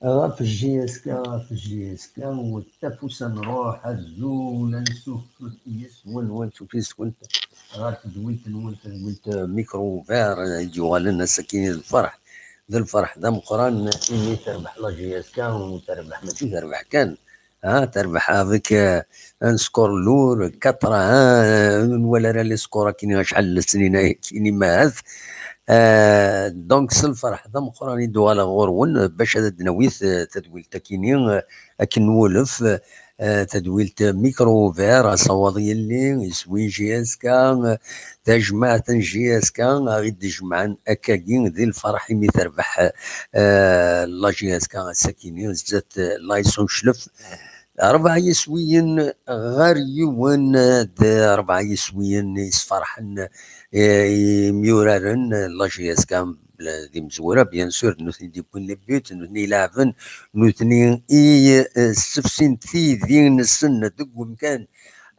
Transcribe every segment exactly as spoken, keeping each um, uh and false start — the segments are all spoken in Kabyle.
Ɣef J S K, ɣef J S K, wet afus ad nruḥ, azul, ansuf yes-wen, ansuf yes-wen ɣer tedwilt-nwen, tedwilt Micro Ouvert, i d-yuɣalen ass-agi d lferḥ, d lferḥ d ameqqran, imi terbeḥ la J S K, u terbeḥ, mačči terbeḥ kan, ha, terbeḥ avec, euh, un score lourd, quatre à un, euh, ur nwala ara les scores akkin acḥal n lesnin akkin imahat. Euh, donc, s lferḥ d ameqqran i d-uɣaleɣ ɣur-wen, euh, bac ad d-nawi t-, tadwilt akkin, euh, akken nwulef, euh, tadwilt Micro Ouvert, asawaḍ yelli, iswi J S K, euh, tajmaɛt n J S K, a ɣ-id-jemɛen akkagi di lferḥ imi terbeḥ, euh, la J S K ass-akkin, zdat, euh, Laïs Uclef. Rebɛa yiswiyen ɣer yiwen, d rebɛa yiswiyen isferḥen, eh, imyuraren, la J S K d imezwura, bien sûr, d nutni i d-yewwin les buts, d nutni i ileɛben, d nutni i, eh, ssefsin tidi-nsen deg umkan,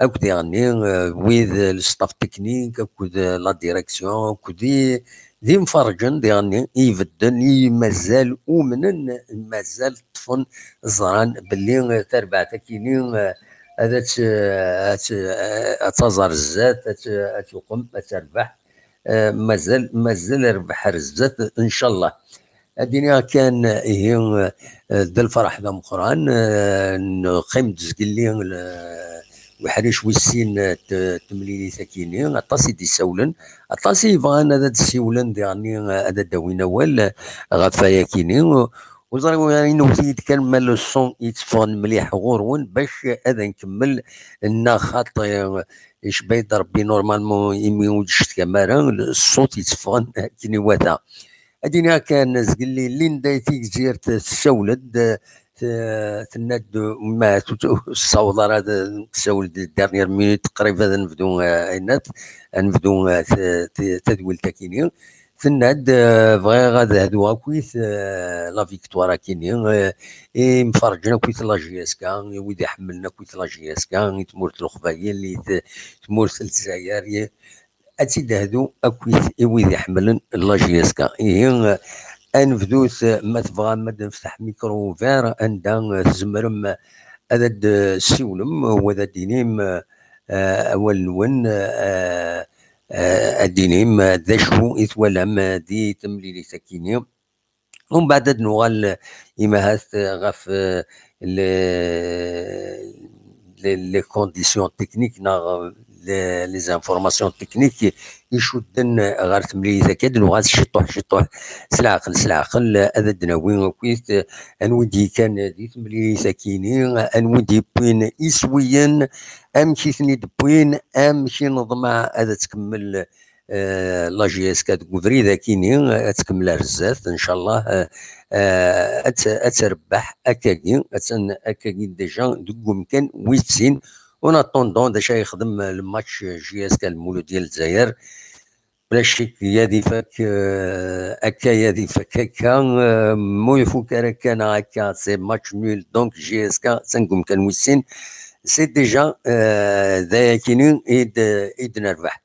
akk diɣenni, eh, wid, eh, le staff technique, akked, eh, la direction, akked i d imferrǧen diɣenni i ibedden, i mazal umnen, mazal ṭṭfen, ẓran belli, eh, tarbaɛt akkin-nni, eh, ad tt-, eh, ad tt-, eh, ad taẓ ar zdat, ad tt-, ad tuqem, ad terbeḥ. Eh, mazal, mazal rrbeḥ ar zdat, ncallah. Ad d-iniɣ kan, ihi, eh, d lferḥ d ameqqran, eh, neqqim-d zgelli, eh, uḥric wis sin, eh, t-, temlilit akkin-nni, aṭas i d-isawlen, aṭas i yebɣan ad d-siwlen diɣenni, eh, ad d-awin awal, eh, ɣef wayakini. Ur ẓriɣ, inewwet-iyi-d kan ma le son yetteffɣen mliḥ ɣur-wen bac ad nkemmel, neɣ xaṭi, eh, icba-yi-d Rebbi, normalement, imi ur d-tectkam ara, ṣṣut yetteffɣen akken iwata. Ad d-iniɣ kan, zgelli Linda i Tigzirt tessawel-d, t-, tenna-d, ma ur tessaweḍ ara ad tessawel di dernière minute, qrib ad nebdu, eh, ayennat, ad nebdu, eh, t-, t-, tadwilt akkin-nni. Tenna-d, eh, bɣiɣ ad hduɣ akkit, eh, la victoire akkin-nni, eh, imferrǧen akkit la J S K, i wid iḥemmlen akkit la J S K, i tmurt n Leqbayel, i t-, tmurt n Lezzayer, i, ad tt-id-hdu akkit i wid iḥemmlen la J S K. Ihi, eh, ad nebdut, eh, ma tebɣam ad nefteḥ micro ouvert, anda, eh, tzemrem, eh, ad d-tessiwlem, eh, u ad d-tinim, eh, eh, awal-nwen, eh, eh, ad d-tinim, eh, d acu i twalam, eh, di temlilit akkin-nni. Umbeɛd ad nuɣal, eh, imahat, eh, ɣef, eh, le-, le-, les conditions techniques neɣ le-, les informations techniques icudden ɣer temlilit akka, ad nuɣal ciṭuḥ ciṭuḥ, s leɛqel s leɛqel, ad d-nawi akkit, eh, anwa i d-yekkan di temlilit akkin-nni, anwa i d-yewwin iswiyen, amek i ten-id-wwin, amek i neḍmeɛ ad tkemmel, eh, la J S K deg ubrid akkin-nni, ad tkemmel ar zdat, ncallah, eh, eh, ad t-, ad terbeḥ akkagi, attan akkagi déjà deg umkan wis sin. En attendant, d acu ay yexdem le match J S K Lmuludya n Lezzayer? Bla ccek, yad ifak, eh, akka, yad ifak akka, eh, mu ifuk ara akka neɣ akka, c'est match nul, donc J S K attan deg umkan wis sin, c'est déjà, eh, d ayakini i d-, i d-nerbeḥ.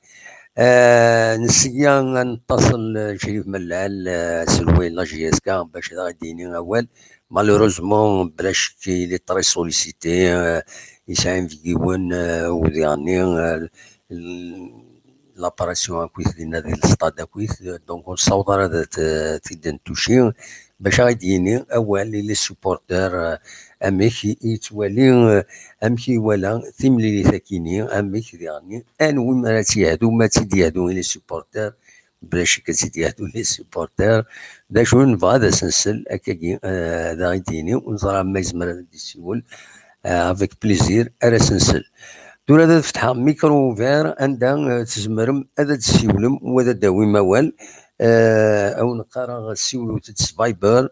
Eh, nesya ad nettaṣel, eh, Crif Mellal, eh, aselway n la J S K, bac ad aɣ-d-yini awal. Malheureusement, bla ccek, il est très sollicité, eh, yesɛa inebgiwen, eh, u diɣenni, eh, l-, l'opération akkit dinna di l'stade akkit, donc ur nessaweḍ ara ad t-, t-id-nettuci, bac ad aɣ-d-yini awal i les supporters, euh, amek i yettwali, euh, amek i iwala timlilit-akini, amek diɣen, anwi mi ara tt-yehdu, ma ad tt-id-yehdu i les supporters, bla ccek ad tt-id-yehdu les supporters. D acu nebɣa ad as-nsel, akkagi, euh, ad aɣ-d-yini, ur neẓra ma yezmer ad d-yessiwel, euh, avec plaisir, ara as-nsel. Tura ad fetḥeɣ micro ouvert, anda, euh, tzemrem ad d-tessiwlem u ad d-tawim awal. Euh, a wen-qqareɣ, ssiwlet-d s Viber,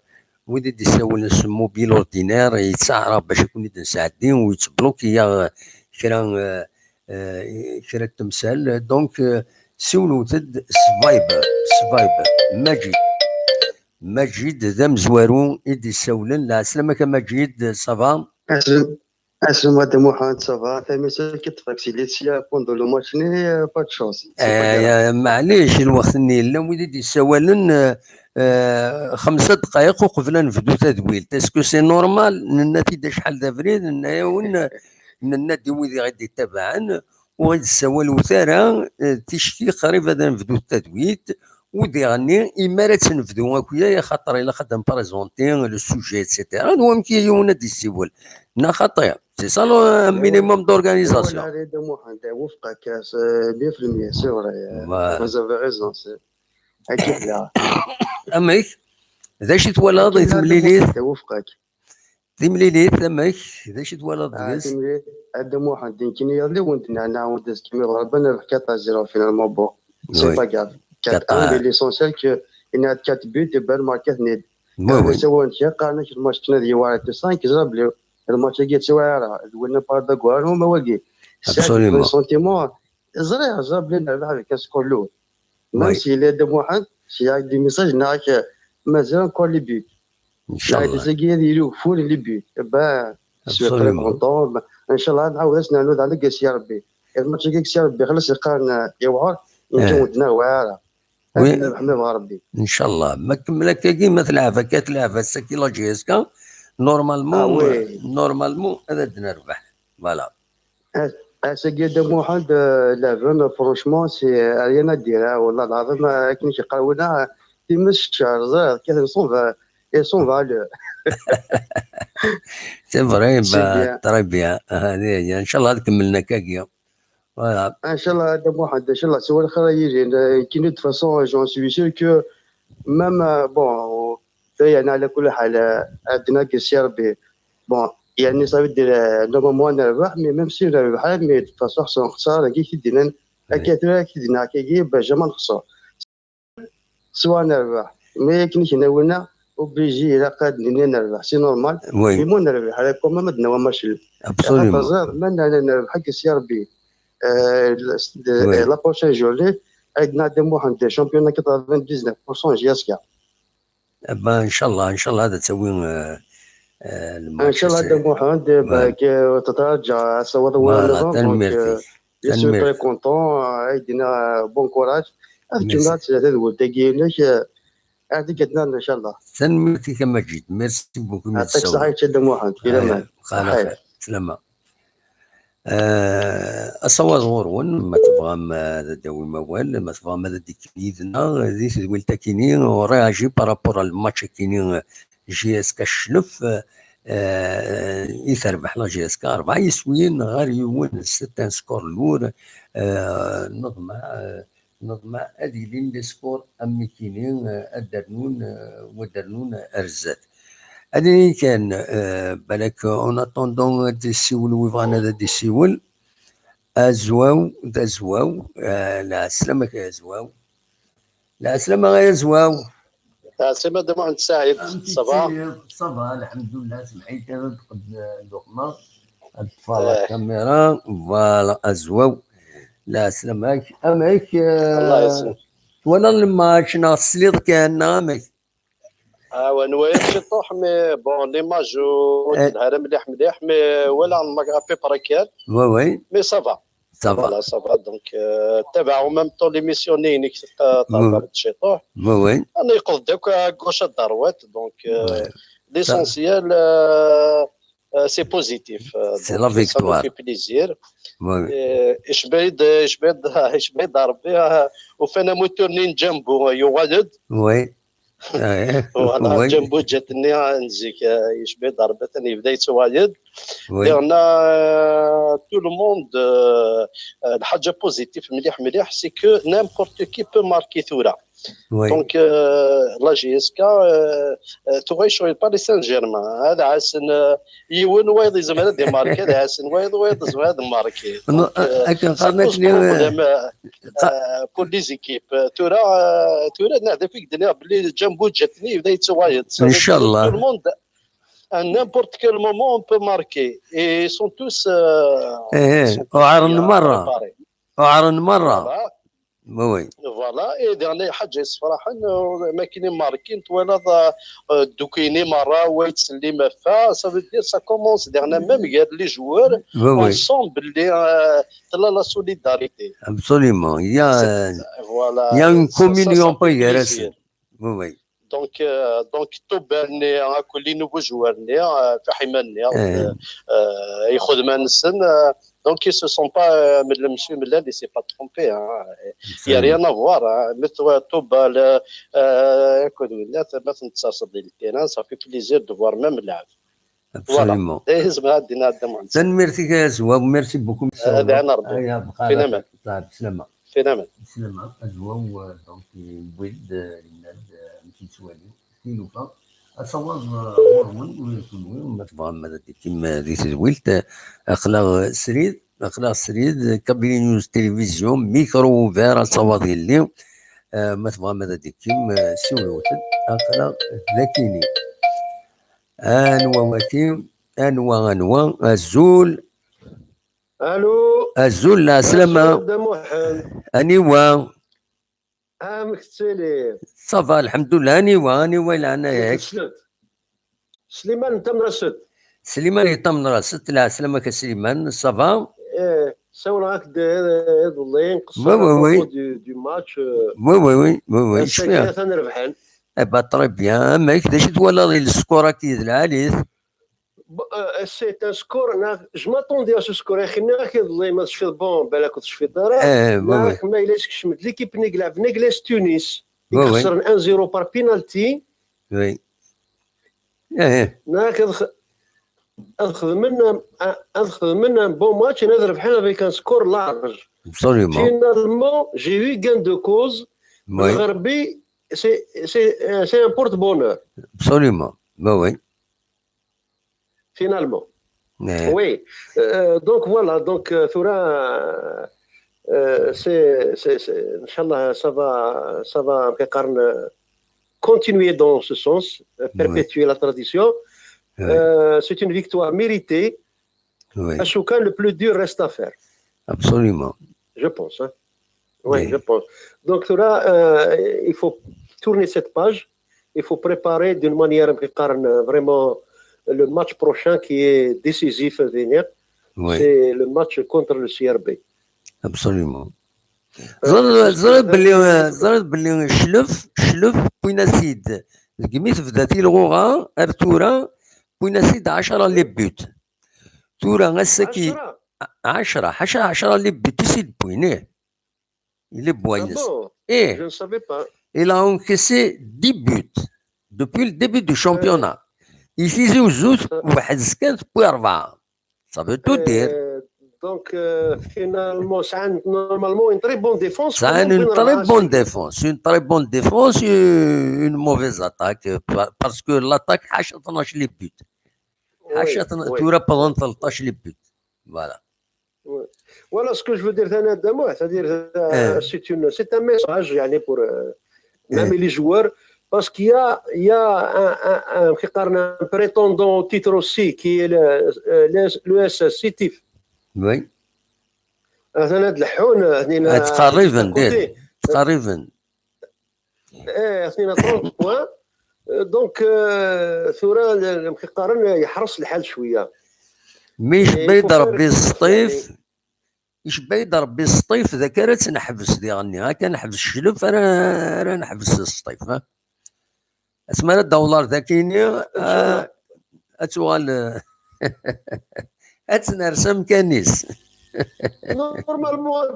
wid i d-issawlen s mobile ordinaire, yettaɛrab bac ad ken-id-nesɛeddi, u yettbloki-yaɣ kra, euh, euh, kra n temsal. Donc, euh, siwlet-d s Viber, s Viber. Majid. Majid d amezwaru i d-issawlen. Lɛeslama-k a Majid, ça va? Aslem, aslem a Dda Muḥend, ça va? Tamisa ki ṭṭfeɣ si Laetitia pendant le match-nni, euh, pas de chance. C'est pas grave. Eh, maɛlic, lweqt-nni yellan wid i d-issawalen, euh, euh, xemsa ddqayeq uqbel ad nebdu tadwilt. Est-ce que c'est normal? Nenna-t-id acḥal d abrid, nenna-yawen, nenna-d i wid i ɣ-d-ittabaɛen, ur ɣ-id-ssawalewt ara, eh, ticki qrib ad nebdu tadwilt, u diɣenni, imi ara tt-nebdu akya, axaṭer ilaq ad d-nprézonti le sujet, et cetera. D wamek i yiwen ad d-issiwel. Neɣ xaṭi? C'est ça le minimum d'organisation. Voilà, Dda Muḥend, wufqeɣ-k, c'est mille pour cent, c'est vrai. Voilà. Vous avez raison, c'est... Amek? D acu i twalaḍ i temlilit? Wufqeɣ-k. Timlilit, amek? D acu i twalaḍ deg-s? Timlilit, a Dda Muḥend, nekkini iḍelli wen-d-nɛna, wen-d-azekka mi ɣerben, nerbeḥ quatre à zéro finalement, bon, c'est pas grave. Quatre un, mais l'essentiel que il y a quatre buts, et ben, marqué-ten-id. Oui, oui. Ssawalen-d kra, qqaren-ak le match-nni ad yewɛer cinq zéro, le match-agi yettewɛer, d winna par d agwaru, ma wagi. Absolument. Sentiment, ẓriɣ, ẓriɣ belli nerbeḥ avec un score lourd. Même si les deux Muḥend, si y a des messages, neɣ mazal encore les buts. Inchallah. Tagi ad yili ugeffur n les buts. Bah, je suis très content. Inchallah, nɛawed ad s-nernu daɣen deg si Rebbi. Match-agi si Rebbi, xlas yeqqaren yewɛer, neǧǧa ur d-nerwi ara. Ad nerbeḥ ma yebɣa Rebbi. Inchallah. Ma kemmel akkagi, ma telɛeb akka, telɛeb ass-agi la J S K, normalement, normalement, ad d-nerbeḥ. Voilà. Ass-agi a Dda Muḥend, euh, leɛben, franchement, c'est rien à dire, hein. Wallah lɛaḍim, euh, akken i k-yeqqar winna, times ccer, ẓriɣ, kkaten sont vingt, ils sont vingt à l'heure. C'est vrai, bah, très bien. Ah, inchallah ad kemmlen akkagi. Voilà. Inchallah a Dda Muḥend, inchallah, siwa lxir ad yilin. Euh, nekkini, de toute façon, j'en suis sûr que même, euh, bon, yeɛni, ɛla kulli ḥal, euh, ad d-nagi si Rebbi. Bon, yeɛni, ça veut dire, euh, normalement ad nerbeḥ, mais même si ur nerbeḥ ara, mais de toute façon, ḥṣu nexṣer, dagi i k-id-nnan, akka tura i k-id-nnan, akkagi, ben, jamais ad nexṣer. Soit ad nerbeḥ, mais akken i k-nnan winna, obligé, ilaq ad nini ad nerbeḥ, c'est normal. Oui. Mais ma ur nerbiḥ ara, quand même, ad d-nawi amacil. Absolument. Axaṭer ẓriɣ, ma nella nerbeḥ, akka si Rebbi, euh, le, le, la prochaine journée, ad nɛeddi Muḥend, championnat quatre-vingt-dix-neuf pour cent J S K. Eh ben, inchallah, inchallah, ad tawi, euh, euh, le match. Inchallah, a Dda Muḥend, bah, que tetraǧa asawaḍ n wul nniḍen, donc, euh, je suis très content, euh, ad k-iniɣ, euh, bon courage. Ad kemmleɣ ad tella tadwilt-agi-inek, euh, ad k-id-nernu, inchallah. Tanemmirt-ik a Majid, merci beaucoup. Yeɛṭik ṣṣeḥḥa a Dda Muḥend, filaman. Ṣṣeḥḥa. Slama. Euh, asawaḍ ɣur-wen, ma tebɣam, euh, ad d-tawim awal, ma tebɣam ad d-tikim yid-neɣ di tedwilt-akini, on réagit par rapport à le match-akini, euh, J S K Cclef, euh, euh, i terbeḥ la J S K rebɛa yiswiyen ɣer yiwen, c'est un score lourd, euh, neḍmeɛ, euh, neḍmeɛ ad ilin les scores am nekkini, euh, ad d-rnun, euh, u ad d-rnun ar zdat. Ad nini kan, euh, balak, en attendant ad d-isiwel wi bɣan ad d-isiwel. Azwaw, d Azwaw, euh, lɛeslama-k a Azwaw. Lɛeslama a Azwaw. Lɛeslama a Dda Muḥend Saɛid, ça va? Ça va, lḥemdullah, semḥ-iyi kan ad d-qqed, euh, lluqma, ad ṭṭfeɣ la caméra, voilà, Azwaw. Lɛeslama-k, amek, euh, twalaḍ le match, neɣ tesliḍ kan, neɣ amek? Ah ouais, nwala ciṭuḥ, mais bon, l'image ur telha ara mliḥ mliḥ, mais walaɣ à peu près kan. Oui, oui. Mais ça va. Ça va. Voilà, ça va. Donc, euh, tabaɛ en même temps l'émission-nni-inek, euh, teɛreḍ ciṭuḥ. Oui, oui. Ana yeqqel-d akk à gauche à droite, donc, euh, l'essentiel, euh, Euh, c'est positif. Euh, c'est donc, la victoire. Ça nous fait plaisir. Oui. Euh, icba-d, icba-d, icba-d Rebbi, euh, ufan amutur-nni n Djambo, euh, yuɣal-d. Oui. Voilà, oui. Djambo ǧǧat-nni, euh, n zik, euh, icba-d Rebbi, atan yebda yettwali-d. Oui. Diɣen, euh, tout le monde, euh, euh, lḥaǧa positif mliḥ, mliḥ, c'est que n'importe qui peut marquer tura. Oui. Donc, euh, la J S K, euh, euh, tuɣa icɣel Paris Saint-Germain, ad ɛassen, euh, yiwen wayeḍ yezmer ad imarki, ad ɛassen wayeḍ, wayeḍ yezmer ad imarki. Donc, euh, akken ça qqaren pose akken, euh, problème, euh, euh, pour les équipes. Euh, tura, euh, tura, neɣ d acu i k-d-nniɣ belli Djambo ǧǧat-nni yebda yettuɣal-d. Ça veut dire, inchallah, tout le monde, à n'importe quel moment, on peut marquer. Et ils sont tous, euh, eh, ils sont tous uɛren bien merra préparés. Uɛren merra. Voilà. Oui, oui. Voilà, et dernier ḥaǧa yessefraḥen, euh, ma akken i markin, twalaḍ, euh, euh, ddukini merra, wa yettsellim ɣef wa, ça veut dire, ça commence dernier, même gar les joueurs, oui, oui, on sent belli, euh, tella la solidarité. Absolument. Il y a, c'est, euh, voilà, il y a une communion, ça, ça fait plaisir. Oui, oui. Donc, euh, donc, Touba-nni, akk les nouveaux joueurs-nni, euh, Fahima-nni, eh, euh, euh, ixedmen-nsen, euh, donc, ils se sont pas, euh, mel-, monsieur Mellal, il s'est pas trompé, hein. Il y a rien à voir, hein. Mais toi, Touba, le, euh, akked winna, ma ten-tserseḍ di le terrain, ça fait plaisir de voir même lɛeb. Absolument. Voilà. Tanemmirt-ik a Azwaw, merci beaucoup. Ad ɛin Rebbi. Fin aman. Slama. Fin aman. Slama, Azwaw, euh, donc, yewwi-d, euh, yenna-d, euh, amek yettwali tilufa. Asawaḍ, euh, ɣur-wen, ula d kenwi, ma tebɣam ad d-tekim, euh, di tedwilt, euh, aql-aɣ, euh, srid, aql-aɣ srid, euh, Kabylie News Télévision, micro ouvert, asawaḍ yelli, euh, ma tebɣam ad d-tekim, euh, siwlewt-d, aql-aɣ dakini. Anwa waki? Anwa, anwa? Azul. Allô. Azul, lɛeslama. Azul, Dda Muḥend. Aniwa? Amek tettiliḍ? Ça va, lḥemdullah. Aniwa, aniwa i leɛnaya-k? Sliman n Tamraset. Sliman n Tamraset, lɛeslama-k a Sliman, ça va? Eh, sawleɣ-ak-d, eh, iḍelli, nqeṣṣer, oui, oui, oui, à propos du, du match, euh, oui, oui, oui, oui, oui, ass-agi atan rebḥen. Eh ben, très bien. Amek, d acu twalaḍ i le score-agi d lɛali-t? Bon, euh, c'est un score, neɣ, je m'attendais à ce score. Axi nniɣ-ak iḍelli, ma tecfiḍ, bon, balak ur tecfiḍ ara. Eh, oui, oui. Neɣ ma yella yeskecem-d l'équipe-nni i ilɛebn Aigle Tunis, i, oui, oui, ixesren un zéro par penalty. Oui. Eh, eh. Neɣ ad x-, ad xedmen, ad xedmen un bon match, ad rebḥen avec un score large. Absolument. Finalement, j'ai eu gain de cause. Oui. Lɣerbi, c'est, c'est, euh, c'est un porte-bonheur. Absolument. Oui, oui. Finalement. Eh. Oui. Euh, donc voilà, donc, euh, tura, euh, c'est, c'est, c'est, Inch'Allah, ça va, ça va, euh, continuer dans ce sens, euh, oui, perpétuer la tradition. Oui. Euh, c'est une victoire méritée. Oui. Achukan, le plus dur reste à faire. Absolument. Je pense, hein. Oui, oui, je pense. Donc, tura, euh, il faut tourner cette page. Il faut préparer d'une manière, euh, vraiment, le match prochain qui est décisif à venir. Oui. C'est le match contre le C R B. Absolument. Euh, ẓriɣ, ẓriɣ belli, ẓriɣ belli Cclef, Cclef, wwin-as-id. Deg mi tebda tilɣuɣa, ar tura, wwin-as-id ɛecra les buts. Tura, ass-agi, ɛecra? Ɛecra, ḥaca ɛecra les buts i s-id-wwin, ih. Yella wway-ines. Ah bon? Ih. Je ne savais pas. Il a encaissé dix buts depuis le début du championnat. I Tizi Uzzu, euh, weḥd-s kan tewwi rebɛa. Ça veut tout dire. Euh, donc, euh, finalement, c'est un, normalement une très bonne défense. C'est une très bonne défense, une très bonne défense, euh, une mauvaise attaque, euh, pa-, parce que l'attaque, ḥaca tnac les buts. Oui, ḥaca tn-, oui. Tura wwḍen tleṭṭac les buts. Voilà. Ouais. Voilà ce que je veux dire, ثاني Adamo, c'est-à-dire, euh, eh, c'est une, c'est un message, يعني, pour, euh, même, eh, les joueurs, parce qu'il y a, il y a un, un, un, كي قالنا, un prétendant au titre aussi, qui est le, euh, le, l'U S S Sétif. Oui. ثاني هاد الحون، هنينا تقريبا، juste à côté. تقريبا. Eh, atni à trente points. Euh, donc, euh, tura, l-, l-, كي قالنا, yeḥres lḥal cwiya. Mais icebba-yi-d Rebbi s Sṭif, icebba-yi-d Rebbi s Sṭif, d akka ara tt-neḥbes diɣenni, akka neḥbes Cclef, ara, ara neḥbes Sṭif, ha? Asmi ara d-taweḍ ar dakini, ah, ad tuɣal, eh, Ad tt-ners amkan-is. Normalement,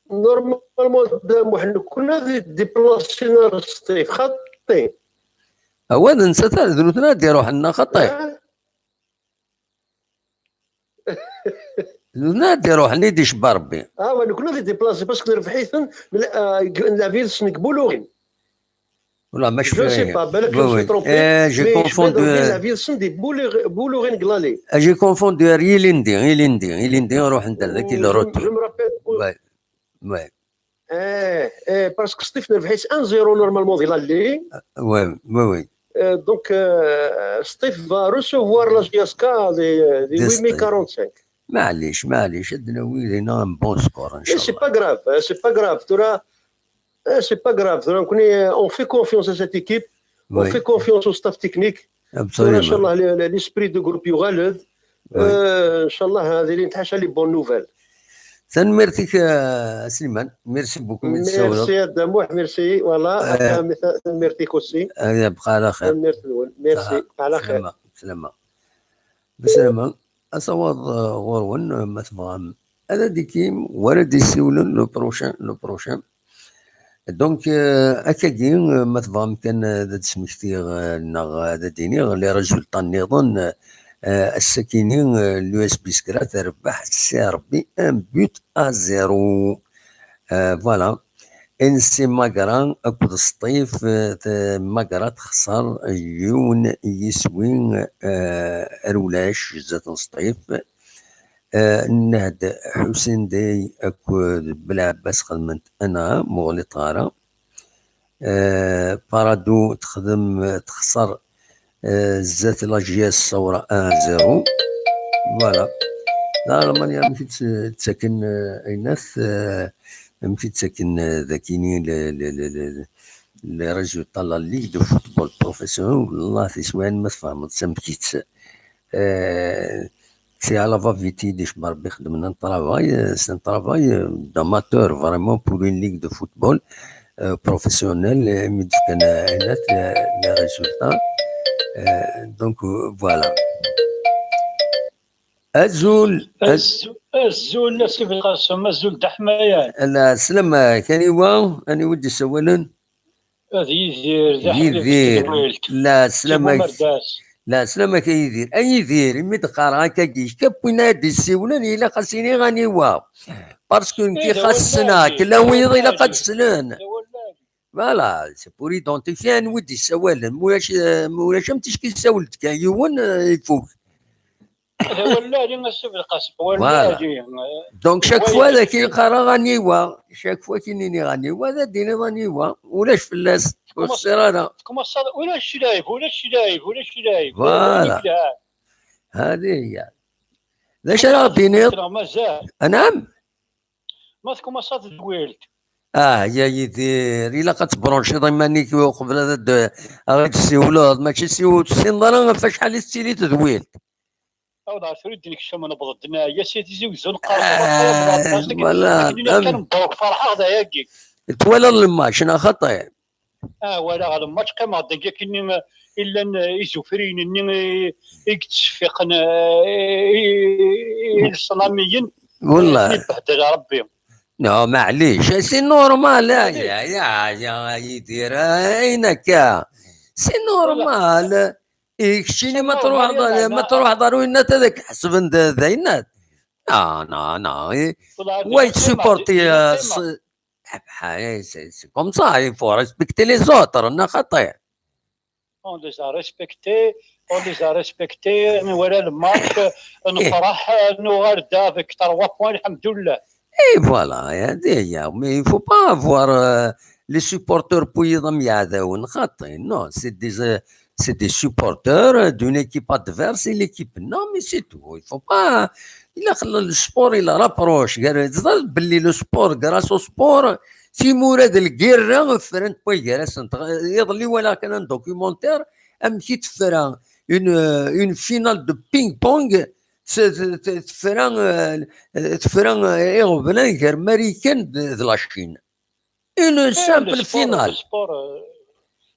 normalement, nekkni d déplacés n Sṭif, xaṭi. Awa, d nettat, d nutni ad d-iruḥen, neɣ xaṭi? Ah. D nutni ad d-iruḥen, i d-icebba Rebbi. Ah, wa, nekkni d déplacés, parce que nerbeḥ-iten, n la, ah, n la ville-nsen deg Boulourine. Wala, ma je sais pas, balak je me suis trompé, mais je me rappelle la ville-nsen di Boulourine, Boulourine Glalis. Ah, j'ai confondu ar ilindi, ilindi, ilindi, ruḥen-d ar daki le retour. Je me rappelle. Ouais, ouais. Eh, eh, parce que Sṭif nerbeḥ-it un zéro normalement di l'aller. Ah, ouais, ouais, ouais. Euh, donc, euh, Sṭif va recevoir la J S K di, di huit minutes quarante-cinq. Maɛlic, maɛlic, ad d-nawi dinna un bon score, inchallah. Eh, c'est pas grave, eh, c'est pas grave. Tura, eh, c'est pas grave. Tura, nekkni, eh, on fait confiance à cette équipe. On fait confiance au staff technique. Absolument. Tura, inchallah, le-, le-, l'esprit de groupe yuɣal-d. Euh, inchallah, ad ilint ḥaca les bonnes nouvelles. Tanemmirt-ik, euh, Sliman. Merci beaucoup. Merci, a Dda Muḥ, merci. Voilà, euh, tanemmirt-ik aussi. Tanemmirt-nwen. Merci, bqa ɛla xir. Bsalama, bsalama. Asawaḍ, eh, ɣur-wen, eh, ma tebɣam. Ad d-ikim, war ad d-isiwlen le prochain, le prochain. Donc, eh, akkagi, eh, ma tebɣam kan, eh, ad d-smektiɣ, eh, neɣ ad d-iniɣ les résultats nniḍen, eh, ass-akini, eh, l'U S B Skra terbeḥ S C R B un but à zéro. Euh, voilà. N C Magra akked Sṭif, euh, t-, Magra texṣer yiwen yiswi, euh, ar ulac zdat n Sṭif. Euh, Nnehd Ḥusin Day akked Belɛebbas xedmen-t anɛam, ur ɣliṭeɣ ara. Euh, Parado texdem, texṣer, euh, zdat la J S Sawra un zéro. Voilà. La Lalmanya amek i tt-, ttaken, euh, aynat, euh, amek i ttaken, euh, dakini le, le, le, le, les résultats la Ligue de football professionnel, la tiswiɛin ma tfehmeḍ amek i tt-, euh, C'est à la va-vite, i d-icebba Rebbi, xedmen un travail, euh, c'est un travail, euh, d'amateur, vraiment, pour une ligue de football, euh, professionnelle, euh, mi d-fkan, euh, aynat, euh, les résultats. Euh, donc, euh, voilà. Azul, az- Azul, azul, a Si Belqasem, azul d aḥmayan. Lɛeslama-k, aniwa, aniwa i d-isawalen? Ad Yidir, d aḥbib n tedwilt. Lɛeslama-k. Lɛeslama-k a Yidir. A Yidir, imi d-qqareɣ akkagi, kap win ara d-isiwlen, ilaq ad s-iniɣ aniwa. Parce que nekk xas ssneɣ-k, la wiyeḍ ilaq ad d-slen. Voilà, c'est pour identifier anwa i d-issawalen. Ma ulac, eh, ma ulac am ticki issawel-d kan yiwen, eh, ifuk. D awal lɛali, a Si Belqasem, awal lɛali. Donc, chaque fois, d akken qqareɣ aniwa, chaque fois akken iniɣ aniwa, ad d-tiniḍ aniwa, ulac fell-as, ur xṣir ara. Tkumaṣaḍ, ulac lɛib, ulac lɛib, ulac lɛib. Voilà. Hadi hiya. D acu ara ɣ-d-tiniḍ? Mazal. Anam? Ma tkumaṣaḍ tedwilt. Ah, ya Yidir, ilaq ad tebranchiḍ iman-ik uqbel ad d-, ad ɣ-d-tsiwleḍ, mačči si ur tessineḍ ara ɣef acḥal i tettili tedwilt. Awḍeɣ tura i d-nekcem, newweḍ-d neɛya si Tizi Uzzu, neqqar, ah, voilà, kan mbruk, ferḥeɣ d ayagi. Twalaḍ lmač, neɣ xaṭi? Ah, walaɣ lmač, qqimeɣ-d deg akken i llan, eh, izufriyen-nni i, i yettceffiqen, eh, i, i, i, i leṣnamiyen. Wallah. Ibehdel Rebbi. Non, maɛlic, c'est normal, ya, ya, ya, ya, Yidir, ayen akka. C'est normal. I keččini ma truḥeḍ, ma truḥeḍ ar winnat ad k-ḥesben d, d ayennat. Non, non, non. Wa yettsuporti, eh, c'est, c'est comme ça, il faut respecter les autres, neɣ xaṭi? On les a respectés, on les a respectés, nwala le match, nefreḥ, nuɣal-d avec trois points, lḥemdullah. Et voilà, hein, déjà, mais il faut pas avoir, euh, les supporters pour y am iɛdawen, xaṭi. Non, c'est des, euh, c'est des supporters d'une équipe adverse et l'équipe. Non, mais c'est tout. Il faut pas, il a le sport, il rapproche. Teẓriḍ belli le sport, grâce au sport, timura d lgirra, ffrent waygar-asent. Iḍelli walaɣ kan un documentaire, amek i tefra une, euh, une finale de ping-pong, t-, t-, t-, tefra, euh, tefra, euh, iɣeblan gar Marikan d, d la Chine. Une simple finale.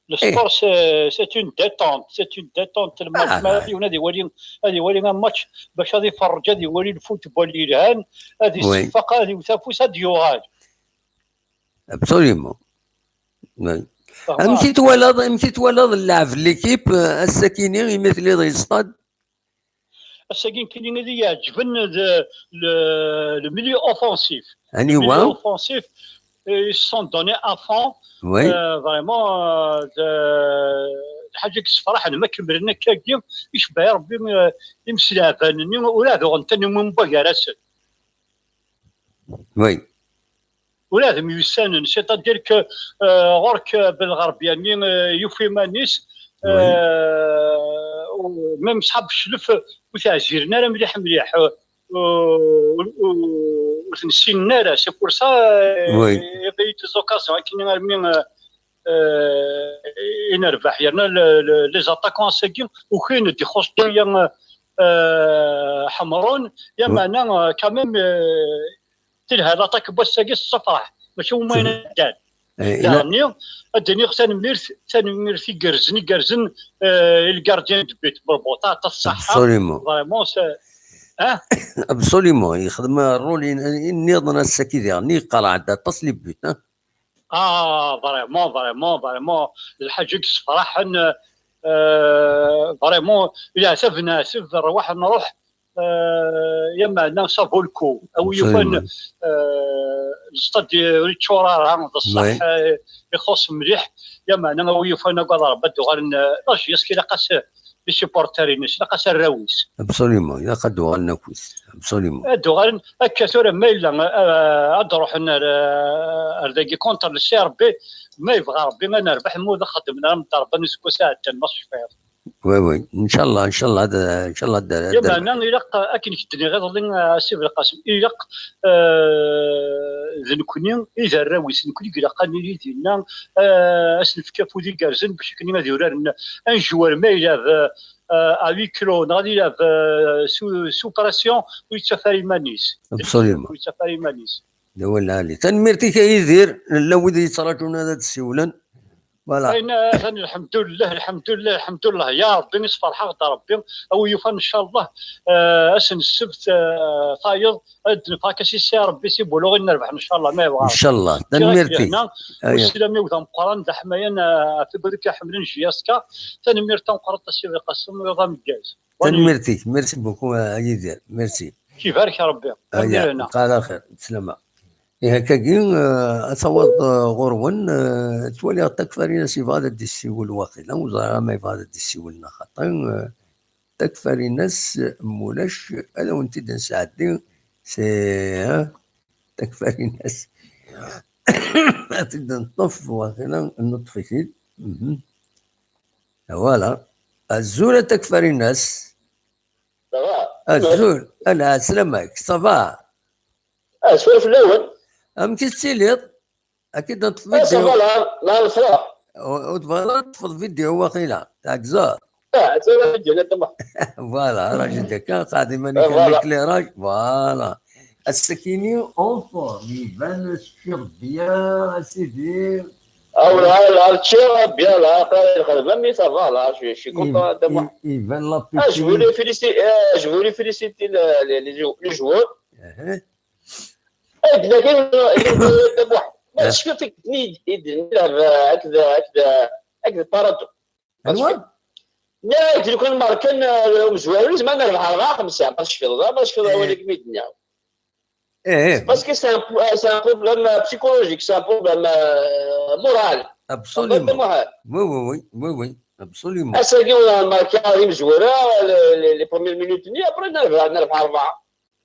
Le sport, c'est, c'est une détente, c'est une détente. Tellement ah, ma yiwen ad iwali, ad iwali un match, bac ad iferreǧ, ad iwali le football yelhan, ad isseffeq, ad iwet afus, ad yuɣal. Absolument. Amek i twalaḍ, amek i twalaḍ llɛeb n l'équipe ass-akini imi telliḍ di stade? Ass-agi nekkini ad iyi-ɛeǧben d le, le milieu offensif. Aniwa? Offensif, ils se sont donnés à fond. Oui. Euh, vraiment, euh, d lḥaǧa i yessefraḥen ma kemmlen akkagi, icebbeɛ Rebbi euh, imeslaɛban-nni ur ad uɣen tanumi mbagar-asen. Oui. Ula d myussanen, c'est-à-dire que euh, ɣur-k euh, Belɣerbiani euh, yufa iman-is, euh, même ṣṣḥab cclef ur t-ɛziren ara mliḥ mliḥ, euh, ur ur- ur ten-ssinen ara, c'est pour ça euh, Oui. il y a eu des occasions akken armi euh, euh, i nerbeḥ, yerna le- le- les attaquants ass-agi ukin-d, ixuṣṣ-d aya euh, Ḥemrun, lameɛna euh, quand même euh, telha l'attaque n wass-agi s ṣṣefraḥ, mačči am wayen iɛeddan. Daɣenni ad d-iniɣ tanemmirt, tanemmirt igerrzen, igerrzen euh, i le gardien de but, Bourbotat, aṭas ṣṣeḥḥa. Absolument. Vraiment, c'est- hein? Absolument. Yexdem rrul nniḍen ass-agi diɣen, yeqreɛ-d aṭas les buts. Hein? Ah, vraiment, vraiment, vraiment. D lḥaǧa i yessefraḥen. Euh, vraiment, leɛtab neɛteb, rrwaḥ nruḥ. Euh, lameɛna ça vaut le coup. A wi yufan Absolument. euh, le stade ur yeččur ara, d ṣṣeḥ, Oui. euh, ixuṣṣ mliḥ. Lameɛna a wi yufan agad Rebbi ad d-uɣalen euh, la jeunesse ilaq-as, les supporters-ines, ilaq-as arraw-is. Absolument. Ilaq ad d-uɣalen akk-is. Absolument. Ad d-uɣalen akka tura ma yella euh, ad d-ruḥen ar, euh, ar dagi contre le C R B, ma yebɣa Rebbi ad nerbeḥ, ma ur d xeddmen ara mderba n useggas iɛeddan ma tecfiḍ. Oui, oui. Ncallah, ncallah, ad- ncallah ad- ad- Lameɛna ilaq akken i k-d-nniɣ iḍelli a Si Belqasem, ilaq euh, d nekkni i d arraw-is, nekkni i ilaq ad nili dinna, euh, ad s-nefk afud igerrzen bac akken ad uraren un joueur ma yelɛeb euh, à huis clos neɣ ad yelɛeb euh, sous, sous pression ur yettaf ara iman-is. Absolument. Ur yettaf ara iman-is. D awal lɛali. Tanemmirt-ik a Yidir, llan wid yettraǧun ad d-ssiwlen. Voilà. Ayen atan, lḥemdullah, lḥemdullah, lḥemdullah, ya Rebbi, isferḥ-aɣ-d Rebbi, a wi yufan, ncallah, euh, ass n ssebt euh, tayeḍ, ad d-neffeɣ akka si Si Rebbi, si Boulogne ad nerbeḥ, ncallah, ma yebɣa. Ncallah. Tanemmirt-ik. Aya. Uslam-iw d ameqqran, d aḥmayan, euh, ɣef wid akk iḥemmlen J S K, tanemmirt tameqqrant a Si Belqasem, iḍ ameggaz. Tanemmirt-ik. Merci beaucoup a Yidir. Merci. Ibarek Rebbi. Amdi lehna. Lqaɛa xir, slama. Ihi akkagi, eh, ad tawaḍ eh, ɣur-wen, eh, ttwaliɣ Takfarinas yebɣa ad d-issiwel waqila, ur ẓriɣ ma yebɣa ad d-issiwel neɣ xaṭi. Eh, Takfarinas, mulac, ad awen-t-id-nesɛeddi, c'est, eh, Takfarinas. Ad t-id-neṭṭef waqila, neṭṭef-it-id. Mhm. Voilà. Azul a Takfarinas. Ça va? Azul. Ala, sslam-ik. Ça va? Ah, swir fell-awen. Amek i tettiliḍ? Ad k-id-neṭṭef Ah, ça vidéo. Va, la, la, lefraḥ. Ur ur tebɣiḍ ara ad teṭṭfeḍ vidéo waqila. Tɛegzeḍ. Ah, tura vidéo, la, tamah. Voilà, raji d-akka, qɛed iman-ik Ah, voilà. l'éclairage. Voilà. Ass-akini, en forme, iban teččiḍ bien, a sidi. Ah, voilà, la, teččiḍ bien, la, lxedma, mais ça va, la, je, je suis content, I- tamah. i- Iban Ah, je voulais l'appétit. Féliciter, euh, je voulais féliciter le, les, les jou- les joueurs. Uh-huh. Eh, d lakin, eh, d waḥ. Ma tecfiḍ i d-nni, i d-nni, eh, akked, akked, akked Paradou. Anwa? Nniɣ-ak-d lukan merkan, eh, umezwaru, yezmer ad nerbeḥ rebɛa, xemsa. Ma tecfiḍ, ma tecfiḍ awal-ik mi d-nniɣ. Eh, eh. Parce que c'est un, c'est un problème euh, psychologique, c'est un problème euh, moral. Absolument. Moral. Oui, oui, oui, oui, oui. Absolument. Ass-agi, on a marqué un imezwura, les, les, les premières minutes, ni après, on a, on a,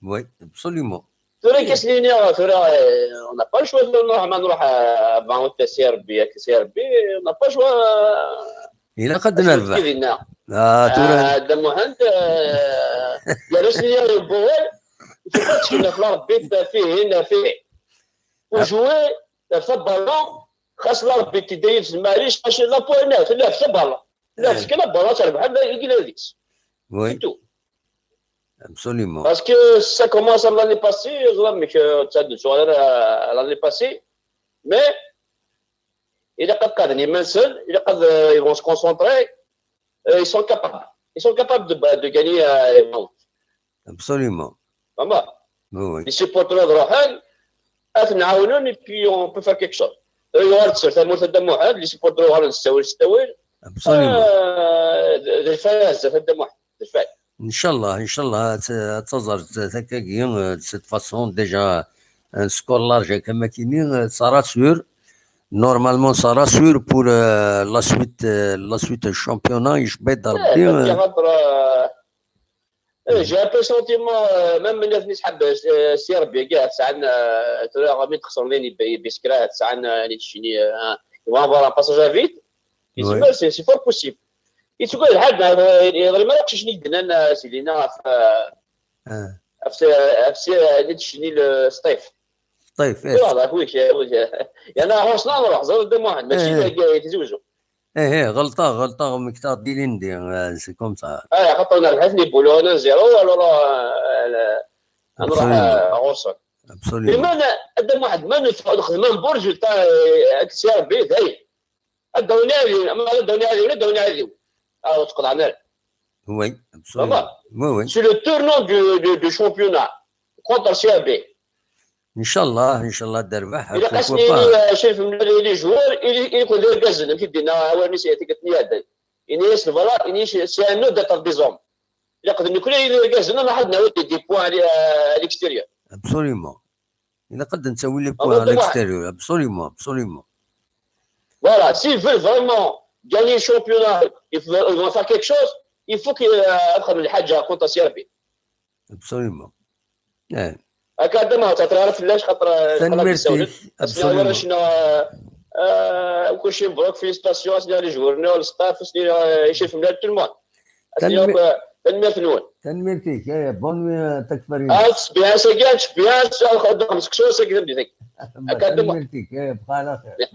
Oui, absolument. Tura, qu'est-ce qu'il y a, tura, euh, on n'a pas le choix de نروح, ما نروح, euh, avant la C R B, avec la C R B, on n'a pas le choix. Euh, Ilaq ad nerbeḥ. كيفنا. Ah, tura. آه، هذا مهند، آه، جلسني يا بوي، تفكرنا في الأرض، بيت فيه، هنا فيه. وجوي، في البالون، خاص الأرض بيت داير، معليش، خاص لا بوينات، لا، في البالون. لا، إيه. في كلا بالون، تربح، لا، يجي لا ديس. Oui, Tout. absolument. Parce que ça commence l'année passée, je vois, mais que ça nous soit l'année passée. Mais il a pas ad iman-nsen, ilaq ad, euh, ils vont se concentrer, euh, ils sont capables. Ils sont capables de, de gagner, euh, les rounds. Absolument. Vraiment. Oui, oui. Les supporters ad ruḥen, ad ten-ɛawnen, et puis on peut faire quelque chose. Yuɣal-d sser tamurt a Dda Muḥend, les supporters uɣalen s ttawil s ttawil. Absolument. Ah, d d lfayaz a Dda Muḥend, d lfayaz. Inchallah, inchallah, ad taẓert takkagi, euh, de cette façon, déjà, un score large, comme ça, euh, ça rassure. Normalement, ça rassure pour, euh, la suite, euh, la suite du championnat, يجبد ربي. J'ai un peu sentiment, euh, même من الناس اللي تحب السيربي كاع تسعنا، ترى غادي تخسر لين يبيسكرا تسعنا اللي تشيني، ils vont avoir un passage à vide. C'est c'est fort possible. يتقول الحال يضرب ما نقصش نيدنا سيدينا في في اللي تشيني السطيف. طيب، ايه. والله كويس، كويس. يعني هو صنع نروح زاد دم واحد، ماشي يتزوجوا. ايه، ايه، غلطه، غلطه، مكتار ديلين دي، c'est comme ça. اه، خاطر انا الحفني بولو انا زيرو، ولا نروح غوصل. Absolument. اما انا قدام واحد ما نخدم برج تاع اكسيار بي داي. الدوني علينا، اما الدوني علينا، الدوني علينا. اه، تقطع نار. Oui, absolument. Oui, oui. C'est le tournant du, du, du championnat contre C R B. ان شاء الله، ان شاء الله تربح. الا قاسني شريف من les joueurs اللي يكون داير كازن كي دينا، هو نسيتي قالت لي هذا. يعني يس فوالا، يعني c'est à nous d'être des hommes. الا قدر نكون اللي كازن ما حد نعاود des points à l'extérieur. Absolument. الا قد نسوي les points à l'extérieur. Absolument, absolument. Voilà, s'ils veulent vraiment gagner le championnat, ils vont faire quelque chose, il faut qu'ils fassent الحاجه contre C R B. Absolument. ايه. هكا عندما تطرارت علاش خاطر تنميرتك. Absolument. كلشي مبروك، félicitations اسنا les joueurs، اسنا le staff، اسنا يشوف مليح tout le monde. تنميرت نون. تنميرتك، ايه، bonne تكفرين. اه، تسبيان ساكيان، تسبيان خدام مسكسو ساكي تبدي. هكا عندما تنميرتك، ايه، بقى على خير.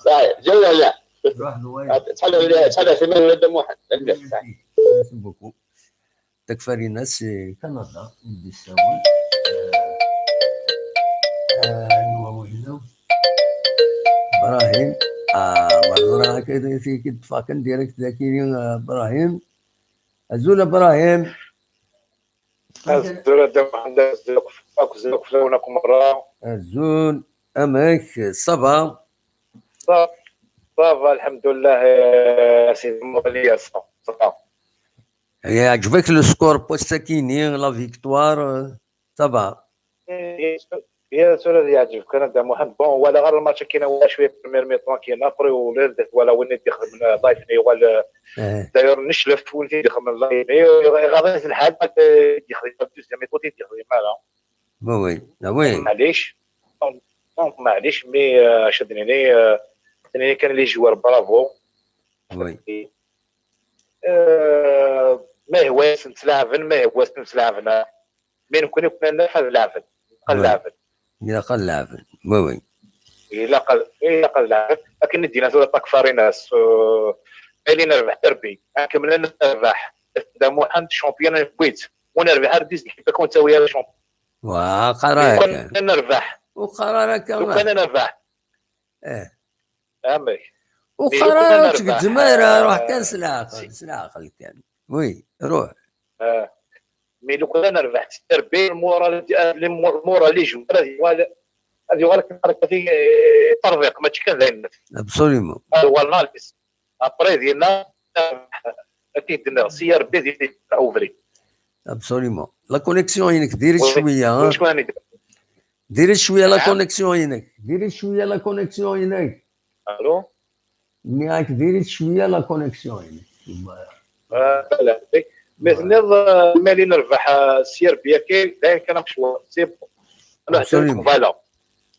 صحيح، جل لا. روح دوي. تحلى، تحلى في من ولد واحد. Merci beaucoup. تكفرينا سي كندا يدي الساوي. آه، ايوا وجدوا. ابراهيم. اه، مرة كده في كده فاكن direct ذاكيني، آه، ابراهيم. ازول ابراهيم. ازول ادم عندك ازول كفاك ازول كفاونك مره. ازول امك صبا. صافا الحمد لله. آه، سيدي مولي صافا. يعجبك le score بوستاكيني، la victoire؟ صافا. يا سوري يعجبك انا دا محمد. Bon، ولا غير الماتش كاين، ولا شويه première mi-temps كاين، après ولا ولا وين يدخل من لايف ني ولا داير نشلف وين يدخل من لايف ني غادي في الحال يدخل deuxième mi-temps يدخل مالا. Oui, oui. معليش. معليش، mais شدني لي، شدني كان les joueurs bravo. Oui. ما هو سنت لعبن، ما هو سنت لعبن. Mais نكون كنا نلعب لعبن. قل لعبن. إلا قل لعبن. Oui, oui. إلا قل، إلا قل لعبن. لكن دينا ثورة تاك فاريناس. اللي نربح دربي. كملنا نربح. دا محمد شامبيون بويت. ونربح هاد ديز كيف كنت سويها شامبيون. وقرارك. كنا نربح. وقرارك. كنا نربح. ايه. امك. وقرارك تقدم، روح كان سلاخل، سلاخل كان. Oui، روح. اه. Mais لو كان انا ربحت تربي المورا، المورا اللي جو هذه ولا هذه ولا كان في ترفيق ما تشكل زين. Absolument. هذا هو الناقص. Après دينا اكيد دينا سي ار بي ديال اوفري. Absolument. La connexion ينك ديري شويه، ها. واش كان؟ ديري شويه la connexion ينك، ديري شويه la connexion ينك. الو. نياك ديري شويه la connexion ينك. آه، لا. Mais تنيض، آه، مالي نربح، آه، سي ار بي كاين، داير كان شويه، c'est bon. انا حسيت فوالا.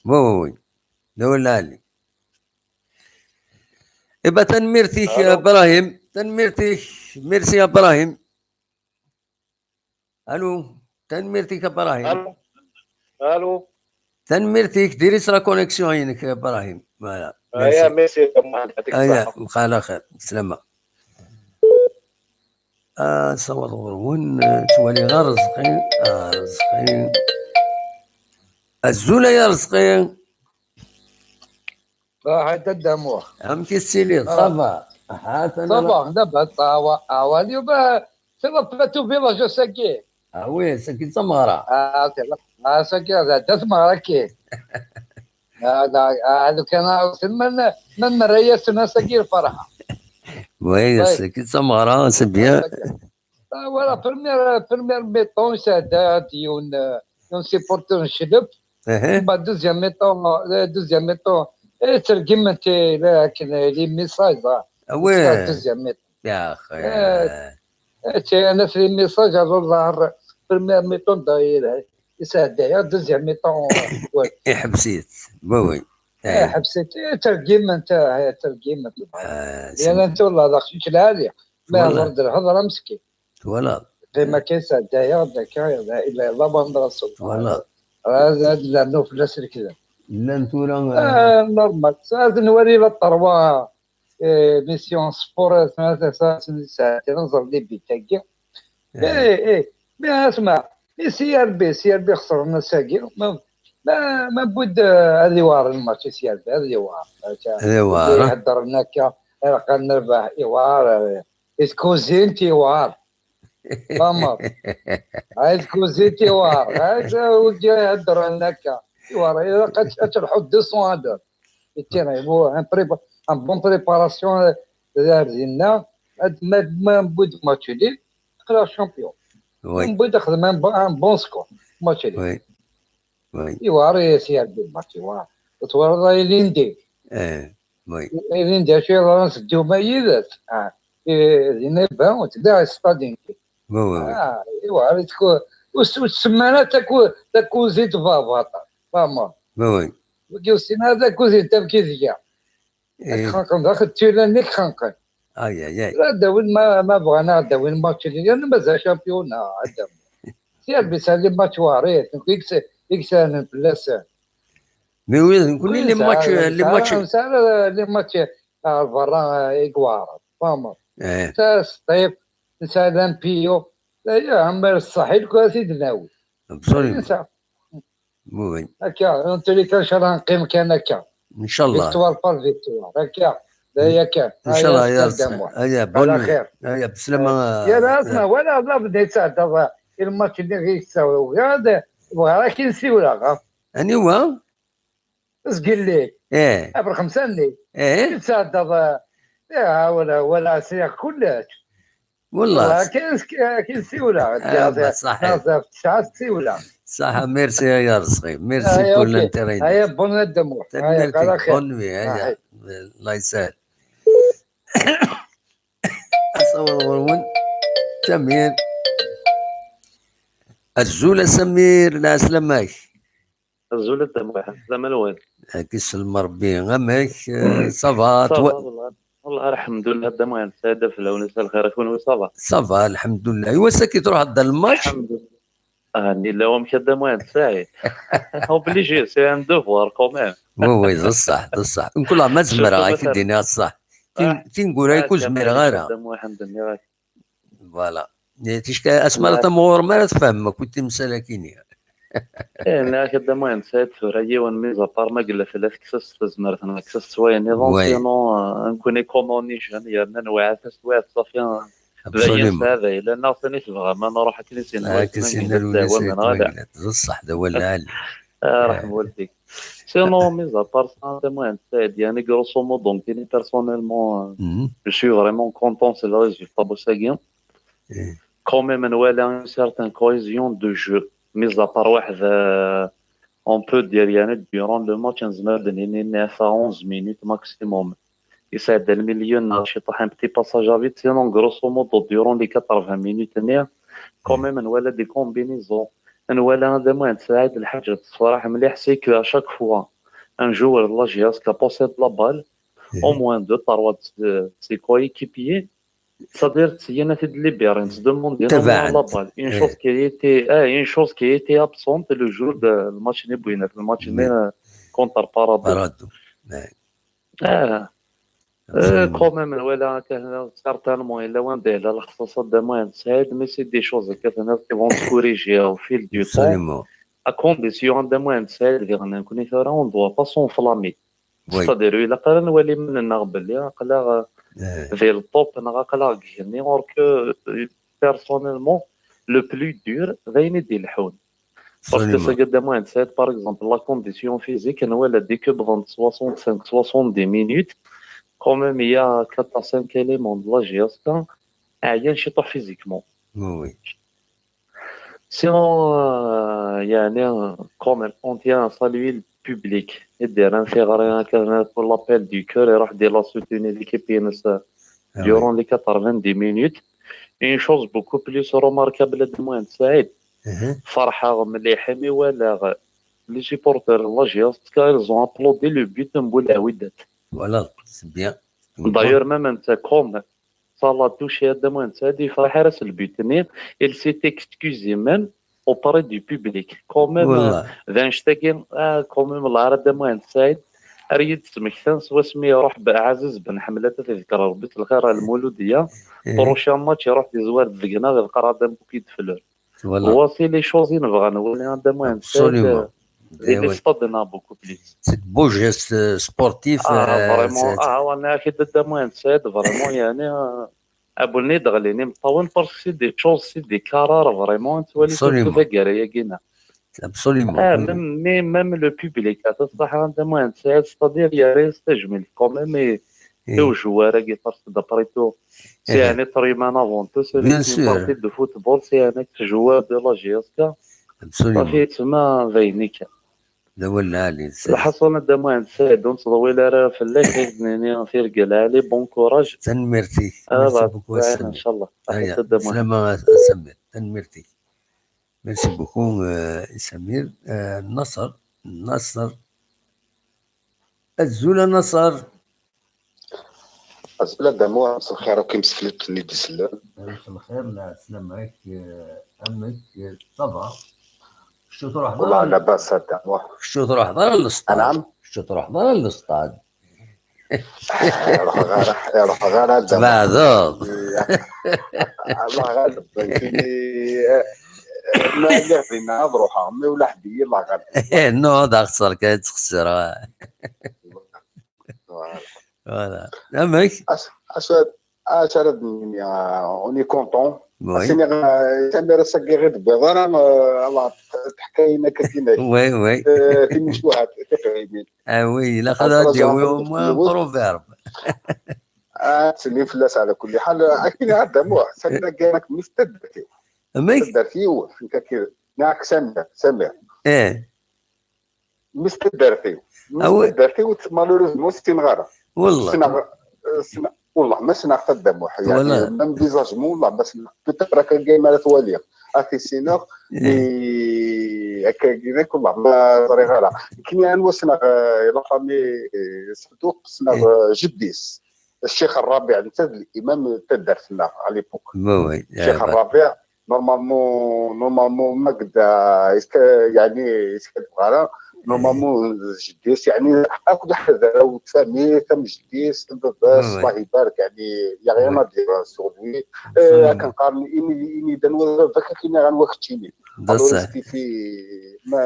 Oui, oui, oui. لا ولا علي. إبا تنميرتيك يا إبراهيم، تنميرتيك، merci يا إبراهيم. الو، تنميرتيك ابراهيم. الو. الو. تنميرتيك ديري la connexion ينك يا ابراهيم. Voilà. ايا merci يا محمد، يعطيك الصحه. بقى على خير، سلامه. آه، صور غرون، آه، توالي غير رزقين، آه، رزقين. الزولة يا رزقين. Raḥet a Dda Muḥ. Amek i tettiliḍ? Ça va? Ha-t-an. Ça va, labas, awa, awa, Liyuba, ça va pas tout village ass-agi? Ah oui, ass-agi d tameɣra. Ah, ass-agi d tameɣra-agi. Ah, lukan ma nerra-yasen ass-agi lferḥ. Oui, ass-agi d tameɣra, c'est bien. Ah, voilà, première, première mi-temps, c'est-à-dire, yiwen, euh, yiwen supporter n Ccleb. Mbeɛd deuxième mi-temps, euh, deuxième mi-temps, eh, tergiment, eh, les messages, ah. Ah ouais. Deuxième mi-temps. Ya axi. Eh, eh, c'est un les messages, alors, la première mi-temps, d'ailleurs, c'est-à-dire, deuxième mi-temps, ouais. Iḥbes-it. Oui, oui. Eh, ḥbes-it, eh, tergiment, eh, tergiment. Ah, Yal anti, wallah, d aqcic lɛali. Ma Voilà. Yehder-d lhedra meskin. Twalaḍ. Qima kan sɛeddayeɣ-d akka, la bande rasul. Twalaḍ. Ad ad nernu fell-as lekdeb. Llan tura. Ah, normal. Ad nwali la trois, eh, mission sport, eh, sɛeddayen ẓer les buts-agi. Eh, eh, mais asma, i si Rebbi, si Rebbi xesren ass-agi. Ma, ma, ma newwi-d, eh, ad iwɛer lmatch i si Rebbi, ad iwɛer. Ad iwɛer. Heddren akka, ilaq ad nerbeḥ, iwɛer, eh, Is kuzint iwɛer. Lameṛ. Is kuzint iwɛer. Is wigi iheddren akka. Iwɛer. Ilaq ad ad telḥuḍ deux cents à l'heure. Ittira, un pré-, un bon préparation, eh, ar dinna. Ad, ma, ma newwi-d match nul, aql-aɣ champion. Oui, Newwi-d axdem un bon, un bon score. Match nul. oui, oui. Iwɛer i si Rebbi lmatch, iwɛer. Twalaḍ ay Lindi. Eh, oui. Ilindi acu yeḍran s dduma yid-s. Ah, eh, dinna iban, tella stadin. Oui, oui, oui. Ah, iwɛer i tku-, ur s-, ur tsemma ara taku-, takuzint babaṭa. Fahmeḍ? Oui, oui. Wigi ur sin ara takuzint am kizga. Eh, Xanqen daxel d tula-nni xanqen. Aïe, aïe, aïe. Ad d-awin ma, ma bɣan ad d-awin match-nni, yerna mazal championnat, ad d-awin. Si Rebbi sɛan les matchs weɛrit, nekk i yes-, i yesɛan fell-asen. Mais oui, nekkni les matchs, les matchs. Nesɛa les matchs ar berra i iweɛren, fahmeḍ? Eh, Nesɛa Sṭif, nesɛa Lampiyo. Aya, am ṣṣaḥ, il-, ad t-id-nawi. absolument. Nesɛa. Oui, oui. Akka, en tous les cas, ncallah neqqim kan akka. Ncallah. Victoire par victoire, akka. D aya kan. Ncallah, Aya, ya Sidi Muḥ. Aya, Ala bonne nuit. xir. Aya, beslama. Yal asma, wala la bda yettɛedda lmatch-nni i yettawi. Ugaɣ-d, bɣiɣ ad k-in-siwleɣ, ha? Aniwa? Zgelli. Eh, Ɣef lxemsa-nni. eh. Yettɛedda, eh, wala, wala sriɣ kullec. Wallah. Akken siwla. Ah, bah, صحيح. Tesɛa siwla. صح, merci يا رزقي. Merci Aya, pour ok. L'intérêt. Aya, bon, ad d-amuɣ. Aya, Tanemmirt-ik. ala xir. Bonne nuit. Aya. Allah يسهل. Asawaḍ ɣur-wen. Samir. Azul a Samir, lɛeslama-k. Azul a Dda Muḥend, lama-nwen. Ak isellem Rebbi. Amek, eh, ça va? Ça Twa- va, والله. والله الحمد لله، a Dda Muḥend Saɛid, fell-awen, مساء الخير a kunwi, ça va. Ça va, الحمد لله. Iwa saki truḥeḍ d lmatch? الحمد لله. Ah, nilla wamek a Dda Muḥend Saɛid. Obligé, c'est un devoir quand même. Oui, oui, d ṣṣeḥ, d ṣṣeḥ. Mkul ma zemreɣ, Surtout ak-id-iniɣ ṣṣeḥ. Tin, Ah, tin gura-k ur ah, zmireɣ ara. A Dda Muḥend, nniɣ-ak. Voilà. Ticki asma ara tamɣurem ara tfehmem akk timsal-akini. Eh, nniɣ-ak a Dda Muḥend Saɛid, tura yiwen, mis à part ma yella fell-as kkes-as tazmert, neɣ kkes-as s wayen niḍen, Ouais. Sinon, euh, nekkni comme on est jeune, yerna nweɛɛed-as twiɛet, ṣafi, d ayen Absolument. nesɛa d ayla-nneɣ, tani tebɣa ma nruḥ akken i s-yenna Akken wayetma, s-yenna nella Lewnis ddaɛwa, Ayt ma neɣ ala. Waglat. D ṣṣeḥ, d awal lɛali. Ah, raḥem waldik. Sinon, mis à part ça, a Dda Muḥend Saɛid, yani, grosso modo, nekkini personnellement, euh, Mhm. je suis vraiment content, c'est le résultat n wass-agi. Eh. Quand même, nwala une certaine cohésion de jeu. Mis à part waḥed, euh, on peut dire, yani, durant le match, nezmer ad nini neuf à onze minutes maximum. Yesɛedda lmilyu neɣ ciṭuḥ, un petit passage à vide, sinon, grosso modo, durant les quatre-vingts minutes-nni, quand même, nwala des combinaisons. Nwala a Dda Muḥend Saɛid, lḥaǧa tessefraḥ mliḥ, c'est que à chaque fois, un joueur de la G S qui a possède la balle, Eh. au moins deux, trois de ses, ses coéquipiers, c'est-à-dire, ttgen ad t-id-libérin, ttdemandin au moins Tabaɛent. La balle. Une Eh. chose qui a été, ah, une chose qui a été absente le jour de le match-nni n Bouinat, le match-nni, Mais euh, contre Paradou. Paradou. Eh. Ah. Euh, Absolument. Quand même, nwala akka, certainement, yella wanda yella lexṣaṣ a Dda Muḥend Saɛid, mais c'est des choses qui vont se corriger au fil du temps. Absolument. À condition, a Dda Muḥend Saɛid, diɣen, nekkni tura, on ne doit pas s'enflammer. C'est-à-dire, ilaq ara nwali iman-nneɣ belli aql-aɣ di le top neɣ aql-aɣ deg igenni, or que, euh, personnellement, le plus dur d ayen i d-ileḥḥun. Parce que ça, Dda Mohamed Saïd, par exemple, la condition physique, nwala-d ikubḍen soixante-cinq, soixante-dix minutes, quand même, il y a quatre à cinq éléments de la J S K, ɛyan ciṭuḥ physiquement. Sinon, euh, يعني, euh, quand même, on tient à saluer le public. Et derrière, c'est vrai, pour l'appel du cœur, et il a soutenu l'équipe durant les quatre-vingt-dix minutes. Une chose beaucoup plus remarquable, Dda Mohamed Saïd, فرحة مليحة، mais voilà, les supporters de la J S K, ils ont applaudi le but de Boulaouidet. Voilà, c'est bien. D'ailleurs, même un comme ça l'a touché, Dda Mohamed Saïd, il s'est excusé même auprès du public. Quand même, euh, d annect-agi, ah, quand même, la Dda Mohamed Saïd, ar yid-smektan s wasmi iruḥ Ɛaziz Ben Ḥemlat, ad t-iḍker Rebbi s lxir, ar Lmuludiya. Prochain match, iruḥ d izwar deg-neɣ, d Qaradam Bouquet de Fleurs. Voici les choses i nebɣa nwali, Dda Mohamed Saïd, euh, di les stades-nneɣ beaucoup plus. C'est de beaux gestes, euh, sportifs. Ah, vraiment, ah, wana akid Dda Mohamed Saïd, vraiment, يعني, euh, abunni d-ɣlin imeṭṭawen, parce que c'est des choses, c'est des carrars, vraiment, nettwali taggara-agi-nneɣ. Absolument. Ah, même, mais même le public, à ce moment-là, c'est-à-dire, il y a un stage, mais quand même, et, et aux joueurs, parce que d'après tout, c'est un être humain avant tout, c'est une partie de football, c'est un ex-joueur de la J S K. Absolument. صافي تما باينيك. D awal lɛali. Lḥaṣun, Dda Mohamed Saïd, ur nettḍewwil ara fell-ak, ad d-nini tirga lɛali, bon courage. Tanemmirt-ik. Merci beaucoup, a Samir. Inchallah. Aya, Dda Mohamed. Slama, a Samir. Tanemmirt-ik. Merci beaucoup, euh, Samir. Euh, Nasser, Nasser. Azul a Nasser. Azul a Dda Mohamed, مساء الخير، akk imsekliṭen i d-isellen. مساء الخير, la, sslam-ik, euh, amek, euh, ça va? Kečč ur truḥeḍ ara, والله لاباس a Dda Mohamed. Kečč ur truḥeḍ ara lesṭad. نعم. Kečč ur truḥeḍ ara lesṭad. Ruḥeɣ ara, ruḥeɣ ara a Dda Mohamed. Tbeɛdeḍ. Allah ɣaleb, tini, eh, ma lliɣ dinna ad ruḥeɣ, ma ulaḥ-iyi, Allah ɣaleb. Eh, non, ad axṣer kan, ad ttxessereɣ. Voilà. Amek? Acu, acu ara d-nini, ah, on est content. Oui. Ass-nni, ah, Samir, ass-agi ɣer d-tewwiḍ ara, ah, Allah, teḥkayin akka tinak. Oui, oui. Eh, timucuha tiqdimin. Ah oui, ilaq ad d-yawi au moins un proverbe. Ah, ttsellim fell-as ɛla kulli ḥal. Akken iɛedda Muḥ, Samir, akken mi s-taddat-iw. Amek? Taddat-iw, nekk, nekk Samir, Samir. Eh. Mmi-s n taddart-iw. Mmi-s n taddart-iw, malheureusement, ur ssineɣ ara. Wallah. Ssneɣ, ssneɣ, wallah, ma ssneɣ-t a Dda Muḥ, yeɛni, même visagement, wallah, ma ssneɣ. Peut-être akka kan ara t-waliɣ. Ad t-issineɣ, mais akka-agi nekk, wallah, ma ẓriɣ ara. Nekni anwa ssneɣ, euh, la famille, euh, Saduq, ssneɣ, euh, jeddi-s. Ccix Rabiɛ, netta d l'imam n taddart-nneɣ, à l'époque. Ccix Rabiɛ, normalement, normalement, ma qed, euh, yeska-, yeɛni, yeskaddeb ara, normalement, jeddi-s, yeɛni, akked ḥedd ara, famille, tamjeddit, baba-s, Allah ibarek, yeɛni, y a rien à dire sur lui. Euh, akken qqaren, ini, ini d anwa baba-k, akken anwa keččini. Alors, istifi, ma,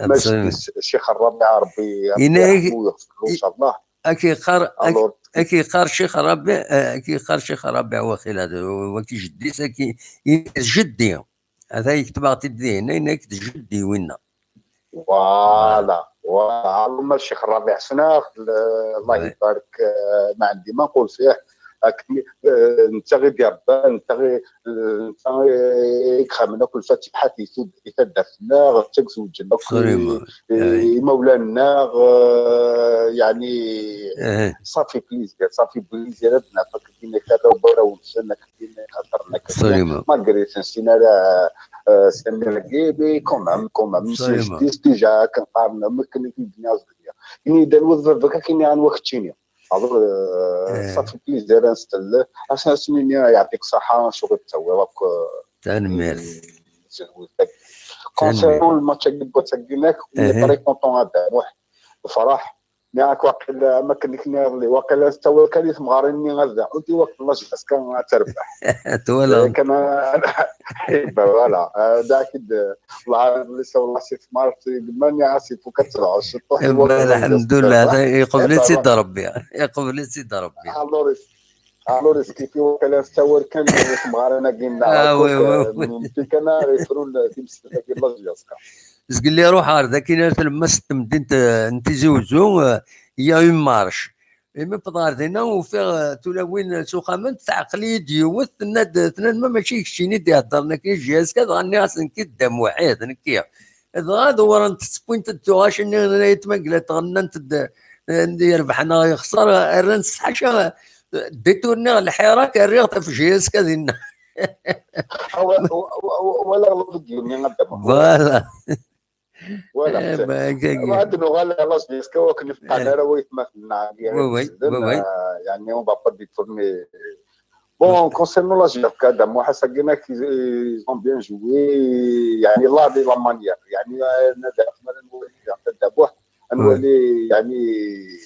ma jeddi-s, Ccix Rabiɛ, Rebbi, Rebbi yerḥmu, yeɣfir lahu, inchallah. Ad k-yeqqar, ad k-, alors, ad k-yeqqar Ccix Rabiɛ, eh, ad k-yeqqar Ccix Rabiɛ waxila, d, wagi jeddi-s, ad k-, d jeddi. Ata yektubaɣ-t-id dihin, ayen-agi d jeddi winna. Voilà, voilà. Alors ma Ccix Rabiɛ ssneɣ-t, Allah ibarek, eh, ma ɛendi ma nqul fih. Akken, eh, netta i d-irebban, netta i, eh, netta i ixedmen akk lfatiḥat i tud-, i taddart-nneɣ, d tagzewǧen akk i, i imawlan-nneɣ, eh, yeɛni, ça fait plaisir, ça fait plaisir ad naf akken akka warraw-nsen, akken akka xeddmen, malgré ur ten-nessin ara, eh, Samir-agi, mais quand même, quand même, c'est déjà akken qqaren, am akken i d-nniɣ zeddiɣ. Ini-d anwa d baba-k, akken anwa keččini. Alors, euh, ça fait plaisir ad nestell. Ass-a, as-nini yeɛṭik ṣṣeḥḥa, acu i d-tawiḍ akk, euh, tanemmirt. Concernant le match-agi n wass-agi, on est très content a Dda Muḥ. Nefreḥ, Nniɣ-ak waqil am akken i k-nniɣ iḍelli, waqil ad tettawal kan i temɣarin-nni ad daɛunt i wakken la jeunesse kan ad terbeḥ. Twalaḍ. Kan, voilà. Da ak-id, والله iḍelli sawleɣ si tmart, yemma nniɣ-as il faut ad tebɛu ciṭuḥ i wakken la jeunesse ad terbeḥ. Lḥemdullah, yeqbel-itt-id Rebbi. Yeqbel-itt-id Rebbi. Alors, alors, est-ce que waqila nessawal kan i temɣarin-agi-nneɣ, ah, oui, oui, oui. Kan ara yefrun timsirt-agi n la jeunesse. Zgelli ruḥ ɣer dakin ar tlemmast n temdint, eh, n Tizi Uzzu, eh, il y a une marche. Imi wwḍeɣ ɣer dinna, ufiɣ, eh, tulawin s uxxamant, teɛqel-iyi-d yiwet, tenna-d, tenna-d, ma mačči d keččini i d-iheddren akken i J S K, dɣa nniɣ-as nekk d Dda Muḥ, d nekki. Dɣa dewwrent-tt, wwint-d tuɣac-nni n Ayt Maglat, ɣennant-d, eh, yerbeḥ neɣ yexṣer, rran-tt ḥaca, détourniɣ lḥirak, rriɣ-t ɣef J S K dinna. Wala ɣlub deg yimi, a Dda Muḥ. Voilà. Voilà. Ad nuɣal ɣer la jeunesse, akken i fqan ara waytmaten-nneɣ. Oui, oui, oui, oui. Euh, yani, on va pas détourner. Bon, concernant la J S K, Dda Muḥ, ass-agi-inek, ils ont bien joué. Yani, la, de la manière. Yani, euh, nadi, Dda Muḥ, ad nwali, yani,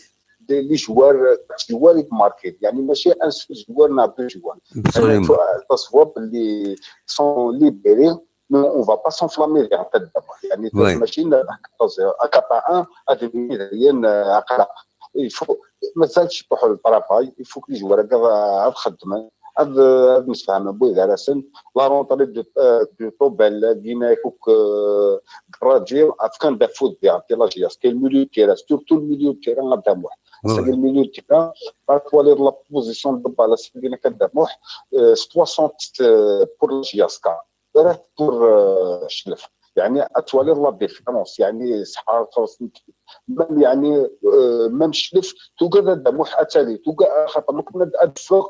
des, les joueurs, quatre joueurs i marqué. Yani, mačči un seul joueur, neɣ deux joueurs. Absolument. Yani, taswa belli sont libérés, mais on va pas s'enflammer vers Dda Muḥ. Yani, oui. Mačči nerbeḥ quatorze à quatre à un, ad nini dayen, euh, aql-aɣ. Il faut, mazal ciṭuḥ le travail, il faut que les joueurs ad, ad xedmen, ad, ad msefhamen wid gar-asen. La rentrée de, euh, de Tobel, Guinée, Cook, euh, Gradji, afin d'affoud vers la J S K, le milieu de terrain, surtout le milieu de terrain, a Dda Muḥ. Oui, oui. C'est le milieu de terrain, ma twaliḍ la position de balle, c'est bien a Dda Muḥ, euh, soixante, euh, pour la J S K. Pour, euh, Chlef. Yani, ad twaliḍ la différence. Yani, même, yani, euh, même Chlef, tugad a Dda Muḥ ad tali, tugad, xaṭer, lukan ad, ad teffeɣ,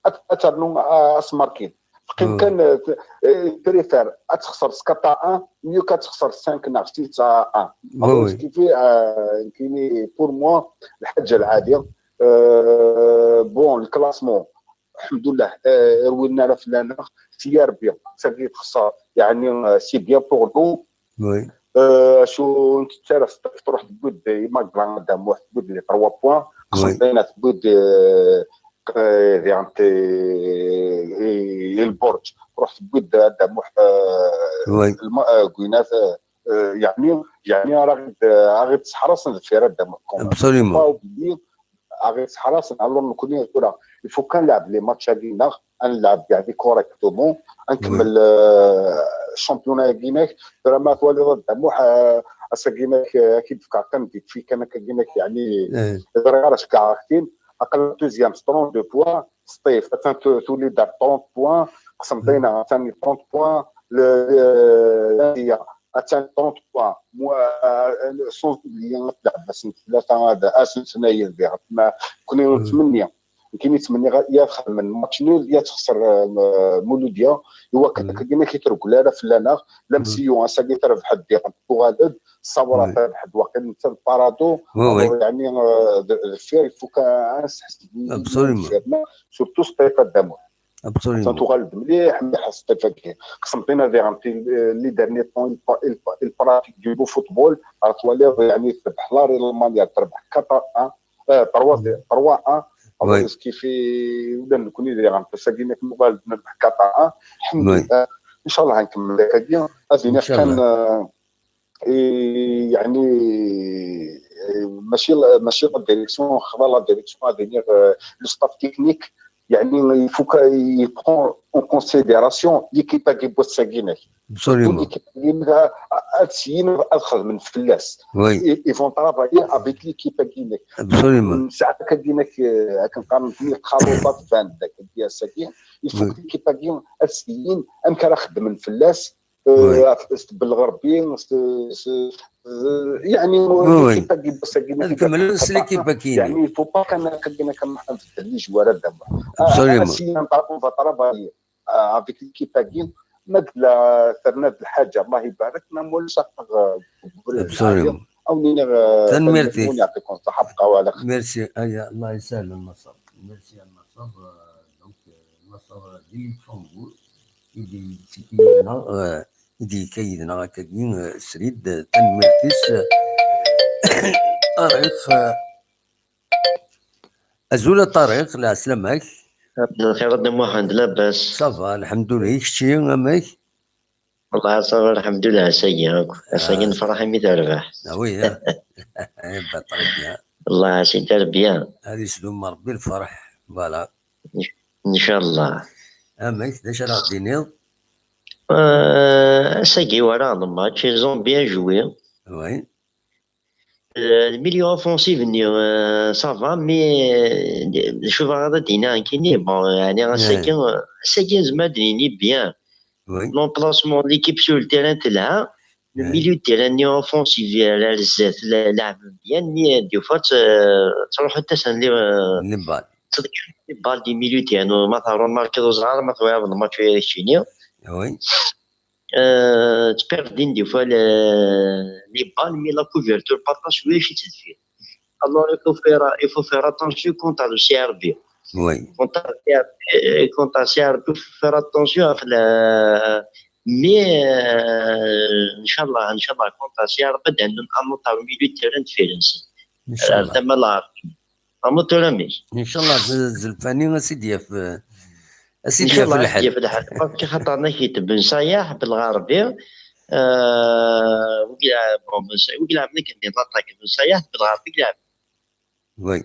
ad, ad ternu, euh, ad s-markin. Teqqim kan, euh, t-, euh, préfère ad texser quatre à un, mieux qu'ad texser cinq neɣ six à un. Oui, oui. Kifi, euh, kini, pour moi, lḥaǧa lɛali. Euh, bon, le classement, الحمد لله، euh, rwin ara fell-aneɣ, si Rebbi, sagi texser, yani, euh, c'est bien pour nous. Oui. Euh, acu n tettara s-, tṛuḥ tewwi-d imagla a Dda Muḥ, tewwi-d les trois points. Oui. Qsenṭina tewwi-d, euh, euh, diɣen, euh, lberǧ, tṛuḥ tewwi-d a Dda Muḥ, euh, oui, lma-, euh, Gwinat, euh, euh, yani, yani, ara ɣ-id-, ara ɣ-id-seḥrasen deffir a Dda Muḥ. Absolument. Pas oublier, ara ɣ-id-seḥrasen, alors nekkni tura, il faut kan nlɛeb les matchs-agi-nneɣ, ad nlɛeb, yani, correctement, ad nkemmel, euh, championnat-agi-inek, tura ma twaliḍ a Dda Muḥ, euh, ass-agi-inek, euh, ad k-id-fkeɣ kan vite fait kan akka-agi-inek, yani, ẓriɣ ara ceggɛeɣ-ak-t-in, aql-aɣ deuxième s trente-deux points, Sṭif, attan tu-, tuli-d ar trente points, Qsenṭina, attan trente points, le, euh, Laziya, attan trente points. Mu-, euh, sans oublier, ad tleɛb ass n tlata, ad, ass n ttnayen diɣ. Ma, kuni nettmenni, nekkini ttmenniɣ ya xedmen match nul, ya texser, euh, Muludiya, i wakken akka-agi-inek i treggel ara fell-aneɣ, la Msiyu, ass-agi terbeḥ-d diɣ, tuɣal-d, Ṣawra terbeḥ-d waqil netta d Parado, yani, euh, d-, deffir, il faut kan ad nseḥseb i, surtout Sṭif a Dda Muḥ. Absolument. Tuɣal-d mliḥ, mliḥ Sṭif-agi. Qsenṭina diɣen, les derniers temps, il pra-, il pra-, il pratique du beau football. Ara twaliḍ, yani, terbeḥ la Real Mania, terbeḥ quatre un, euh, trois, trois un. Oui. Alors, kifi, ula d nekkni diɣen, ass-agi-inek nuɣal-d nerbeḥ quatre un. Alḥemdulillah. Inchallah, ad nkemmel akka-agi. Ad iniɣ kan, euh, Et, يعني, euh, ماشي، ماشي la direction, خلا la direction, c'est-à-dire, euh, le staff technique, يعني, il faut qu'il prend en considération l'équipe-agi n wass-agi-inek. Absolument. Surtout l'équipe-agi-inek, ad, ad syin ad xedmen fell-as. Oui. Ils, ils vont travailler avec l'équipe-agi-inek. Absolument. Saɛat-agi-inek, euh, akken qqaren, txaluṭa tban-d, ass-agi. Il faut que l'équipe-agi ad syin amek ara xedmen fell-as, euh, s-, s-, belɣerbi, s-, s-, s-, يعني, oui, oui. Ad kemmlen s l'équipe-agi. يعني, il faut pas كان كان كان نبدل les joueurs هذا. Absolument. Si on va travailler, euh, avec l'équipe-agi, ma d la terna d lḥaǧa, Allah يبارك, ma ulac, euh, absolument. Tanemmirt-ik. Merci. Aya, Allah يسهل النصر. Merci النصر. Donc, euh, النصر di Luxembourg. I d-yekka yid-neɣ, euh, i d-yekka yid-neɣ akkagi, euh, srid, euh, tanemmirt-is, euh, Ṭariq, euh, Azul a Ṭariq, lɛeslama-k. Lxir a Dda Muḥend, labas? Ça va, lḥemdullah. I kečči, amek? Wellah ça va, lḥemdullah, ass-agi akk. Ass-agi nefreḥ imi terbeḥ. Ah oui, hein? Eh ben, très bien. Wellah c'est très bien. Ad isdum Rebbi lferḥ. Voilà. Ncallah. Amek, d acu ara ɣ-d-tiniḍ? Euh, ass-agi walaɣ le match, ils ont bien joué. Oui. Euh, le milieu offensif-nni, euh, ça va, mais euh, d acu bɣiɣ ad d-iniɣ nekkini, bon, yeɛni ass-agi, euh, ass-agi nezmer ad d-nini bien. Oui. L'emplacement de l'équipe sur le terrain telha. Le Ouais. Milieu de terrain-nni offensif, euh, ar zdat, la- leɛben bien, mais euh, des fois, euh, ttruḥunt-asen les, euh, Les balles. les balles du milieu de terrain. Ma tṛumarkiḍ uẓar, ma twiɛeḍ le match aya keččini. Oui. Euh, ttperdin des fois les, les balles, mais la couverture pas pas شوية شي تدفير. Alors il faut faire, il faut faire attention contre le C R B. Oui. Contre le C R B, euh, contre le C R B, il faut faire attention avec le, mais euh, ncallah, ncallah, contre le C R B, d'un autre milieu de terrain différent. Ncallah. Tama la. Amutur amek? Ncallah, z- Zelfani a s-id-yaf, eh, a s-id-yaf Ncallah, lḥal. Yaf lḥal. Parce que xaṭer nekk Ben Sayaḥ, Belɣerbi, euh, wi ilɛeb-, bon, Ben Sa- wi ilɛeben akken di l'attaque, Ben Sayaḥ, Belɣerbi ilɛeb. Oui.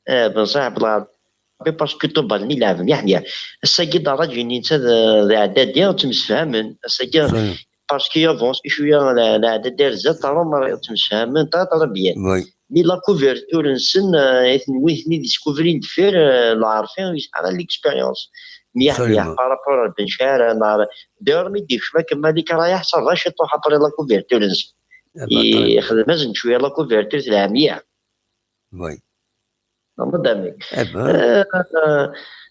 Eh, Ben Sayaḥ, Belɣerbi, parce que Tuba-nni ilɛeb mliḥ, mliḥ. Ass-agi Daraǧi netta d, d Ɛdadi, ttemsefhamen. Ass-agi, Absolument. parce que avance cwiya la- Leɛdadi ar zdat, Roma ttemsefhamen, très, très bien. Oui. Mais la couverture-nsen, euh, i ten- wi ten-id-yescouvrent deffir, euh, Lɛerfi yesɛa l'expérience. Mliḥ, mliḥ, Absolument. par rapport à Ben Sayaḥ, neɣ, d'ailleurs, mi d-yekcem akken Malik Rayaḥ, ça va, ciṭuḥ après la couverture-nsen. Ah bah, très bien. Yexdem-asen cwiya la couverture, telha mliḥ. Oui. Madame. Eh ben, Euh, euh,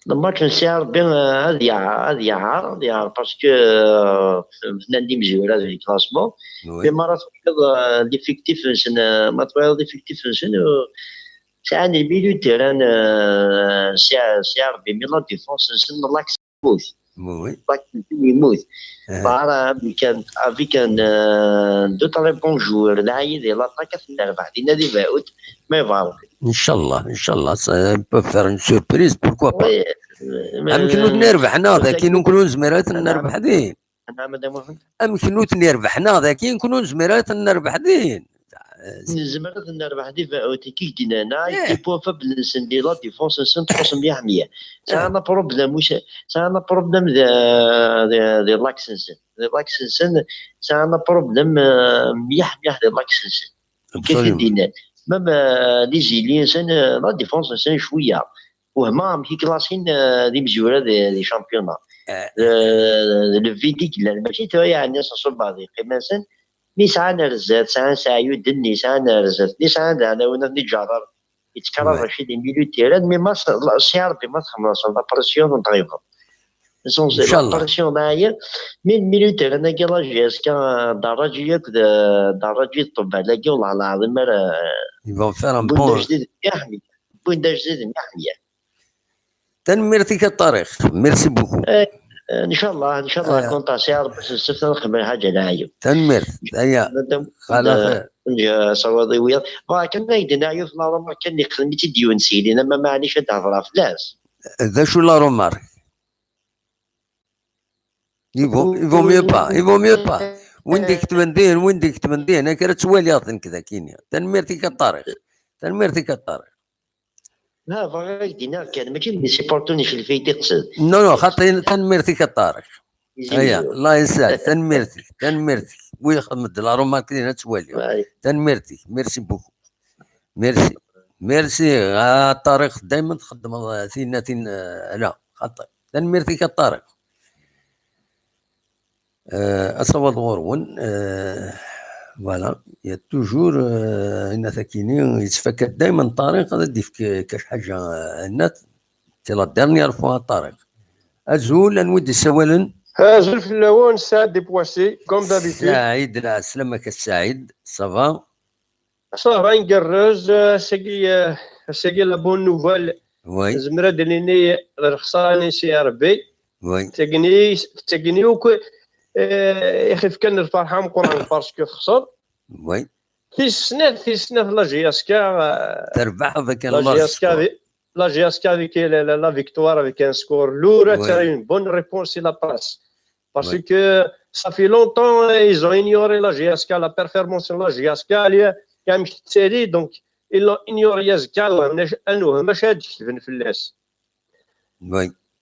le match n C R B, euh, ad yaɛer, ad yaɛer, ad yaɛer, parce que, euh, bnan d imezwura di classement. oui. Mais ma ara twayeḍ, euh, l'effectif-nsen, euh, ma twayeḍ l'effectif-nsen, euh, sɛan le milieu de terrain, euh, C R B, mais la défense-nsen, l'axe yemmut. Oui. L'axe-nsen yemmut. Eh. Par, euh, avec un, avec un, euh, deux, très bons joueurs, là, il est l'attaque, ad nerbeḥ dinna di Baout, mais voilà. Ncallah, ncallah, ça peut faire une surprise, pourquoi pas. Oui, euh, Amek euh, nutni rebḥen-aɣ daki, exactement. Nekkni nezmer ad Naam. nerbeḥ din. Naam, Madame Mohamed. Amek nutni rebḥen-aɣ daki, nekkni nezmer ad nerbeḥ din. Nezmer ad nerbeḥ di Baout, kif d-nnan, Eh. équipe affable-nsen di la défense-nsen txuṣṣ mliḥ, mliḥ. Sɛan problème, mus-, sɛan problème di, di, di l'axe-nsen. Di l'axe-nsen, sɛan problème, euh, mliḥ, mliḥ di l'axe-nsen. Kif Absolument. d-nnan. Même, euh, les ailiers-nsen, euh, la défense-nsen, cwiya. Wehmeɣ amek i klasin, euh, d imezwura di, di championnat. Eh. Euh, le vide i yellan, mačči tura yeɛni s ṣṣuba di qiman-nsen, mi sɛan ar zdat, sɛan Saɛyud-nni, sɛan ar zdat, mi sɛan daɛna win ad iǧarar, yettkarar Ouais. Racid i milieu de terrain, mais ma s-, la- C R B ma txemmeḍ la pression n tɣibeḍ. Ncallah. La pression n ɛyiɣ, mais le milieu de terrain-agi la J S K, Daraǧi akk d, Daraǧi d Ṭubbal-agi, wallah lɛaḍim ara Ils vont faire un wwin-d bon. ajdid mliḥ, mliḥ. Wwin-d ajdid mliḥ, mliḥ. Tanemmirt-ik a Ṭariq. Merci beaucoup. Eh, eh, ncallah, ncallah, Eh. كنت سي ربي سفت نخدم حاجة لعيب. Tanemmirt. Aya. Madame, Xala xir. Sawaḍi wiyaḍ. Bon, kan ay d-naɛyuf la remarque kan yexdem-itt-id yiwen sili, ma maɛlic ad d-hedreɣ fell-as. D acu la remarque? Il vaut, il vaut mieux pas, il vaut mieux pas. Win d-iketben din, win d-iketben din, akka ara ttwaliɣ nekk daki-nni. Tanemmirt-ik a Ṭariq. Tanemmirt-ik a Ṭariq. Ha, bɣiɣ ad ak-d-iniɣ kan, mačči d supporter n Celfayt i teqsed. Non, non, xaṭi, tanemmirt-ik a Ṭariq. Izi Aya, izi. Allah yesɛed, tanemmirt-ik, tanemmirt-ik. Wi ixdem-d la remarque din ad twaliɣ. Ay. Tanemmirt-ik, merci beaucoup. Merci. Merci a Ṭariq, dayma txeddmeḍ, eh, tinnatin, eh, ala, xaṭi. Tanemmirt-ik a Ṭariq. Eh, asawaḍ ɣur-wen, eh, voilà, il y a toujours, eh, ayen akini, yettfakka-d dayma Ṭariq ad d-yefk kac ḥaǧa, eh, ayen-a, c'est la dernière fois a Ṭariq. Azul, anwa i d-yessawalen? Azul fell-awen, Saɛid di Poissy, comme d'habitude. Saɛid, lɛeslama-k a Saɛid, ça va? Ça va, ngerrez, eh, ass-agi, eh, ass-agi la bonne nouvelle. Oui, Nezmer ad d-nini d lexsara-nni n C R B. oui. Tagni, tagni akk, eh, ixef kan lferḥ ameqqran parce que texṣer. Oui. Tis snat, tis snat la J S K, eh, Terbeḥ avec un la large J S K score. Di, la G S K avec la, la, la victoire avec un score lourd, c'est une bonne réponse et la passe. Parce que ça fait longtemps, euh, ils ont ignoré la G S K, la performance de la G S K, il y a une série, donc ils l'ont ignoré.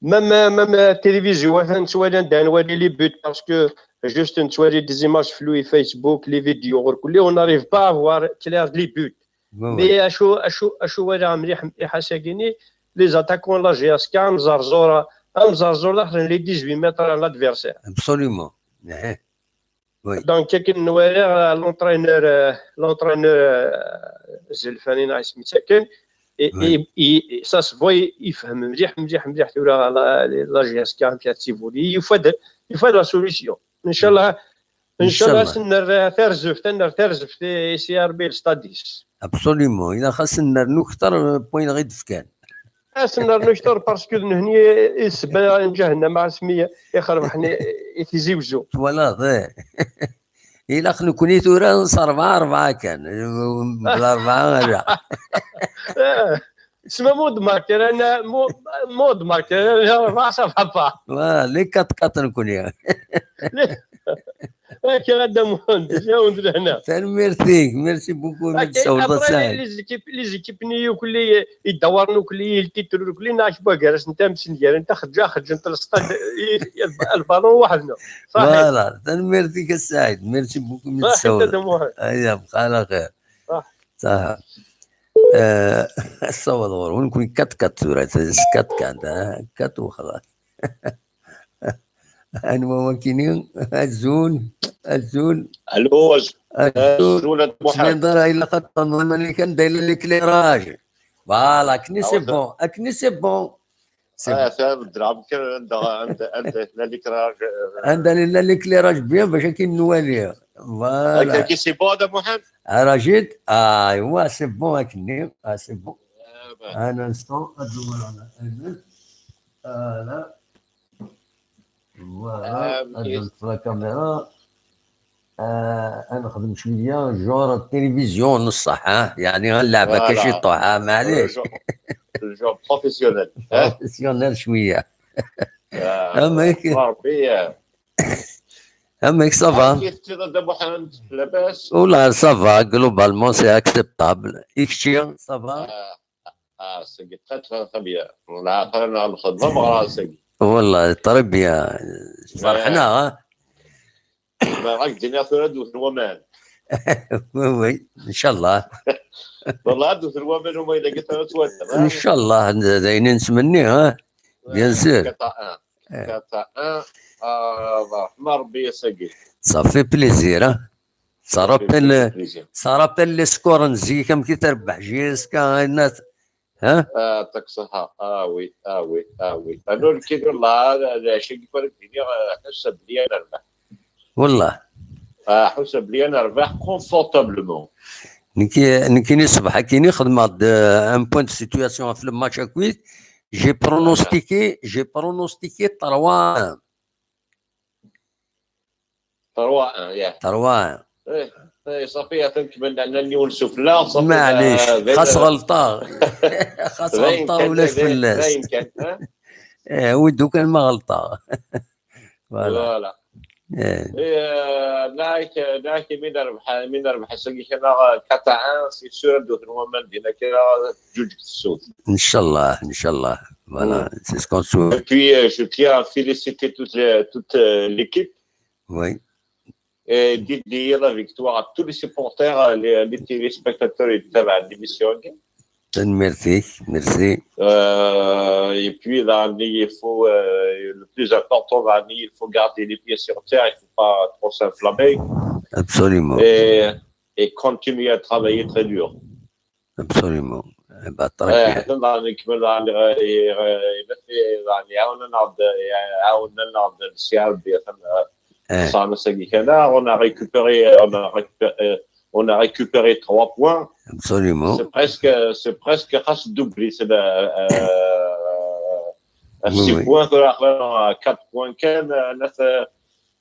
Même, même télévision, les buts, parce que juste une soirée des images floues, Facebook, les vidéos, on n'arrive pas à voir clair les buts. Mais acu, acu, acu walaɣ mliḥ, mliḥ ass-agi-nni, les attaquants n la G S K, amẓerẓur, amẓerẓur daxel les dix-huit mètres à l'adversaire. Absolument. Oui. Donc, akken nwala, euh, l'entraîneur, euh, l'entraîneur, euh, Zelfani, neɣ isem-is akken, et, oui. Et, et, et ça se voit, yefhem mliḥ, mliḥ, mliḥ tura la, la G S K amek ad tivuli. Yufa-d, yufa-d la solution. Inchallah, Inchallah, ad sen-nerr tarzeft, ad nerr tarzeft i C R B le stade-is. Absolument. Ilaq ad sen-nernu kter n wayen i d-fkan. Ad sen-nernu kter parce que d nehni i d ssebba n ǧahennama asmi i xerbeḥen i, i Tizi Wezzu. Twalaḍ, eh. Ilaq nekni tura s rebɛa, rebɛa kan. Bla rebɛa, ala. Eh, tessma mode marqué, ana mo-, mode marqué, ana rebɛa, ça va pas. Wa, les quatre quatre nekni. Akka a Dda Muḥend, ǧawent lehna. Tanemmirt-ik, merci beaucoup, mi d-tsawleḍ a Saɛid. Les équipes, les équipes-nni akk-nni yeddawaren akk-nni, les titres akk-nni, neɣ akk gar-asent am sengar-nteɣ, xeǧǧa-, xeǧǧent lestad, i, i, lbalon weḥd-neɣ. Ṣaḥit. Voilà, tanemmirt-ik a Saɛid, merci beaucoup, mi d-tsawleḍ. Ṣaḥit a Dda Muḥend. Aya, bqa ɛla xir. Ṣaḥit. Ṣaḥit. Eh, ssawḍeɣ ɣur-wen, nekni quatre quatre tura, quatre quatre, ah, quatre وخلاص. Anwa wakini? Azul, azul. Allô, azul. Azul, a Dda Muḥend. Ur tettbineḍ ara, ilaq ad tqenneḍ iman-ik, anda yella l'éclairage. Voilà, akni c'est bon, akni c'est bon. C'est bon. Ah, fhem, ddreɣ kan anda, anda, anda yella l'éclairage, euh. Anda yella l'éclairage bien, bac akin nwali. Voilà. Akka, c'est bon, a Dda Muḥend? Ah, Rachid? Ah, ouais, c'est bon, akni. Ah, c'est bon. Ah, bah. Un instant, ad nwaliɣ. Voilà. Voilà, ah, ad nṭfeɣ la caméra. Ah, ad nexdem cwiya genre télévision n ṣṣeḥ, ah, yeɛni ad nleɛb akka ciṭuḥ, ah, maɛlic. Le genre, le genre professionnel, hein? Professionnel cwiya. Ah, amek? Ṛebbi, ah. Amek, ça va? Amek i tettiḍ a Dda Muḥend, labas? Ula, ça va, globalement, c'est acceptable. I kečči, ça va? Ah, Ah, c'est très, très, très bien. Aql-aɣ nxeddem ameɣras-agi. Wallah, très bien. Ferḥen-aɣ, ha? Ma ad k-d-iniɣ tura ad d-wten waman. Oui, oui, inchallah. Wallah, ad d-wten waman, uma yella tura ad twaliḍ, ha? Inchallah, d, d ayen i nettmenni, ha? Bien sûr. Quatre à un. Eh. Quatre à un. Ah, ṛeḥma Ṛebbi ass-agi. Ça fait plaisir, ha? Ça fait plaisir. Ça rappelle les scores n zik, amek i terbeḥ J S K, ayen at-, ha? Ah, yeɛṭik ṣṣeḥḥa. Ah oui, ah oui, ah oui. Anu lkid, wallah, d, d acu i k-ara d-iniɣ, ah, ḥuss belli ad nerbeḥ. Wallah. Ah, ḥuss belli ad nerbeḥ confortablement. Nekki, nekkini ṣṣbeḥ akkin xedmeɣ-d, euh, un point de situation ɣef le match akkin. J'ai pronostiqué, j'ai pronostiqué trois un. Trois un, ya. Trois un. Eh, eh, ṣafi, atan kemmel, ɛnan yiwen sufella, ṣafi. Maɛlic, xas ɣelṭeɣ. Xas ɣelṭeɣ, ulac fell-as. Dayen kan, ha? Eh, wi d-ukan ma ɣelṭeɣ. Voilà. Voilà. Eh. Eh, nniɣ-ak, nniɣ-ak, mi nerbeḥ, mi nerbeḥ ass-agi kan, quatre un, c'est sûr, ad d-wten waman dinna kan, ǧuǧeg tessut. Inchallah, inchallah. Voilà, c'est ce qu'on souhaite. Et puis, euh, je tiens à féliciter toute les, toute, euh, l'équipe. Oui. Et dédier la victoire à tous les supporters, les, les téléspectateurs et tout ça, l'émission. Tanemmirt-ik, merci. Euh, et puis, là, il faut, euh, le plus important, là, il faut garder les pieds sur terre, il faut pas trop s'enflammer. Absolument. Et, et continuer à travailler très dur. Absolument. Eh ben, très bien. Eh, ḥaten daɣen nekmel daɣen, eh, eh, eh, daɣen iɛawen-aneɣ-d, eh, iɛawen-aneɣ-d Si Ṛebbi, atan, eh, eh, xesren ass-agi kan, ah, on a récupéré, on a récupéré, eh, on a récupéré trois points. Absolument. C'est presque, c'est presque xas doubler, c'est le, euh, oui, six points, tura aql-aneɣ quatre points kan, eh, nat, eh,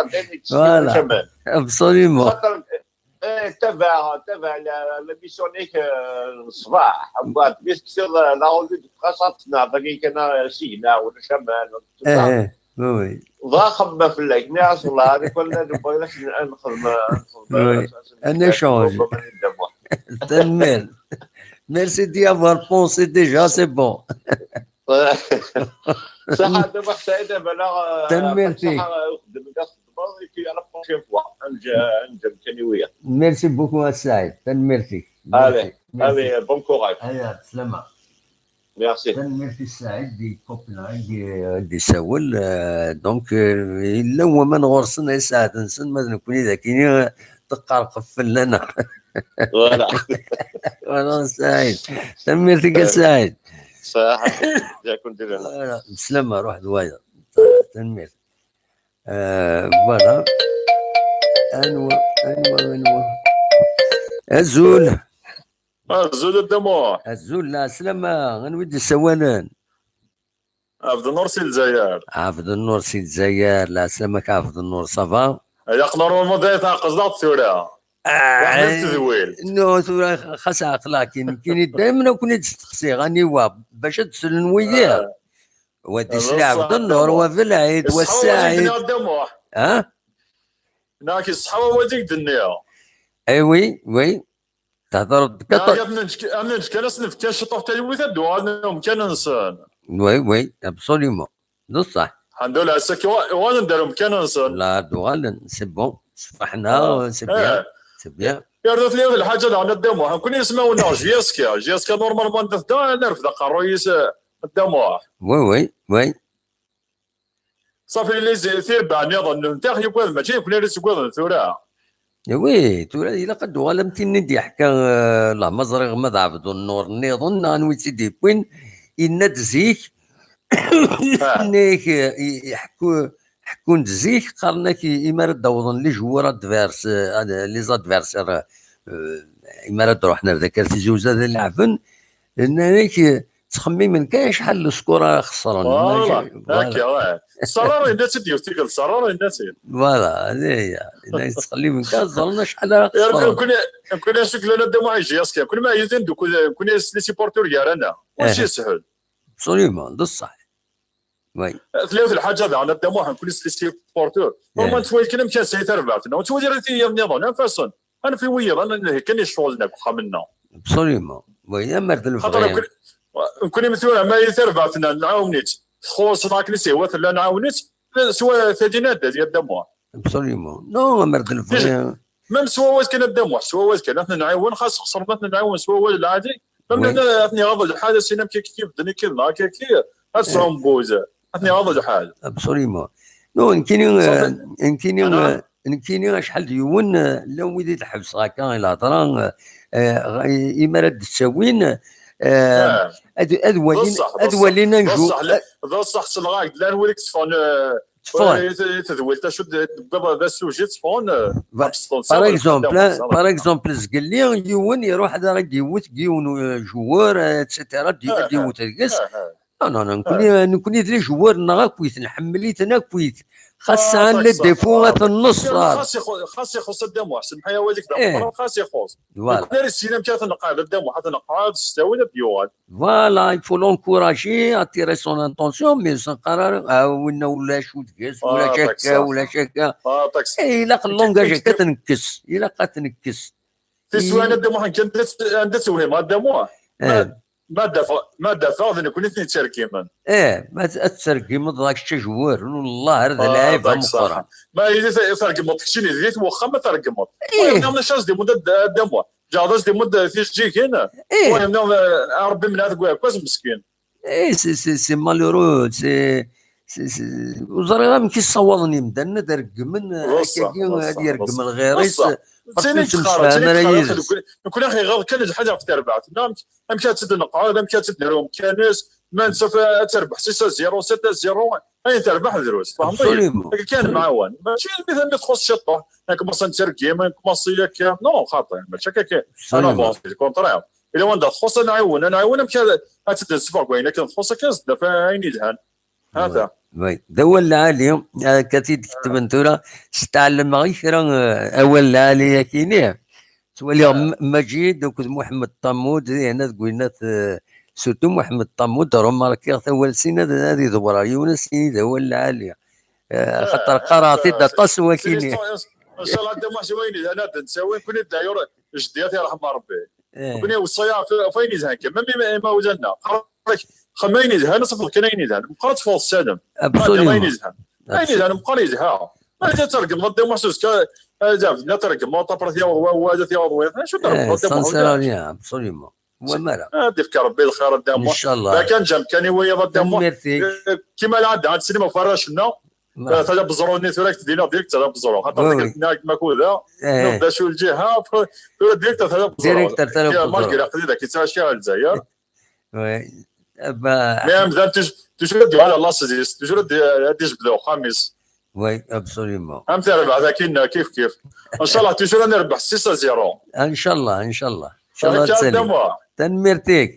xaṭer d ayen i d-tesliḍ. Voilà. Caman. Absolument. Xaṭer, eh, tabaɛ, tabaɛ la, la mission-ik, eh, n ṣṣbeḥ. Mbeɛd mi tekfiḍ, eh, la revue de presse, ad tneɛḍ dagi kan, eh, signa, ulac aman, tout ça. Eh, eh, oui, oui. Dɣa xemma fell-ak, nniɣ-as, "Wellah, hadi kan ad nbɣi ad nexdem, ad nexdem, oui, un échange." Tanemmirt. Merci d'y avoir pensé déjà, c'est bon. Saḥa, d amuḥ saɛid, a Bala, eh, tanemmirt-ik. Saḥa, eh, uxeddem i txeddmeḍ, et puis à la prochaine fois. Ad nǧ-, ad nǧem kan i wiyaḍ. Merci beaucoup, a Saɛid. Tanemmirt-ik. Allez, merci. Merci. Allez, bon courage. Aya, slama. Merci. Tanemmirt i Saɛid di Copenhague, eh, d-isawel, eh, donc, eh, yella waman ɣur-sen ay saɛd-nsen, ma d nekkni d akini, eh, teqqerqef fell-aneɣ. Voilà. Voilà, Saɛid. Tanemmirt-ik a Saɛid. Saḥa. Voilà. Slama, ruḥ d wayeḍ. Tanemmirt. Eh, voilà. Anwa, anwa, anwa? Azul. Azul a Dda Muḥ. Azul, lɛeslama. Anwa i d-yessawalen? Ɛebdennur si Lezzayer. Ɛebdennur si Lezzayer, lɛeslama-k a Ɛebdennur, ça va? Ay aqnur, ma d ay tɛeqqeẓ-aɣ-d tura. Ah, tedwilt. No, tura xas ɛeqleɣ-k, nekkini daymen ad ken-id-steqsiɣ, aniwa, bac ad d-slen wiyiḍ. Ah. Wa d isli Ɛebdennur, wa belɛid, wa ssaɛid. Iṣeḥḥa wawal-ik-nni a Dda Muḥ. Ha? Neɣ iṣeḥḥa wawal-ik d-nniɣ. Eh oui, oui. Tehḍreḍ d Neɣ quatorze. Ad neǧǧ, ad neǧǧ kan, ad s-nefk kan ciṭuḥ talwit, ad d-uɣalen i umkan-nsen. Oui, oui, absolument. D ṣṣeḥ. Ḥemdullah, ass-agi uɣalen-d ar umkan-nsen. La, ad d-uɣalen, c'est bon. Sfeḥneɣ, c'est bien, c'est bien. Yerna tella yiwet lḥaǧa daɣen a Dda Muḥ, nekkni ismawen-nneɣ J S K, J S K normalement anda tedda, ad nerfed aqerruy-is, eh, a Dda Muḥ. Oui, oui, oui. Ṣafi, les, tirbaɛ nniḍen, netta yuggad, mačči nekkni ara tt-yuggaden tura. Oui, tura ilaq ad d-uɣal am tin i d-yeḥka, eh, la ma ẓriɣ ma d Ɛebdennur nniḍen, neɣ anwa i tt-id-yewwin, yenna-d zik, ah, nnek, eh, i-, iḥekku, ḥekkun-d zik, qqaren-ak i-, imi ara d-awḍen les joueurs adverses, eh, ad-, les adversaires, eh, imi ara d-ruḥen ar dakar Tizi Uzzu ad laɛben, nnan-ak, eh, ttxemmimen kan acḥal n leskor ara xeṣren. Voilà, maca, voilà. Akka, eh. Ṣṣarar yenna-tt-id yiwet tikkelt, Ṣṣarar yenna-tt-id. Voilà, d aya. Yenna-ak ttxemmimen kan, ẓren acḥal ara xeṣren. Nekkni, nekkni acu yellan a Dda Muḥ, J S K, nekkni ma ɛyitin deg, nekkni les supporters gar-aneɣ. Ur s-yeshel. Absolument, d ṣṣeḥ. Oui. Tella yiwet lḥaǧa daɣen a Dda Muḥ, nekkni s les supporters. Ur ma nettwali kan amek ass-a i tarbaɛt-nneɣ, ur nettwali ara tiyaḍ nniḍen, anef-asen. Anef i wiyaḍ, ad nheggi kan i ccɣel-nneɣ deg uxxam-nneɣ. Absolument. Oui, amer d lebɣi. Xaṭer nekkni, nekkni tura ma i tarbaɛt-nneɣ nɛawen-itt, txuṣṣ akken i s-ihwa tella nɛawen-itt, s wa tadina d a Dda Muḥ. Absolument. Non, amer d lebɣi. Même s wawal kan a Dda Muḥ, s wawal kan, ad ten-nɛiwen, xas xesren ad ten-nɛiwen s wawal lɛali, même ad ten-iɣaḍ lḥal, a sin amek akka i bedden ikid neɣ akka akka, ad sɛun buz, ad ten-iɣaḍ lḥal. Absolument. Non, nekkini, eh, nekkini, eh, nekkini acḥal d yiwen, eh, llan wid i d-ḥebseɣ akka i lhedra, eh, eh, imi ara d-ttawin, eh, ad, ad walin, ad walin anju. D ṣṣeḥ, d ṣṣeḥ, selleɣ-ak-d, llan wid i yetteffɣen, eh, Teffɣen. I t-, i tedwilt, acu d-, d-, d asujet ffɣen, eh, Ba-, ad s-tensiḍ par exemple, lfeṭṭa, par exemple, zgelli, yiwen iruḥ ad ara d-iwet deg yiwen, eh, joueur, eh, et cetera, d-, ad d-iwet deg-s. Non, non, non, nekkni, nekkni d les joueurs-nneɣ akkit, nḥemmel-iten akkit. Xas sɛan les défauts, ad ten-nneṣṣer. Xas ixu-, xas ixuṣ a Dda Muḥ, semḥ-iyi awal-ik d ameqqran, xas ixuṣ. Voilà. Nekkni ar issin amek ara t-nqeɛɛed a Dda Muḥ, ad t-nqeɛɛed s ttawil ad d-yuɣal. Voilà, il faut l'encourager, attirer son attention, mais ur s-neqqar ara, ah, winna ulac ur deg-s, ulac akka, ulac akka. Eh, ilaq le langage akka ad t-nekkes, ilaq ad t-nekkes. Tiswiɛin a Dda Muḥ, nekk anda tt-, anda tt-wehmeɣ a Dda Muḥ. Ma, ma d-afeɣ, ma d-afeɣ d nekkni i ten-yettergimen. Eh, ma t-, ad tergimeḍ d kečč ajewwar, wallah ar d lɛib ameqqran. Ma yili t-, tergmeḍ keččini di wexxam ma tergmeḍ. Ih. Maca ad s-d-imudd a Dda, a Dda Muḥ. Ǧeɛḍ ad s-d-imudd tijeǧǧigin. Ih. Wa yenna, eh, a Rebbi menɛet deg uɛekkaz meskin. Eh, c'est, c'est, c'est malheureux, c'est, c'est, c'est, ur ẓriɣ amek i ssawaḍen imdanen ad reggmen, akkagi ad yergem lɣir-is, ɣef ur ttemsefham ara yid-s. Nekkni ɣiɣer kan lḥal ɣef terbaɛt. Neɣ amek, amek ad tt-id-neqɛed, amek ad tt-id-nerr umkan-is, ma nettat ad terbeḥ six à zéro, sept à zéro, ayen terbeḥ drus, tfehmeḍ-iyi? Absolument. Akka kan nemɛawan. Mačči mi, mi txuṣ ciṭuḥ, nekmaṣ ad nettergim, nekmaṣ akka. Non, xaṭi, mačči akka kan. Absolument. Au contraire. Ila wanda txuṣ ad nɛiwen, ad nɛiwen amek ad, ad tt-id-nesfeɣ deg wayen akken txuṣ akken ad s-d-naf ayen yelhan. Hata. Oui. D awal lɛali, akka t-id-ketben tura, steɛlemeɣ i kra, eh, awal lɛali akini. Ttwaliɣ M-, Majid akked Muḥemmed Ṭammud, dihin ad gwinat, eh, surtout Muḥemmed Ṭammud, remarkiɣ-t awal sin ad, ad idewwer ɣer yiwen ad s-yini d awal lɛali. Eh, axaṭer qqareɣ-t-id aṭas wakini. Inchallah, Dda Muḥ, si wayen yelhan ad d-nettawi, nekkni d ayyur, jeddi ad t-yerḥem Rebbi. Eh. Nekkni weṣṣaya ɣef, ɣef wayen yelhan kan. Même ima-, imawlan-nneɣ. Qqaren-ak, xem ayen yelhan, ad tafeḍ kan ayen yelhan. Meqqar ad teffeɣ tessalem. Absolument. Ayen yelhan. Ayen yelhan, meqqar yelha. Ma yella tergmeḍ a Dda Muḥ s uzekka, ad tafeḍ, la tergmeḍ, après ad yaweḍ wawal, ad yaweḍ wiyaḍ. Acu tergmeḍ a Dda Muḥ? Ça ne sert à rien, absolument. Wa mara. Ad d-ifk Rebbi lxir a Dda Muḥ. Inchallah. Bakan ǧam kan i wiyaḍ a Dda Muḥ. Tanemmirt-ik. Eh, kima lɛada, ad teslim ɣef warrac-nneɣ. Tala n weẓru-nni tura ak-d-iniɣ direct tala n weẓru. Xaṭer nekk nniɣ-ak makuda. Nuɣ d acu lǧiha, tura direct tala n weẓru. Direct tala n weẓru. Malgré aql-i dagi ttɛiciɣ ar Lezzayer. Oui. Mais amdan tuj-, toujours ad d-yuɣal ɣer laṣel-is, toujours ad d-, ad d-ijbed uxxam-is. Oui, absolument. Am terbaɛt akkin, kif kif. Inchallah, toujours ad nerbeḥ six à zéro. Inchallah, inchallah. Inchallah. Akka a Dda Muḥ. Tanemmirt-ik.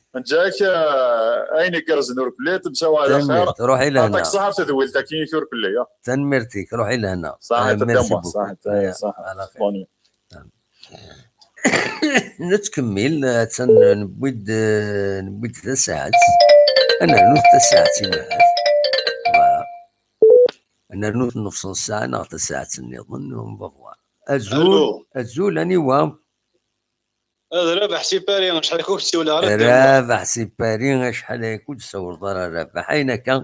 Neǧǧa-k, eh, ayen igerrzen ur kelli, temsawa ɛla xir. Tanemmirt, ruḥ i lehna. Ɛṭak ṣṣeḥḥa ɣef tedwilt-agi-inek ur kelli, ah. Tanemmirt-ik, ruḥ i lehna. Ṣaḥit a Dda Muḥ, ṣaḥit, eh, ṣaḥit. Ɛla xir. Bon. Nettkemmil, attan newwi-d, eh, newwi-d tasaɛet. Ad nernu tasaɛet-in ahat. Voilà. Ad nernu nefṣel ssaɛa neɣ tasaɛet nniḍen, on va voir. Azul, azul, aniwa? D Rabaḥ si Paris, acḥal akk ur k-ssiwleɣ ara. Rabaḥ si Paris, acḥal ay ur d-tsawleḍ ara a Rabaḥ? Ayen akka,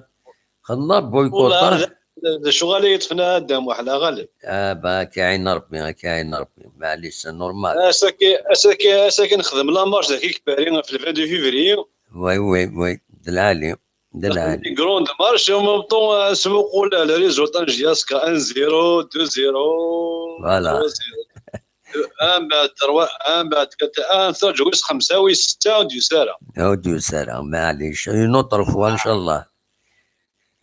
xedmeɣ boycott. D, d ccɣel ay yeṭṭfen a Dda Muḥ, la ɣaleb. Ah, bah, ad k-iɛin Rebbi, ad k-iɛin Rebbi. Maɛlic, c'est normal. Ass-agi, ass-agi, ass-agi nexdem la marche dagi deg Paris ɣef le vingt-deux février. Oui, oui, oui, d lɛali. D lɛali. Une grande marche, en même temps, euh, nesmuqul les résultats n J S K, un zéro, deux zéro, voilà, trois zéro. Un, mbeɛd trois, un, mbeɛd quatre, un, nettṛaǧu wis xemsa, wis setta, ur d-yusi ara. Ur d-yusi ara, maɛlic. Une autre fois, inchallah.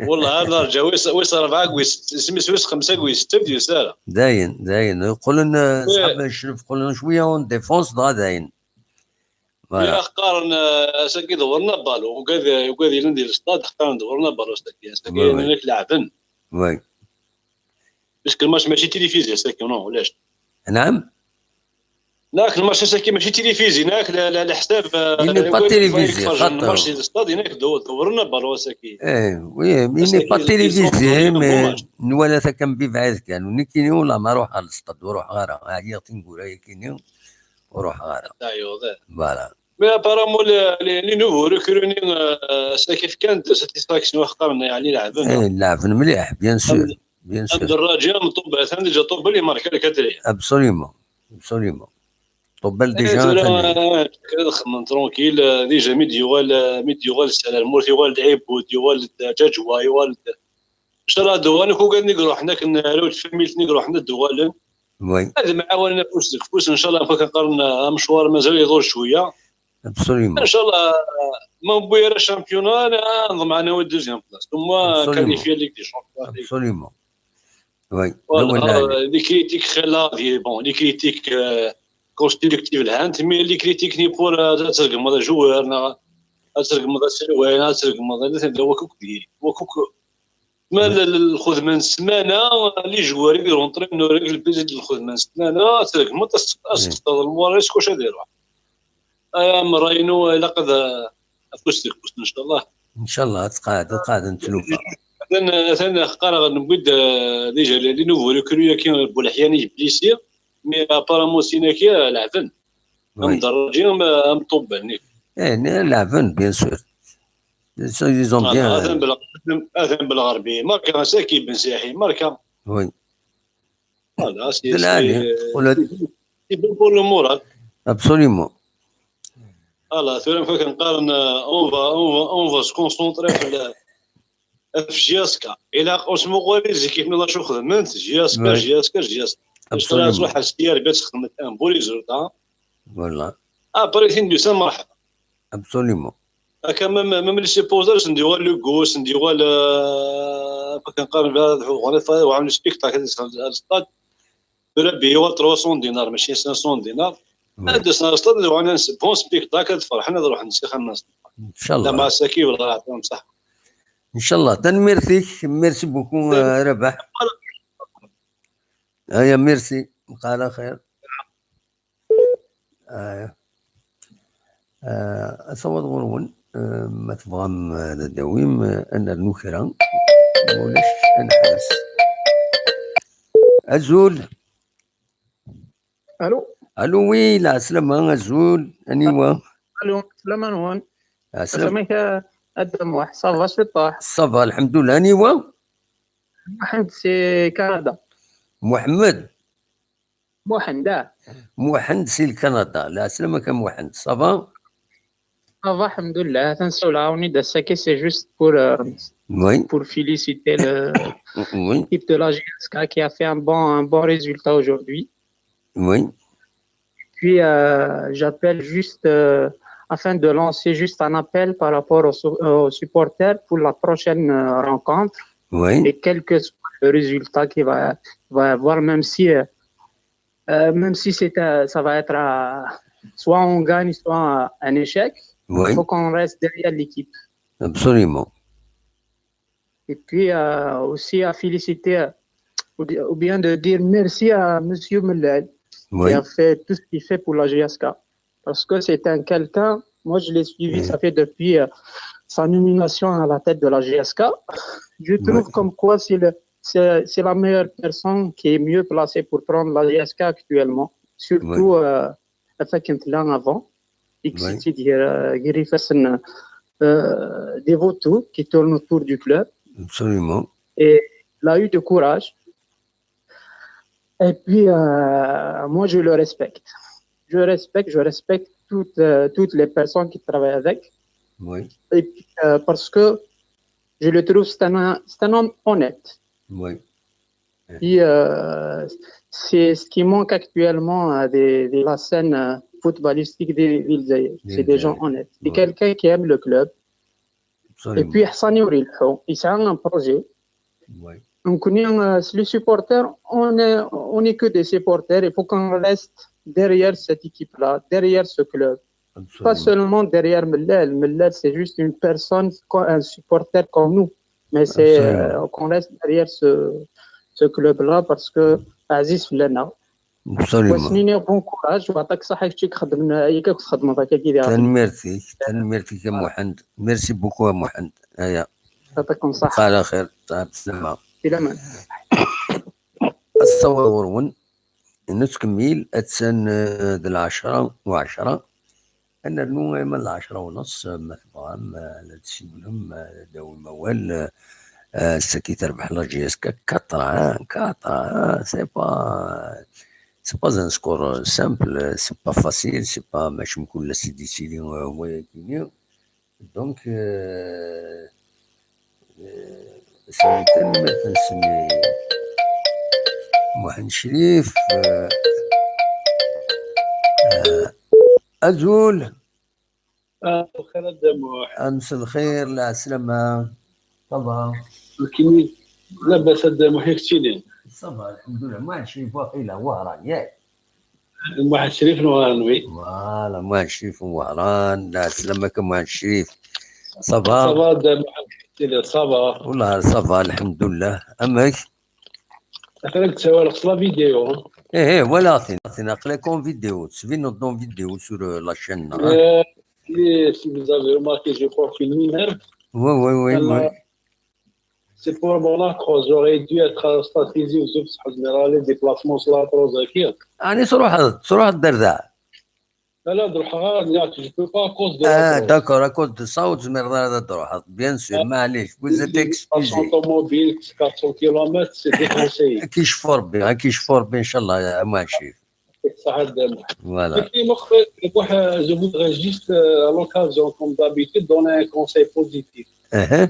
Wallah, ad neṛǧu wis, wis ṛebɛa, wis setta, isem-is wis xemsa, wis setta, ur d-yusi ara. Dayen, dayen. Qqlen, eh, ṣḥab ccref, qqlen cwiya en défense, dɣa dayen. Voilà. Qqaren, eh, ass-agi ḍewren abalu. Ugad, ugad yellan di lestad, qqaren ḍewren abalu ass-agi. Ass-agi, oui, oui, ad leɛben. Oui. Parce que le match mačči télévisé, ass-agi, non, ulac. Naɛam? Nak, le match ass-agi mačči télévisé, nak, la, la, leḥsab, eh, il n'est pas télévisé, xaṭer. Le match di lestad, inak ḍew-, ḍewren abalu ass-agi. Eh, oui, mais il n'est pas télévisé, mais nwala-t akka mebɛid kan. Nekkini ula ma ruḥeɣ ɣer lestad, ur ruḥeɣ ara. Ɛyiɣ tineggura-yakini. Ur ruḥeɣ ara. Voilà. Mais apparemment, les, les, les nouveaux recrues-nni, euh, ça kif kan de satisfaction, qqaren, yeɛni, leɛben. Eh, leɛben mliḥ, bien sûr, bien sûr. Amderraǧi, Ṭubal, atan déjà Ṭubal, yemarka le quatrième. Absolument, absolument. Ṭubal, eh, déjà, tura, atan, eh, kan xedmen tranquille, eh, déjà, mi d-yuɣal, eh, mi d-yuɣal Sala Lmut, yuɣal-d Ɛibud, yuɣal-d Ǧaǧwa, yuɣal-d Inchallah ad d-uɣalen akk ugad-nni i iruḥen akken, arraw n tfamilt-nni i iruḥen ad d-uɣalen. Oui. Ad mɛawanen afus deg ufus, inchallah, am wakken qqaren, amecwar mazal iḍul cwiya. Absolument. Inchallah, ma newwi ara championnat, ad nḍemɛen awi deuxième place. Au moins, absolument, qualifier Ligue des Champions. Absolument. Oui. Voilà, les critiques, xilla, bon, les critiques, euh, constructives lhant, mais les critiques ni pour, euh, ad tergmeḍ ajewwir, neɣ ad tregmeḍ aselway, ad tregmeḍ, ad tregmeḍ, wakuk deg-i, wakuk. Ma l-, l-, lxedma n ssmana, les joueurs i irenṭrin ur lbizi d lxedma n ssmana, ad tregmeḍ, ad s-, ad s-textaḍ lmuṛ-is, kuc ad iruḥ. Ay amerray-inu, ilaq ad, afus deg ufus, ncallah. Ncallah, ad tqeɛɛed, ad qeɛɛden tlufa. Atan, atan qqareɣ, newwi-d, euh, déjà les, les nouveaux recrues-agi, Buleḥya-nni blessé, mais apparemment sin-agi, euh, leɛben. Oui. Amderraǧi, am, am Ṭubba-nni. Eh, ne-, leɛben, bien sûr. Ils sont, ils ont bien, atan Bel-, atan Belɣerbi, marka, Saki Ben Saḥi, marka. Oui. Voilà, c'est, c'est, euh, c'est bon pour le moral. Absolument. Voilà, tura ma kan qqaren, euh, on va, on va, on va se concentrer sur le, ɣef J S K. Ilaq ur smuqul zik kif nniḍen acu xedment, J S K, oui. J S K, J S K. Absolument. Tura tṛuḥ ar s-, ar bas xedment un bon résultat. Voilà. Après, tin d-yusan, merḥba. Absolument. Akka, même, même les supporters, sen d-yuɣal le goût, sen d-yuɣal, euh, akken qqaren, ad ḥuɣen, ad ḥuɣen le spectacle, ad stade. Tura bi yuɣal trois cents dinars, mačči cinq cents dinars. Oui. Ad d-asen ar stade, ad uɣalen s-, bon spectacle, ad ferḥen, ad ruḥen s axxam-nsen. Ncallah. Dama ass-agi, wala aɛṭum, ṣaḥ. Ncallah. Tanemmirt-ik. Merci beaucoup, euh, Rabaḥ. Aya, merci. Mqal axir. Aya. Ah, asawaḍ ɣur-wen, ah, ma tebɣam, ah, ad d-tawim, ah, ad nernu kra. Ma ulac, ad neḥbes. Azul. Allô? Allô, oui, lɛeslama, azul, aniwa? Allô, lɛeslama-nwen. Lɛeslama. Amek a, a Dda Muḥ, ça va ciṭuḥ? Ça va, lḥemdullah, aniwa? Muḥend si Kanada. Muḥemmed? Muḥend, ah. Muḥend si Kanada, lɛeslama-k a Muḥend, ça va? Ça va, alḥemdulillah, atan ssawleɣ-awen-id ass-agi, c'est juste pour, euh, oui, pour féliciter le, oui, l'équipe de la J S K qui a fait un bon, un bon résultat aujourd'hui. Oui. Puis, euh, j'appelle juste, euh, afin de lancer juste un appel par rapport aux, su-, aux supporters pour la prochaine, euh, rencontre. Oui. Et quel que soit le résultat qu'il va, va avoir, même si, euh, euh, même si c'est un, ça va être un, soit on gagne, soit un échec, oui, il faut qu'on reste derrière l'équipe. Absolument. Et puis, euh, aussi à féliciter, euh, ou di-, ou bien de dire merci à Monsieur Mellal, oui, qui a fait tout ce qu'il fait pour la J S K. Parce que c'est un quelqu'un, moi je l'ai suivi, oui, ça fait depuis, euh, sa nomination à la tête de la J S K. Je trouve, oui, comme quoi c'est le, c'est, c'est la meilleure personne qui est mieux placée pour prendre la J S K actuellement. Surtout, oui, euh, avec un plan avant. Oui. Excited, euh, euh, des vautours qui tournent autour du club. Absolument. Et il a eu de courage. Et puis, euh, moi, je le respecte. Je respecte, je respecte toutes, euh, toutes les personnes qui travaillent avec. Oui. Et puis, euh, parce que je le trouve, c'est un, c'est un homme honnête. Oui. Puis, euh, c'est ce qui manque actuellement, euh, de, de la scène, euh, footballistique de, de l'Égypte. C'est des gens honnêtes. C'est, ouais, quelqu'un qui aime le club. Absolument. Et puis, Hassani Ourilho, il a un projet. Oui. Donc, nous, euh, les supporters, on est, on est que des supporters. Il faut qu'on reste derrière cette équipe-là, derrière ce club. Absolument. Pas seulement derrière Mellal. Mellal, c'est juste une personne, co-, un supporter comme nous. Mais c'est, absolument, euh, qu'on reste derrière ce, ce club-là parce que Aziz Flana. Absolument. Bon courage, ويعطيك الصحة كي تخدم، كي تخدم هكا كي داير. Tanemmirt-ik, tanemmirt-ik a Muḥend. Merci beaucoup a Muḥend. Aya. يعطيكم الصحة. Ala xir, tesɛa sslamma. Filaman. Asawaḍ ɣur-wen. Nettkemmil, attan, eh, d lɛecṛa u ɛecṛa. Ad nernu arma d lɛecṛa u nneṣ, ma tebɣam, eh, ad d-tsiwlem, eh, ad d-tawim awal, eh, eh, ass-agi terbeḥ la J S K quatre un, quatre un, c'est pas, c'est pas un score simple, c'est pas facile, c'est pas, mačči mkul ass i d-yettili, eh, wayagi-nni. Donc, euh, euh, c'est un thème, c'est Mohamed Chérif, euh, euh, Azul. Ah, الخير الدموح. أمس الخير، العسلامة. Ça va. Kini, لاباس الدموح يكتيني. Ça va, الحمد لله. Mohamed Chérif واقيلا وهران، ياك؟ Mohamed Chérif n Wehran, oui. Voilà, Mohamed Chérif n Wehran. العسلامة كان Mohamed Chérif. Ça va? Ça va, Dda Muḥend? Ça va. Wallah, ça va, الحمد لله. Amek? Atan ad d-sawaleɣ s la vidéo. Eh, eh, walaɣ-t-in, walaɣ-t-in, aql-ak en vidéo, tettbineḍ-d en vidéo sur, euh, la chaîne, hein? Euh, si, si vous avez remarqué, je porte une minerve. Oui, oui, oui, oui. C'est pour mon arthrose. J'aurais dû être hospitalisé, vous savez, les déplacements sur l'arthrose, hein. Ɛni truḥeḍ, truḥeḍ d ardaɛ? Là, là, je peux pas à cause de Ah, l'arthrose. D'accord, à cause de ça, ur tezmireḍ ara ad truḥeḍ, bien sûr, معليش, vous êtes excusé. Passage automobile, quatre cents kilomètres, c'est déconseillé. Ad k-yecfu Rebbi, ad k-yecfu Rebbi, إن شاء الله, a Muḥend Crif. Ça, voilà. Et puis, moi, je voudrais juste, euh, à l'occasion, comme d'habitude, donner un conseil positif. Uh-huh.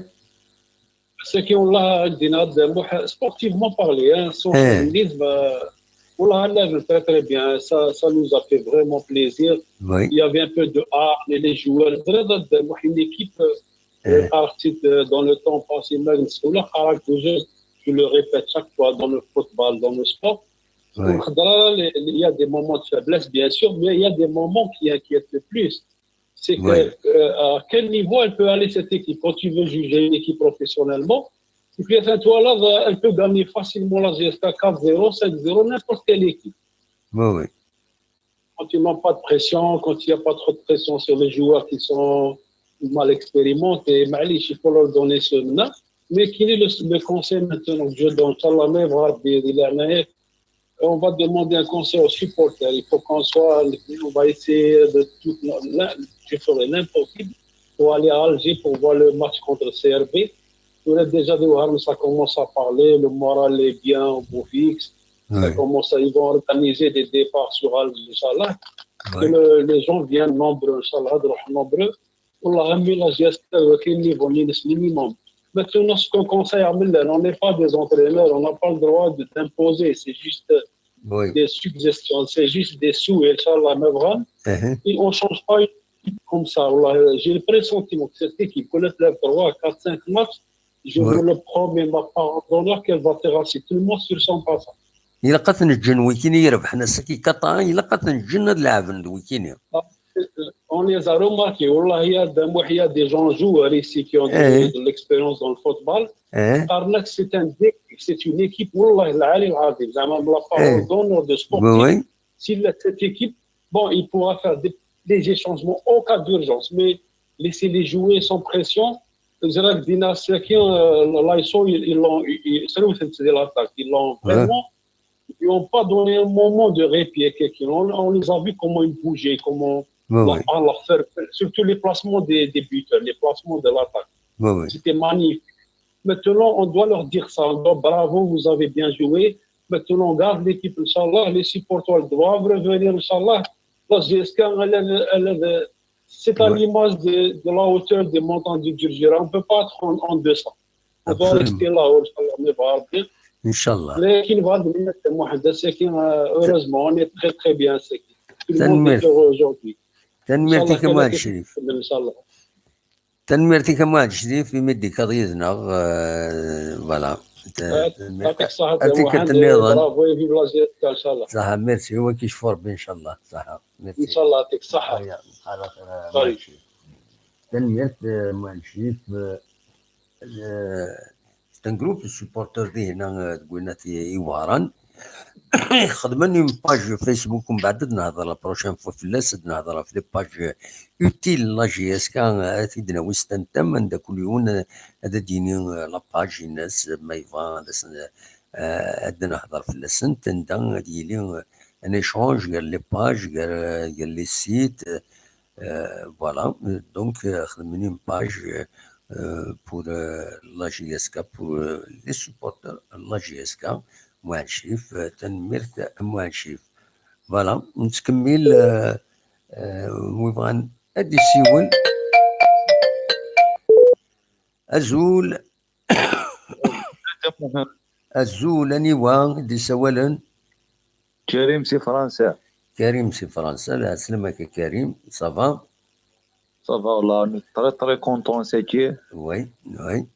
C'est que, والله, sportivement parlé, hein, sans féminisme, euh, والله, très, très bien. Ça, ça nous a fait vraiment plaisir. Oui. Il y avait un peu de hargne et les joueurs. Vraiment, une équipe, euh, partie de, dans le temps passé, même, je le répète chaque fois, dans le football, dans le sport, il y a des moments de faiblesse, bien sûr, mais il y a des moments qui inquiètent le plus. C'est que, euh, à quel niveau elle peut aller, cette équipe? Quand tu veux juger une équipe professionnellement, et puis, enfin, toi, là, elle peut gagner facilement la G S K quatre zéro, cinq zéro, n'importe quelle équipe. Oui, oui. Quand ils n'ont pas de pression, quand il n'y a pas trop de pression sur les joueurs qui sont mal expérimentés, معليش, il faut leur donner ce nom. Mais quel est le, le conseil maintenant que je donne? إن شاء الله, mais voilà, on va demander un conseil aux supporters. Il faut qu'on soit, on va essayer de tout, je ferai l'impossible pour aller à Alger pour voir le match contre C R B. On a déjà des, ça commence à parler, le moral est bien au beau fixe. Ça commence à, ils vont organiser des départs sur Alger, إن شاء الله. Que le, les gens viennent nombreux, إن شاء الله, nombreux. والله, mais la G S K, كاين niveau, niveau minimum. Maintenant, ce qu'on conseille à Miller, on n'est pas des entraîneurs, on n'a pas le droit de, d'imposer, c'est juste des suggestions, c'est juste des souhaits, إن شاء الله, mais vraiment, et on change pas comme ça. والله, j'ai le pressentiment que cette équipe, qu'on lève trois, quatre, cinq matchs, je vous le promets, ma parole d'honneur, qu'elle va terrasser tout le monde sur son passage. Ilaq ad ten-ǧǧen wikini irebḥen ass-agi quatre un, ilaq ad ten-ǧǧen ad leɛben d wikini. On les a remarqués. والله, il y a des, il y a des gens joueurs ici qui ont de, de l'expérience dans le football. Arnak, c'est un, c'est une équipe, والله العلي العظيم, زعما, la parole d'honneur de sportif. S'il a cette équipe, bon, il pourra faire des, des changements au cas d'urgence, mais laisser les jouer sans pression. Zrak Dina Saki, euh, l'A S O, ils, ils l'ont, ils, ils, c'est eux qui, c'est l'attaque, ils l'ont vraiment, ils n'ont pas donné un moment de répit à quelqu'un. On, on les a vu comment ils bougeaient, comment la, leur faire, surtout les placements des, des buteurs, les placements de l'attaque. C'était magnifique. Maintenant, on doit leur dire ça. On doit, bravo, vous avez bien joué. Maintenant, on garde l'équipe, إن شاء الله. Les supporters doivent revenir, إن شاء الله. La G S K, elle, elle, elle, c'est à l'image de, de la hauteur des montagnes du Djurdjura. On ne peut pas être en, en deçà. On doit rester là, إن شاء الله, mais voilà, bien. إن شاء الله. لكن بعد المنة, Mohamed, c'est que, euh, heureusement, on est très, très bien, c'est que tout le monde est heureux aujourd'hui. Tanemmirt-ik, a Muḥend Crif. إن شاء الله. Tanemmirt-ik, a Muḥend Crif, imi d-tekkaḍ yid-neɣ, euh, voilà. Tanemmirt. Ad tikkelt nniḍen. Bravo, et vive la G S K, إن شاء الله. Ṣaḥa, merci, wa k-icfu Rebbi, إن شاء الله. Ṣaḥa, merci. إن شاء الله, يعطيك الصحة. Tanemmirt, euh, Muḥend Crif, euh, c'est un groupe de supporters dihin, euh, deg Winat i, i Wehran. Xedmen une page Facebook, mbeɛd ad nehḍer la prochaine fois fell-as, ad nehḍer ɣef les pages utiles n la G S K, ad t-id-nawi s tantam, anda kul yiwen, euh, ad d-yini, euh, la page-ines, ma yebɣa ad as-, euh, ad nehḍer fell-asent, anda ad yili, euh, un échange gar les pages, gar, euh, gar les sites, euh, Euh, voilà, euh, donc, euh, xedmen une page, euh, euh, pour, euh, la G S K, pour, euh, les supporters de la G S K, Muḥend Crif, euh, tanemmirt, Muḥend Crif. Voilà, nettkemmil, euh, euh, wi bɣan ad d-yessiwel. Azul. Azul, aniwa i d-isawalen? Karim si Fransa. Karim si Fransa, lɛeslama-k a Karim, ça va? Ça va, والله, on est très, très content, c'est que. Oui, oui.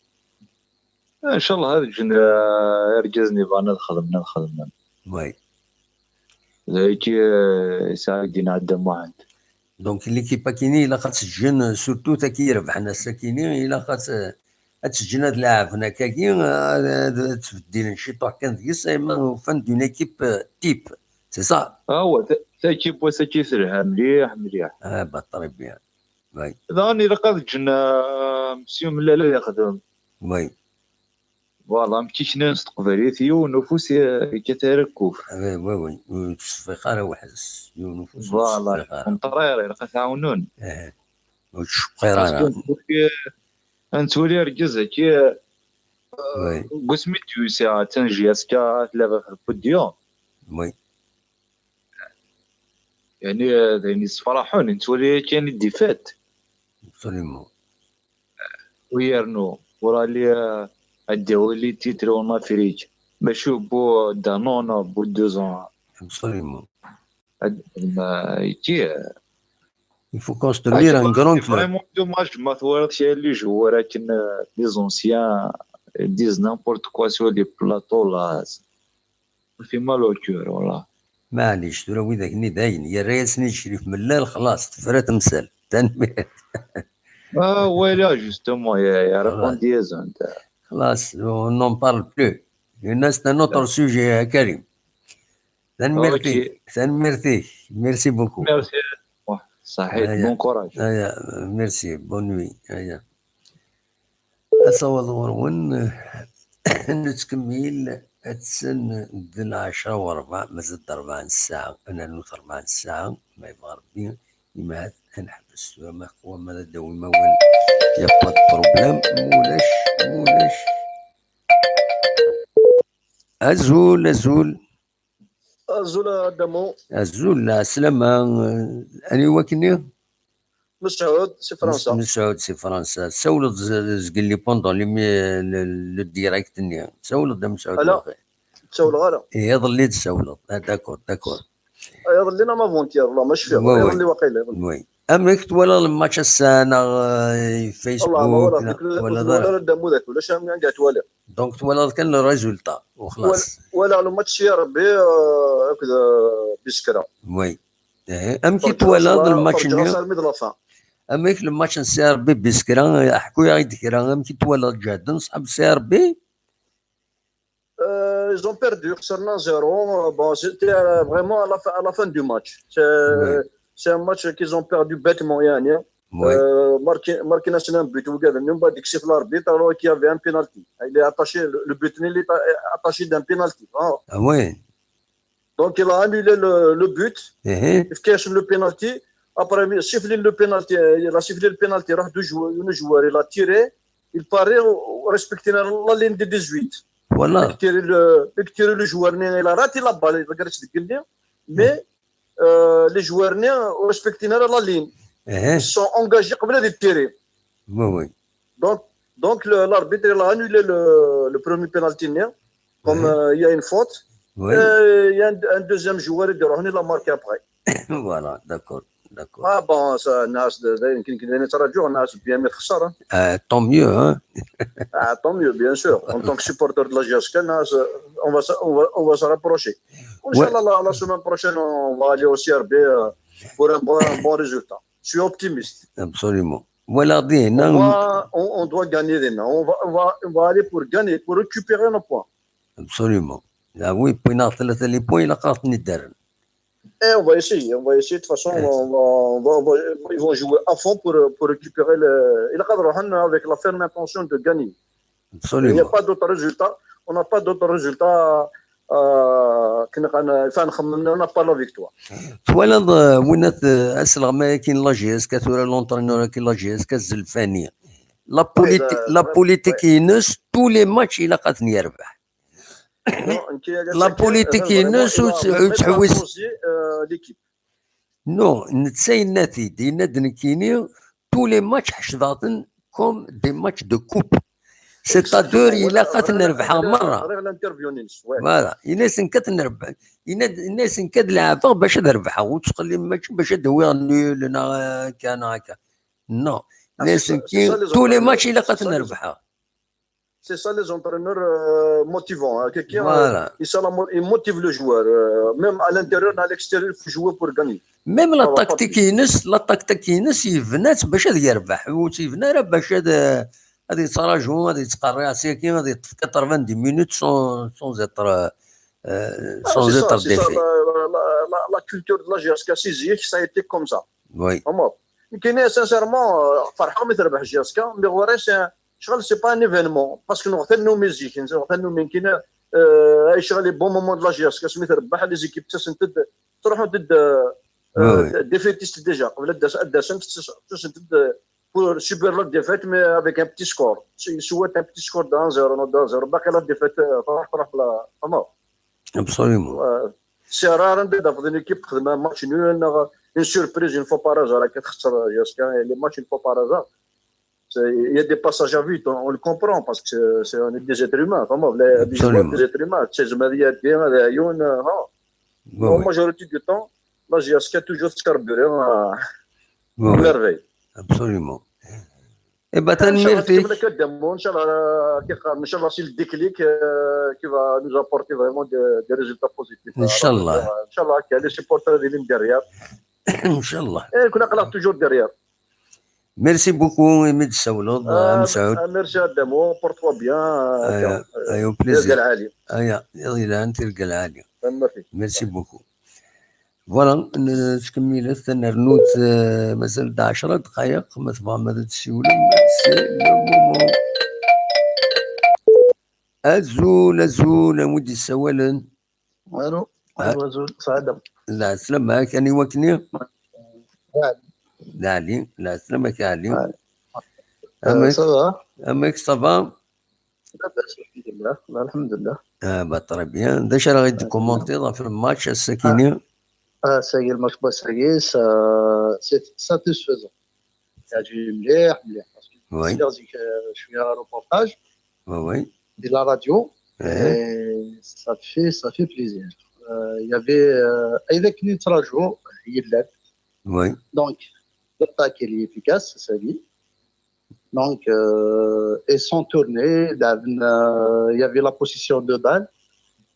إن شاء الله, ad ǧǧen, euh, irgazen yebɣan ad xedmen, ad xedmen. Oui. D ayagi, euh, yesɛa ad d-yenna Dda Muḥend. Donc, l'équipe akini, ilaq ad teǧǧen, surtout taki irebḥen ass-akini, ilaq ad t-, ad teǧǧen ad laɛben akkagi, ad, ad, ad ttbeddilen ciṭuḥ kan deg-s, ayma ufan-d une équipe, euh, type. C'est ça? Ah ouais, ta-, taki n wass-agi telha mliḥ, mliḥ. Ah, bah, très bien. Oui. Daɣen ilaq ad ǧǧen, euh, Monsieur Mellal ad yexdem. Oui. Voilà, am tiknan s teqbaylit, yiwen ufus, euh, yekkat ara kkuf. Oui, oui, oui. Ur yettṣeffiq ara weḥd-s. Yiwen ufus ur yettṣeffiq ara. Voilà, contraire, ilaq ad t-ɛawnen. Eh, ur yettceqqir ara. Parce que, euh, ad nettwali argaz-agi, euh, deg wasmi d-yusa, attan J S K, tella ɣef le podium. Oui. Yani, euh, d ayen yessefraḥen, nettwali yakan i d-ifat. Absolument. U yernu, ur ali, euh, ad d-yawi les titres en Afrique. Mačči au bout d'un an, au bout de deux ans. Absolument. Ad, ma, ici, euh, il faut construire un grand club. Vraiment dommage, ma twalaḍ kra les joueurs akken, euh, les anciens, ils disent n'importe quoi sur les plateaux, là. Ça fait mal au cœur, voilà. Maɛlic, tura widak-nni dayen, yerra-yasen i Crif Mellal, xlaṣ, tefra temsalt. Tanemmirt. Ah, voilà, justement, il a, il a répondu. Xlaṣ, on n'en parle plus. C'est un autre sujet, Karim. Tanemmirt-ik, tanemmirt-ik. Merci beaucoup. Merci. Bon courage. Merci, bonne nuit. Ad taweḍ ɣur-wen. Nettkemmil, attan d lɛecṛa u ṛebɛa, mazal-d ṛebɛa n ssaɛa, ad nernu ṛebɛa n ssaɛa, ma yebɣa Ṛebbi, imahat ad neḥbes tura, ma wamma ad d-awim awal, y a pas de problème, mulac, mulac. Azul, azul. Azul a Damo. Azul, ɛeslama. Aniwa-k-nni? Mesɛud, si Fransa. Mesɛud, si Fransa. Tsawleḍ z-, zgelli pendant le, le, le direct-nni. Tsawleḍ a Mesɛud. Ala, ur tsawleɣ ara. Eh, iḍelli d-tsawleḍ. Ah, d'accord, d'accord. Iḍelli neɣ avant-hier, والله ما cfiɣ. Oui, oui. Iḍelli waqila, iḍelli. Oui. Amek twalaḍ le match ass-a neɣ, euh, Facebook, neɣ twalaḍ ara? Donc twalaḍ kan le résultat, u xlaṣ. Walaɣ le match s Rebbi, euh, akked, euh, Biskra. Oui. Eh, amek i twalaḍ le match-nni? Amek le match n Si Rebbi Biskra, ḥku-yaɣ-id kra, amek i twalaḍ, ǧehden ṣḥab Si Rebbi? Euh, ils ont perdu, خسرنا zéro. Bon, c'était, euh, vraiment à la fin, à la fin du match. C'est, c'est un match qu'ils ont perdu bêtement, يعني. Oui. Euh, marqué, marqué-asen un but, وقال لهم بعد يكشف l'arbitre, alors qu'il y avait un penalty. Il est attaché, le, le but, il est attaché d'un penalty. Ah oui. Donc, il a annulé le, le but. Il fait le penalty. Après, il siffle le penalty. Il a sifflé le penalty. راح deux joueurs, un joueur, il a tiré. Il paraît respecter la ligne de dix-huit. Voilà. Il tire le, il tire le joueur, il a raté la balle. Mais, euh, les joueurs respectent la ligne. Ils sont engagés قبل de tirer. Oui, oui. Donc, donc le, l'arbitre, il a annulé le, le premier penalty, comme, euh, il y a une faute. Oui. Et il y a un, un deuxième joueur, il a marqué après. Voilà, d'accord, d'accord. Ah bon, ça, الناس د-، د-، يمكن كنا نتراجعوا، الناس bien ما تخسر، hein. Ah, tant mieux, hein. Ah, tant mieux, bien sûr. En tant que supporter de la J S K, الناس, on va se, on va, on va se rapprocher. وإن شاء الله, la, la semaine prochaine, on va aller au C R B, euh, pour un bon, un bon résultat. Je suis optimiste. Absolument. Voilà, on va, on, on doit gagner demain. On va, on va, on va aller pour gagner, pour récupérer nos points. Absolument. Ah oui, puis on a les points, il a Et on va essayer, on va essayer. De toute façon, on va, on va, on va, ils vont jouer à fond pour, pour récupérer le, il a avec la ferme intention de gagner. Absolument. Il n'y a pas d'autre résultat. On n'a pas d'autre résultat. Euh, كنا غن-، enfin, on n'a pas la victoire. Twalaḍ, euh, winat, euh, asleɣmay-agi n la J S K, tura l'entraîneur-agi n la J S K, Zelfani. La politi-, la politique-ines, tous les matchs, ilaq ad ten-yerbeḥ. La politique-ines ur tt-, ur ttḥewwis. Non, netta yenna-t-id, yenna-d nekkini, tous les matchs ḥecdeɣ-ten comme des matchs de coupe. C'est-à-dire, ilaq ad ten-rebḥeɣ merra. Voilà, yenna-yasen kan ad nerbeḥ, yenna-, yenna-yasen kan ad leɛbeɣ bac ad rebḥeɣ, ur ttqellib mačči bac ad awiɣ nul neɣ akka neɣ akka. Non, yenna-yasen kan tous les matchs ilaq ad ten-rebḥeɣ. C'est ça les entraîneurs euh, motivants. Hein. Quelqu'un euh, Voilà. il, ça la mo- il motive le joueur. Euh, même à l'intérieur, à l'extérieur, il faut jouer pour gagner. Même la Ça va pas tactique-ines, la tactique-ines yebna-tt bac ad yerbeḥ, ur tt-yebna ara bac ad ad yettraǧu, ad yettqerriɛ saki, ad yeṭṭef quatre-vingt-dix minutes sans, sans être euh, Ah, sans c'est ça, être c'est ça. défait. La, la, la, la- la culture de la J S K si zik, ça a été comme ça. Oui. Vraiment. كاين sincèrement فرحان ملي تربح J S K, mais غير c'est شغل c'est pas un événement parce que نغتنوا من zik نغتنوا من كاين اي شغل les bons moments de la J S K سميت ربح les équipes تسنتد تروحوا ضد Oui, oui. défaitistes déjà قبل الدسم تسنتد pour subir la défaite mais avec un petit score. C'est soit un petit score de un zéro, non, de un zéro. باقي la défaite تروح تروح بلا فهمت. Absolument. C'est rare نبدا في une équipe تخدم un match nul, une surprise une fois par hasard كتخسر J S K, les matchs une fois par hasard. Il y a des passages à vide, on le comprend parce que c'est on est des êtres humains, فهمت. Absolument. Des êtres humains, c'est زعما هذه يدي هذا عيون ها. Oui, La majorité du temps, la J S K toujours تكربري. oui. Merveille. Absolument. Eh ben, ان شاء الله tanemmirt-ik. تكمل هكا الدم وان شاء الله كي قال ان شاء الله c'est le déclic euh, qui va nous apporter vraiment des, des résultats positifs. ان شاء الله. ان شاء الله كاع les supporters اللي derrière. ان شاء الله. اي كنا قلق toujours derrière. Merci beaucoup, imi d-tessawleḍ, a Mesɛud. Merci Adamo, porte-toi bien. Aya, aya, au Tirga plaisir. lɛali. Aya, iḍ yelhan, tirga lɛali. Tanemmirt-ik. Merci beaucoup. Voilà, n- tkemmil-it, ad nernu-t, euh, mazal-d ɛecra dqayeq, ma tebɣam ad d-tessiwlem, c'est le moment. Azul, azul, a wi d-yessawalen. Allô. Ah. Azul, saɛada. Lɛeslama-k, aniwa-k-nni? Ɛli. D Ɛli, lɛeslama-k a Ɛli. Ɛli. Amek, Ça va? Amek, ça va? Labas, alḥemdulillah. Alḥemdulillah. Ah, bah, très bien. D acu ara ɣ-d-tkummantiḍ ɣef le match ass-akini? Ah, ça y est, le match, bah, ça y est, ça, c'est satisfaisant. Yeɛjeb-iyi mliḥ, mliḥ. Parce que Oui. c'est-à-dire que je suis un reportage Oui, oui. de la radio Eh, et ça fait, ça fait plaisir. Euh, Il y avait, euh, avec Nitrajo, il y a oui. Donc, l'attaque elle est efficace, c'est ça dit. Donc, euh, et sans tourner, là, euh, il y avait la possession de balle,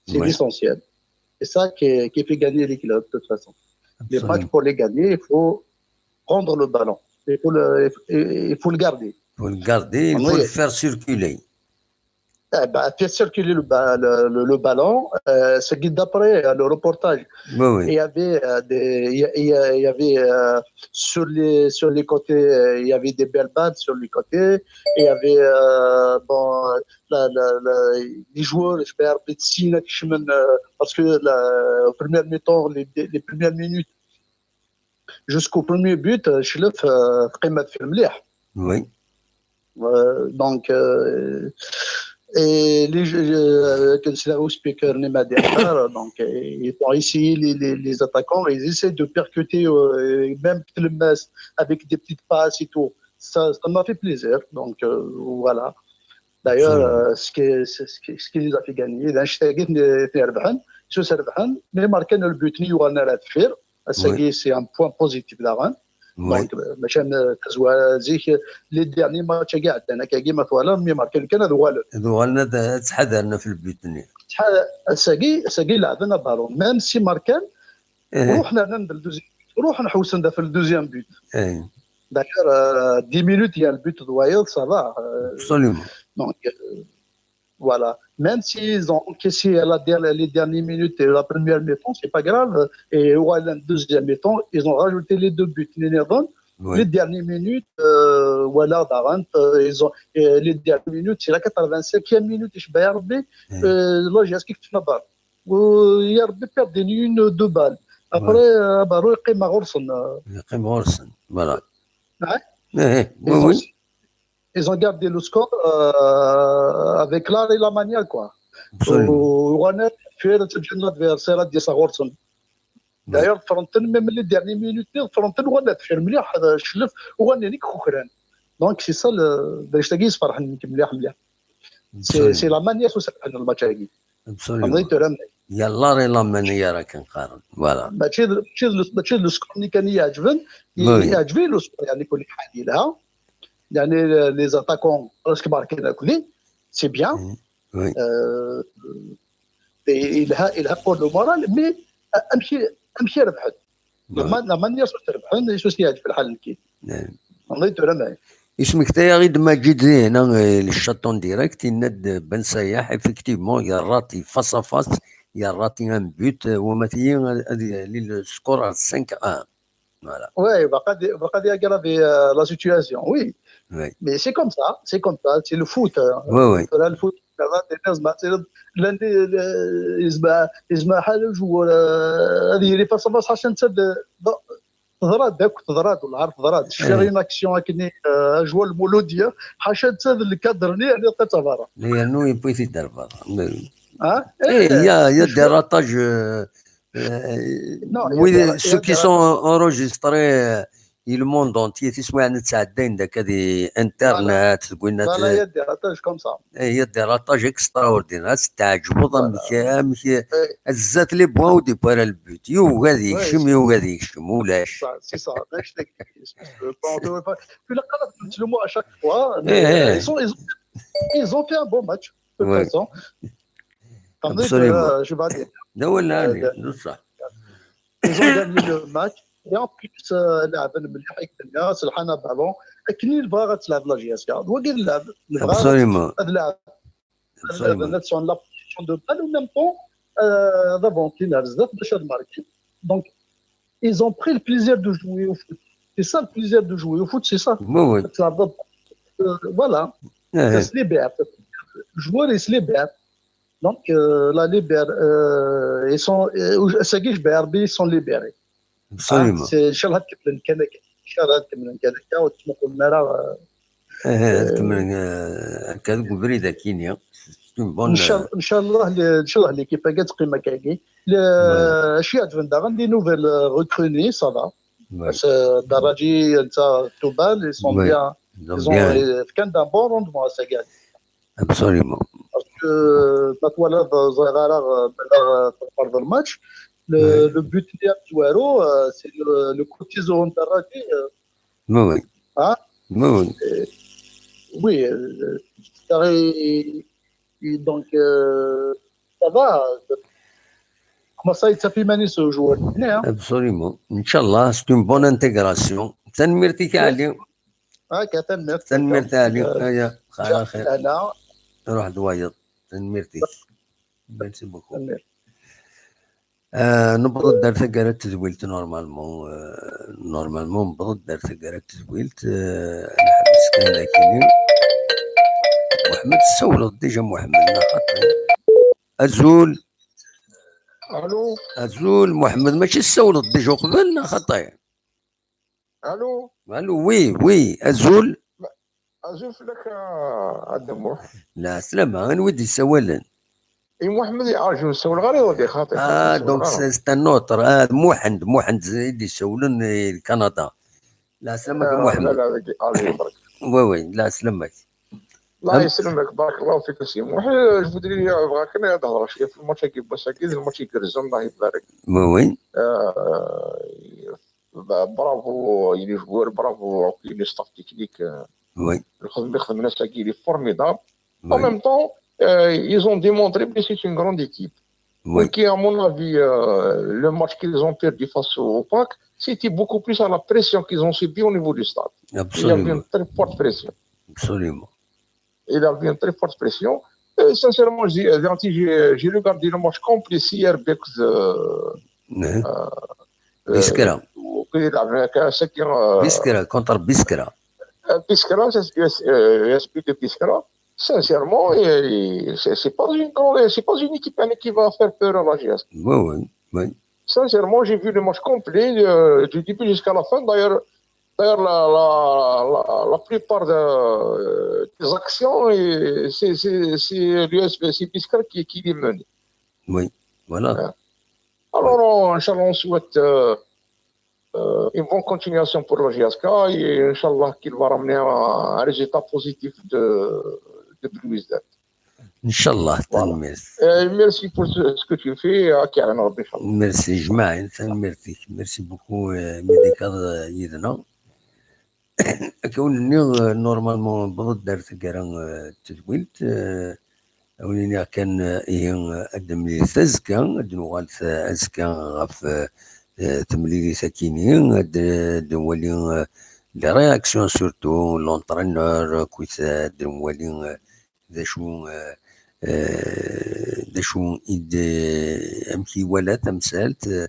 c'est Oui. L'essentiel. C'est ça qui, qui fait gagner les clubs, de toute façon. Les Absolument. Matchs, pour les gagner, il faut prendre le ballon. Il faut le, il faut le garder. Il faut le garder, il Oui. Faut le faire circuler. Eh ben, faire circuler le, ba- le, le- le ballon, euh, c'est que d'après euh, le reportage, Oui, oui. il y avait euh, des, il y, il y- il y avait euh, sur les sur les côtés, euh, il y avait des belles balles sur les côtés. Et il y avait euh, bon euh, la, la, la- les joueurs, je vais arbitre Sina Kishman, euh, parce que la, au premier mi-temps, les, les premières minutes, jusqu'au premier but, euh, Chlef, euh, تقيمت في المليح. Oui. Euh, donc, euh, et les, euh, que c'est là où speaker Nema Dertar, donc, euh, ils ont essayé les, les, les attaquants, ils essaient de percuter euh, et même Tlemmes avec des petites passes et tout. Ça, ça m'a fait plaisir. Donc, euh, voilà. D'ailleurs, Absolument. euh, ce, qui, c'est ce, qui, ce qui nous a fait gagner, d'un chagrin, c'est Serbahan, mais marqué le but, ni Warner Adfir. Ça, Oui. c'est un point positif, là. Oui. Donc, euh, machin, euh, كزوا زيك، les derniers matchs كاع عندنا كاع كيما طوالا مي ماركين كان هذا هو Ad uɣalen ad ad ttḥadaren ɣef lbut-nni. ساكي ساكي لعبنا بالون même si ماركان Eh, روحنا نندل دوزيام روح نحوس ندافع في le deuxième but. eh, D'ailleurs euh, dix minutes il y a le but de Wayel, ça va euh, absolument. donc euh, voilà, même s'ils ont encaissé la dernière, les dernières minutes et la première mi-temps, c'est pas grave. Et voilà, la deuxième mi-temps, ils ont rajouté les deux buts. Niniron, Oui. Les dernières minutes, euh, voilà, Darant, euh, ils ont, euh, les dernières minutes, c'est la quatre-vingt-cinquième minute, je vais arriver, Mm. euh, là, j'ai inscrit une balle. Euh, Il y a perdu une, deux balles. Après, euh, Baro, il est mort, euh, Yeqqim ɣur-sen. Voilà. Ouais. Eh, eh, ils, oui, ont, oui. Ils ont gardé le score euh, avec l'art et la manière, quoi. Absolument. ورانا في هذا الجيل الادفيرسير هاد يسا غورسون. D'ailleurs, فرنتن même les dernières minutes, فرنتن ولا في مليح هذا شلف وغني لك خكران. Donc c'est ça le باش تاكي يصفر حنك مليح مليح. C'est c'est la manière سو سبحان الماتش هاكي. Absolument. عمري ترى Il y a l'art et la manière كنقارن. Voilà. ماشي ماشي ماشي le score اللي كان يعجبن Oui. يعجبني le score يعني كل حاجه لها. يعني les attaquants presque ماركين كلي. c'est bien. Euh, et il a, il a pour le moral, mais amek i rebḥen? La manière s trebḥen, i s-yeɛǧeb lḥal nekkini. Ismektay-aɣ-id Maǧid dihna, le chat en direct, yenna-d Ben Sayaḥ, effectivement, yerra-t face à face, yerra-t un but, wama tili ad yali le score à cinq à un. Voilà. Oui, baqa ad yaggravi la situation, oui. Mais c'est comme ça, c'est comme ça, c'est le foot. Tura le foot, llan yezmer ḥala joueur ad yili face à face ḥaca netta. Teḍra-d akk, teḍra-d, wellah teḍra-d. Cfiɣ une action akkenni, joueur Mouloudia, ḥaca netta d le cadre-nni, yerna yewwi-t-id ar berra. Il y a des ratages. Ceux qui sont enregistrés, le monde entier, tiswiɛin ttɛeddayen-d akka di internet, deg winna. Voilà, il y a des ratages comme ça. Il y a des ratages extraordinaires. Ad s-teɛǧbeḍ amek, amek, zdat les buts ur d-yewwi ara le but. Yugi ad yekcem, yugi ad yekcem, ulac. C'est ça, c'est ça. Puis la, à chaque fois, ils ont, ils ont, ils ont fait un bon match. De toute façon. Absolument. Je vais dire. Ils ont gagné le match. Et en plus, لعبوا مليح, c'est le ballon. Akken i bɣiɣ ad tleɛb la J S K. Wagi d lɛeb. Absolument. Ad lɛeb. Ad lɛeb, ad sɛun la possession de balle, en même temps, ad avantin ar zdat bac ad markin. Donc, ils ont pris le plaisir de jouer au foot. C'est ça le plaisir de jouer au foot, c'est ça. Voilà. Ils se libèrent. Le joueur, il se libère. Donc, la libère, ils sont, ils sont libérés. Absolument. Inchallah ad kemmlen kan akka. Inchallah ad kemmlen kan akka, ur ttmuqulen ara. Ad kemmlen akka deg ubrid akkin. Inchallah, inchallah l'équipe-agi ad teqqim akkagi. Acu yeɛǧben daɣen, des nouvelles recrues-nni, ça va. Daraji, netta, Toubal, ils sont bien. Ils ont, fkan-d un bon rendement ass-agi. Absolument. Parce que ma twalaḍ, ẓriɣ ara, ma teqqreḍ le match, le but-nni amezwaru, c'est le, le coup de ciseau n Daraji. Oui. Oui, donc, ça va. Commence à yettaf iman-is joueur-nni. Absolument. Inchallah, c'est une bonne intégration. Tanemmirt-ik a Ali. Akka, tanemmirt. Tanemmirt a Ali. Aya, xir, xir. Ruḥ d wayeḍ. Tanemmirt-ik. Merci beaucoup. Newweḍ-d ar taggara n tedwilt, normalement. Normalement, newweḍ-d ar taggara n tedwilt. Nḥebbes kan akini. Muḥemmed, tessawleḍ déjà, Muḥemmed, neɣ xaṭi? Azul. Allô. Azul, Muḥemmed, mačči tessawleḍ déjà uqbel, neɣ xaṭi? Allô. Allô, oui, oui, azul. Azul fell-ak a Dda Muḥ. Lɛeslama, anwa i d-yessawalen? I Muḥemmed, ah, je ne ssawleɣ ara i wagi xaṭi. Ah, donc c'est un autre. Ah, Muḥend, Muḥend i d-yessawlen i Kanada. Lɛeslama-k a Muḥemmed. Oui, oui, lɛeslama-k. Allah yeslemek, barakallahu fik a Si Muḥ. Je voudrais, bɣiɣ kan ad hedreɣ cwiya f lmatch-agi n wass-agi, d lmatch igerrzen, Allah ibarek. Oui, oui. Bravo les joueurs, bravo akk le staff technique. Lxedma i xedmen ass-agi, il est formidable. En même temps, ils ont démontré que c'est une grande équipe. Oui. Qui, à mon avis, le match qu'ils ont perdu face au Pak, c'était beaucoup plus à la pression qu'ils ont subie au niveau du stade. Absolument. Il y avait une très forte pression. Absolument. Il y avait une très forte pression. Et sincèrement, j'ai regardé le match complet hier avec Biskra. Biskra, contre Biskra. Biskra, c'est U S B de Biskra. Sincèrement, c'est pas une grande, c'est pas une équipe qui va faire peur à la J S K. Oui, oui, oui. Sincèrement, j'ai vu le match complet, du début jusqu'à la fin. D'ailleurs, D'ailleurs, la, la, la, la plupart de, des actions, c'est l'U S B, c'est Biskra qui, qui les mène. Oui, voilà. Alors, on, Inch'Allah, on souhaite euh, euh, une bonne continuation pour la J S K et Inch'Allah qu'il va ramener un, un résultat positif de, de Belouizdad. Inchallah, tanemmirt. Merci pour ce que tu fais, ad k-iɛin Rebbi, inchallah. Merci, jmaɛin, tanemmirt-ik. Merci beaucoup, mi d-tekkaḍ yid-neɣ. Akka wen-nniɣ, eh, normalement newweḍ-d ar taggara, eh, n tedwilt, eh, a wen-iniɣ kan, eh, ihi, eh, ad d-nemlilet azekka, ad d-nuɣal t-, azekka ɣef, eh, eh, temlilit akini, ad d-, ad d-nwali, eh, les réactions surtout, l'entraîneur, akkit, eh, ad d-nwali, eh, d acu, eh, eh, d acu i d, amek i iwala tamsalt, eh,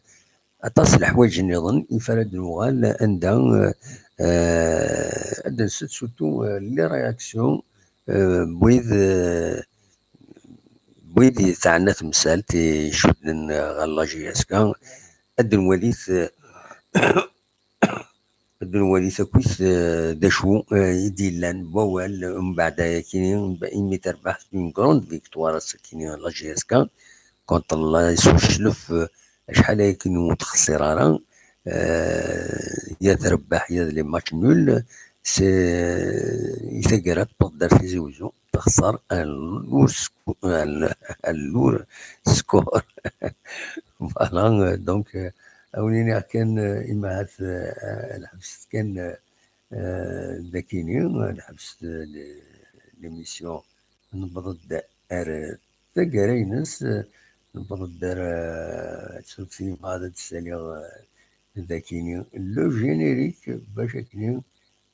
aṭas n leḥwayeǧ nniḍen, ifa ara d-nuɣal anda, eh, eh, ad d-nsett surtout, eh, les réactions, eh, n wid, eh, n wid i teɛna temsalt icudden ɣer la J S K. Ad d-nwalit, eh, ad d-nwalit akkit, eh, d acu, eh, i d-yellan n wawal, mbeɛd ayakini, imi terbeḥ une grande victoire ass-akini la J S K contre la Sous-Chlef, eh, acḥal ayakini ur texsir ara, eh, ya trebbeḥ ya d les matchs nuls, c'est, i taggara tewweḍ-d ar Tizi Uzzu, texser allure sco-, all-, allure score. Voilà, euh, donc, euh, a wen-iniɣ kan, euh, imahat, euh, lḥebset kan, euh, euh, d akini, lḥebset, euh, l-, l'émission, newweḍ-d ar taggara-ines, euh, newweḍ-d ar, euh, ad tt-saliɣ, euh, d akini, le générique, bac akini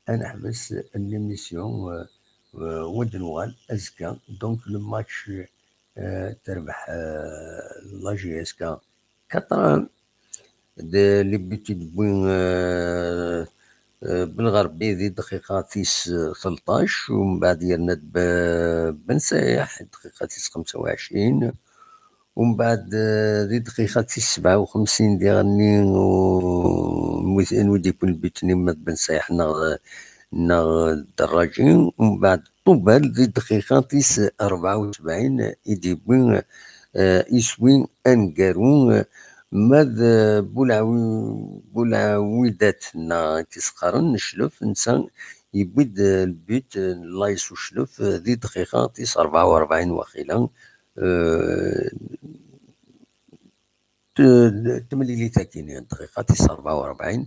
ad neḥbes l'émission, euh, euh, u ad d-nuɣal azekka. Donc, le match, euh, terbeḥ, euh, la J S K quatre un, d les buts i d-wwin, euh, euh, Belɣerbi di dqiqa tis tleṭṭac, u mbeɛd yerna-d B-, Ben Sayeḥ, dqiqa tis xemsa u ɛecrin, u mbeɛd, eh, di dqiqa tis sebɛa u xemsin diɣenni, u, anwi d-yewwin lbut-nni, ma d Ben Sayeḥ neɣ, neɣ Dderraǧi, u mbeɛd Ṭubal di dqiqa tis rebɛa u sebɛin i d-yewwi, eh, iswi aneggaru, eh, ma d, eh, Bulɛawi-, Bulɛawidat neɣ i s-qqaren Cclef, netta yewwi-d, eh, lbut, eh, n Lais Uclef, eh, di dqiqa tis rebɛa u rebɛin waqila, eh, t-, temlilit akini, dqiqa tis rebɛa u rebɛin,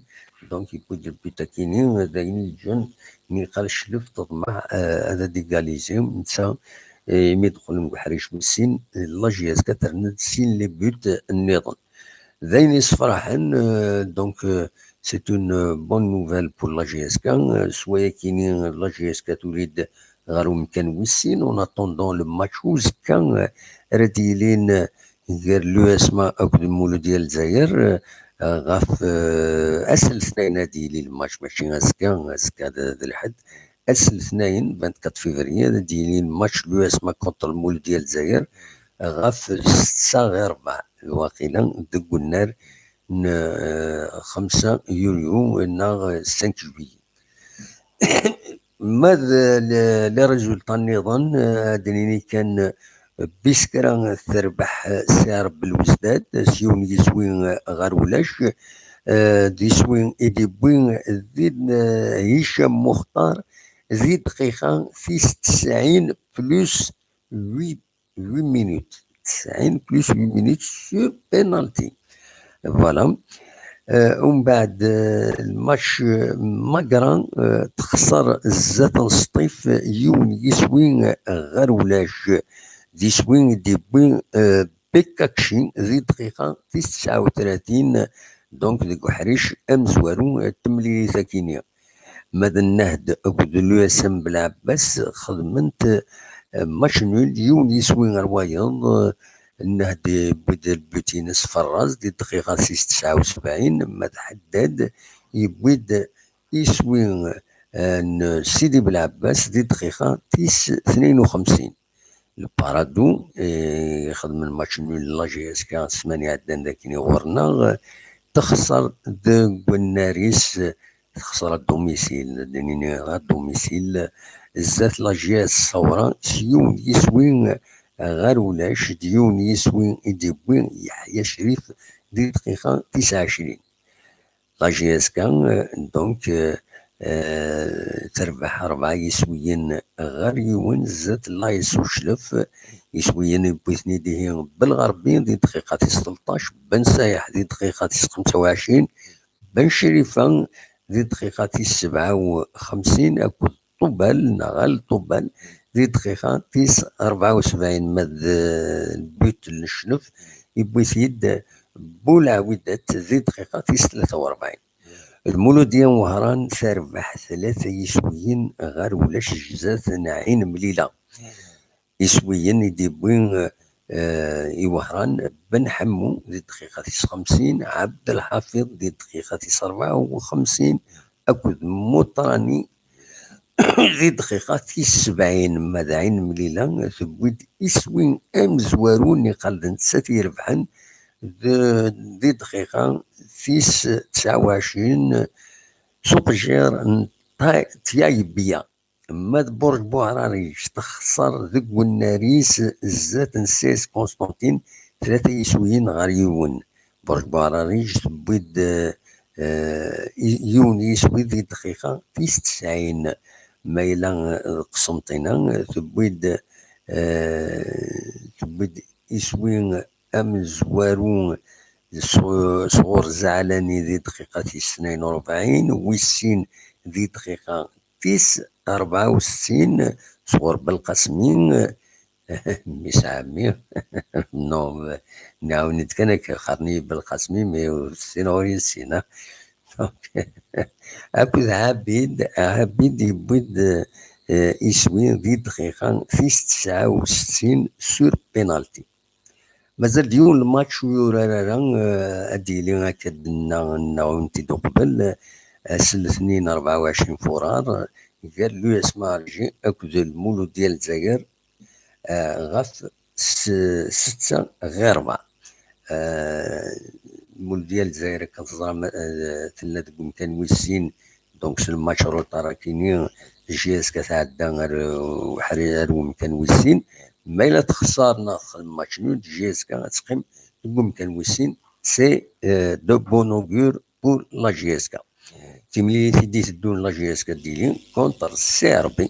donc yewwi-d lbut akini, d ayen i yeǧǧan, mi yeqqar Cclef teḍmeɛ, eh, ad ad-égaliser, netta, eh, imi d-qqlen deg uḥric wis sin, la J S K terna-d sin les buts nniḍen. D ayen yessefraḥen, euh, donc, euh, c'est une, euh, bonne nouvelle pour la J S K, euh, s wayakini la J S K tuli-d ɣer umkan wis sin, en attendant le match uzekka, euh, ara d-yilin, euh, gar l'U S M A akked Muludya Lezzayer, euh, ɣef, euh, ass n letnayen ad d-yili le match, mačči azekka, azekka d, d lḥedd, ass n letnayen, vingt-quatre février, ad d-yili le match l'U S M A contre Muludya Lezzayer, ɣef ssetta ɣir rebɛa, waqila deg unnar n, eh, xemsa yulyu neɣ cinq juillet. Ma d le-, les résultats nniḍen, eh, ad d-nini kan, eh, Biskra terbeḥ, eh, Sɛerb Belwezdad s yiwen yiswi, eh, ɣer ulac, eh, d iswi i d-yewwi din, eh, Hicam Muxtar di dqiqa tis tesɛin plus huit, huit minutes. Tesɛin plus huit minutes sur penalty. Voilà. Euh, umbeɛd, euh, lmatch, euh, Magra, euh, texṣer zdat n Sṭif, euh, yiwen yiswi, euh, ɣer ulac. D iswi i d-yewwi, euh, Bekakci di dqiqa tis tesɛa u tlatin, donc deg uḥric amezwaru, euh, n temlilit akini. Ma d Nnehd akked l'U S M Belɛebbas xedment, eh, match nul, yiwen yiswi ɣer wayeḍ. Eh, Nnehd yewwi-d lbut-ines Ferraz di dqiqa tis tesɛa u sebɛin, ma d Ḥeddad yewwi-d iswi, eh, n Sidi Belɛebbas di dqiqa tis tnayen u xemsin. Le Paradou, eh, ixedmen match nul la J S K ssmana iɛeddan d akken i ɣur-neɣ, eh, texṣer deg unnar-is, eh, texṣer à domicile, ad d-nini à domicile, zdat la J S Saoura, s yiwen yiswi, eh, ɣer ulac, d yiwen yiswi i d-yewwi Yeḥya Crif di dqiqa tis ɛecrin. La J S K, euh, donc, euh, euh, terbeḥ rebɛa yiswiyen ɣer yiwen zdat Lais Uclef, iswiyen yewwi-ten-id ihi Belɣerbi di dqiqa tis tleṭṭac, Ben Sayeḥ di dqiqa tis xemsa u ɛecrin, Ben Crifa di dqiqa tis sebɛa u xemsin akked Ṭubal, neɣ Al Ṭubal, di dqiqa tis rebɛa u sebɛin, ma d lbut n lecnef, yewwi-t-id Bulɛwidat di dqiqa tis tlata u rebɛin. Lmuludya n Wehran terbeḥ tlata yiswiyen ɣer ulac zdat n Ɛin Mlila. Iswiyen i d-yewwi, eh, i Wehran, Ben Ḥemmu di dqiqa tis xemsin, Ɛebdelḥafiḍ di dqiqa tis rebɛa u xemsin, akked Muṭrani di dqiqa tis sebɛin. Ma d Ɛin Mlila tewwi-d iswi amezwaru, niqal d nettat i irebḥen d-, di dqiqa tis tesɛa u ɛecrin s uqejjir n Ta-, Tyayibiya. Ma d Burǧ Buɛrariǧ texṣer deg unnar-is zdat n Sès Constantine, tlata yiswiyen ɣer yiwen. Burǧ Buɛrariǧ tewwi-d, eh, i-, yiwen yiswi di dqiqa tis tesɛin. Ma yella, eh, Qsenṭina tewwi-d, eh, tewwi-d iswi amezwaru s-, sɣur Zeɛlani di dqiqa tis tnayen u rebɛin, wis sin di dqiqa tis rebɛa u settin sɣur Belqasmi, mmi-s ɛemmi. Non, nɛawen-d kan akka, qqaren-iyi Belqasmi, mais ur ssineɣ ur yessin, ha. Donc, akked Ɛabid, Ɛabid yewwi-d, eh, iswi di dqiqa tis tesɛa u settin sur penalty. Mazal-d yiwen lmatch ur yurar ara, eh, ad d-yili akka d-nenna, nnaɣ-t-id uqbel, eh, ass n letnin rebɛa u ɛecrin furar, gar l'U S M Alger akked Lmuludya Lezzayer, eh, ɣef s-, setta ɣer rebɛa. Eh, Lmuludya Lezzayer, akken teẓram, eh, tella deg umkan wis sin, donc s lmatch retard akini, J S K tɛedda ar, ar, ar umkan wis sin. Ma yella texṣer neɣ texdem match nul, J S K ad teqqim deg umkan wis sin. C'est, euh, de bon augure pour la J S K. Timlilit i d-iteddun la J S K d-ili contre C R B.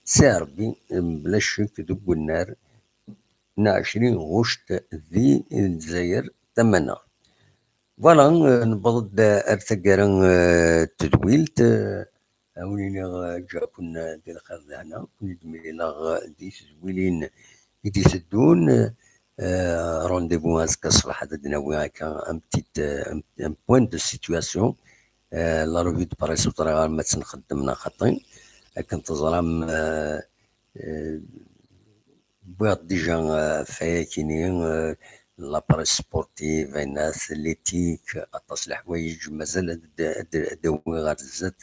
C R B, mebla ccek, deg unnar n ɛecrin ɣuct di Lezzayer Tamaneɣt. Voilà, euh, newweḍ-d ar taggara, euh, n tedwilt, euh, a wen-iniɣ, euh, ǧǧiɣ-ken, euh, di lxir d lehna, ken-id-mlileɣ, euh, di tedwilin i d-iteddun, euh, rendez-vous azekka ṣṣbeḥ ad d-nawi akka un petit, euh, un, un point de situation, euh, la revue de presse ur ẓriɣ ara ma tt-nxeddem neɣ xaṭi, akken teẓram, euh, euh, wwiɣ-d déjà, euh, ɣef wayakini, euh, la presse sportive, ayennat, l'éthique, aṭas n leḥwayeǧ mazal ad d-, ad d-, ad d-awiɣ ɣer zdat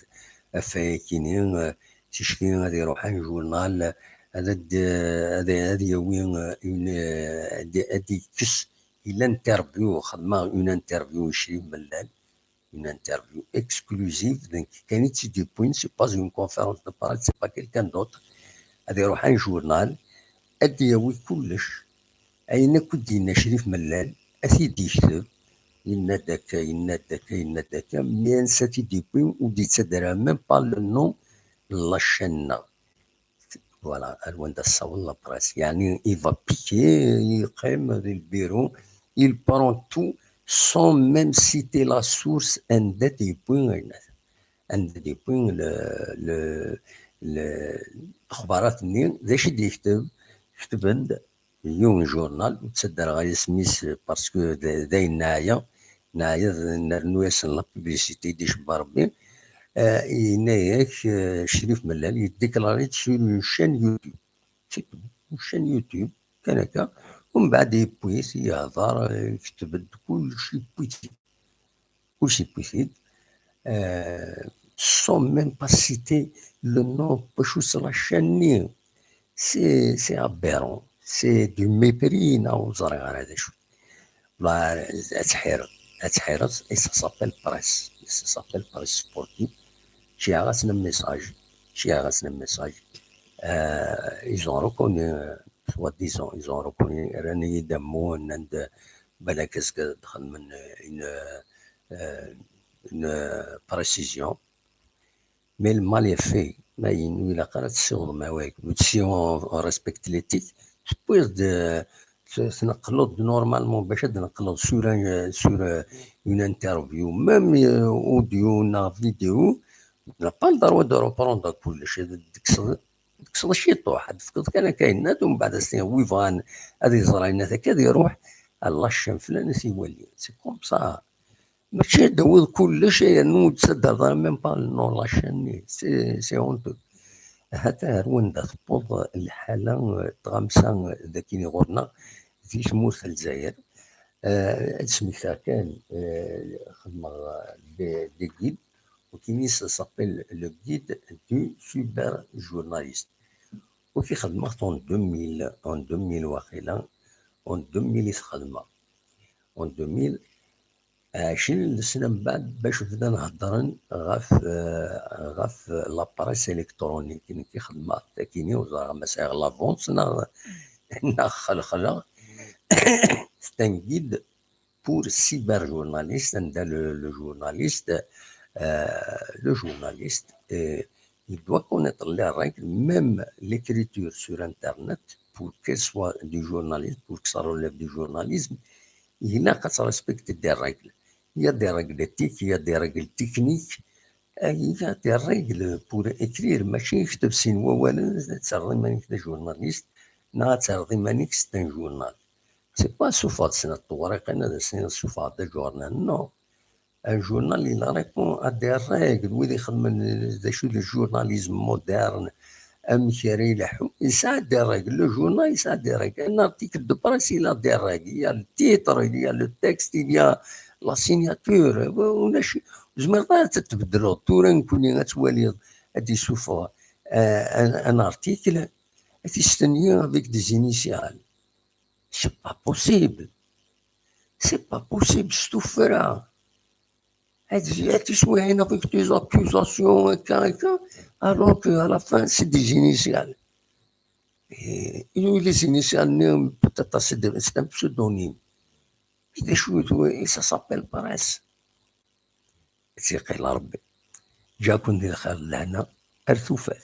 ɣef wayakini, euh, ticki ad iruḥ un journal, ad d-, ad, ad yawi, euh, une, euh, ad, ad yekkes, il interview, xedmeɣ une interview i Crif Mellal, une interview exclusive, donc kan i tt-id-yewwin, c'est pas une conférence de presse, c'est pas quelqu'un d'autre. Ad iruḥ un journal, ad d-yawi kullec, ayen akk i d-yenna Crif Mellal, ad t-id-yekteb, yenna-d akka, yenna-d akka, yenna-d akka, mais ansa t-id-yewwi, ur d-yettader même pas le nom n la chaîne-nneɣ. Voilà, ar wanda tessaweḍ la presse. Yeɛni, il va piquer, yeqqim di lbiru, il prend tout sans même citer la source anda d-yewwi ayen. Anda d-yewwi le, le, le, lexbarat-nni, d acu i d-yekteb? Ketben-d yiwen journal, ur ttaddareɣ ara isem-is parce que d, d ayen neɛya, neɛya d, nernu-yasen la publicité i d-icebba Rebbi. Euh, yenna-yak, euh, Crif Mellal yeddiklari-d sur une chaîne YouTube. C'est tout. Une chaîne YouTube, kan akka. Umbeɛd yewwi-t, yehder, euh, yekteb-d kullec, yewwi-t-id. Kullec yewwi-t-id. Euh, sans même pas citer le nom, bacu-tt la chaîne-nni. C'est, c'est aberrant. C'est du mépris, neɣ ur ẓriɣ ara d acu. Ad tḥireḍ, ad tḥireḍ, et ça s'appelle presse. Ça s'appelle presse sportive. Ǧǧiɣ-asen un message. Ǧǧiɣ-asen un message. Euh, ils ont reconnu, euh, soi-disant, ils ont reconnu, rran-iyi-d ammu, nnan-d, balak azekka ad d-xedmen, euh, une, euh, une, euh, précision. Mais le mal est fait. Ma yin, ur ilaq ara ad tessiwḍem awal. Si on, on respecte l'éthique, tewwiḍ-d, euh, t-, tneqleḍ-d normalement bac ad d-tneqleḍ sur un, euh, sur, euh, une interview, même audio neɣ vidéo, tu n'as pas le droit de reprendre kullec. Ad tekkseḍ ciṭuḥ, ad tefkeḍ kan akka yenna-d, umbeɛd ad s-tiniḍ wi bɣan ad iẓer ayen akka ad iruḥ à la chaîne flan ad t-iwali. C'est comme ça. Mačči ad d-tawiḍ kullec yernu ur d-tettaddreḍ ara même pas le nom n la chaîne-nni. C'est honteux. Hata ar wanda tewweḍ lḥala n tɣamsa dagi ɣur-neɣ di tmurt n Lezzayer. Ad smektaɣ kan, xedmeɣ des guides, wikini ça s'appelle le guide du cyberjournaliste. Wiki xedmeɣ-t en deux mille, en deux mille waqila, en deux mille i t-xedmeɣ. En deux mille, ɛecrin n lesna mbeɛd bac bdan heddren ɣef, ɣef la presse électronique. Nekk i xedmeɣ takini, ur ẓriɣ ma sɛiɣ l'avance neɣ, neɣ xelxleɣ. C'est un guide pour cyberjournaliste, anda le, le journaliste, euh, le journaliste, euh, il doit connaître les règles, même l'écriture sur Internet, pour qu'elle soit du journalisme, pour que ça relève du journalisme, il a qu'à respecter des règles. Il y a des règles éthiques, il y a des règles techniques, euh, il y a des règles pour écrire. Mačči yekteb sin wawalen, ad terreḍ iman-ik d ajournaliste, neɣ ad terreḍ iman-ik c'est un journal. C'est pas asuffeɣ-d snat tewriqin ad as-tiniḍ asuffeɣ-d ajournal. Non. Un journal, il répond à des règles. Wid ixedmen d acu d le journalisme moderne, amek ara ileḥḥu, yesɛa des règles. Le journal yesɛa des règles. Un article de presse, il a des règles. Il y a le titre, il y a le texte, il y a la signature. Ulac, ur tezmireḍ ara ad t-tbeddleḍ. Tura nekkni ad twaliḍ, ad d-isuffeɣ, euh, un, un article, ad t-istenyi avec des initiales. C'est pas possible. C'est pas possible, s tuffra. Ad, ad tiswiɛin avec des accusations, akka, akka, alors que à la fin, c'est des initiales. Et, et les initiales, peut-être, c'est des, c'est un pseudonyme. D acu, et ça s'appelle presse. Ad tt-iqqil Rebbi. Ǧǧa-ken di lxir d lehna, ar tufat.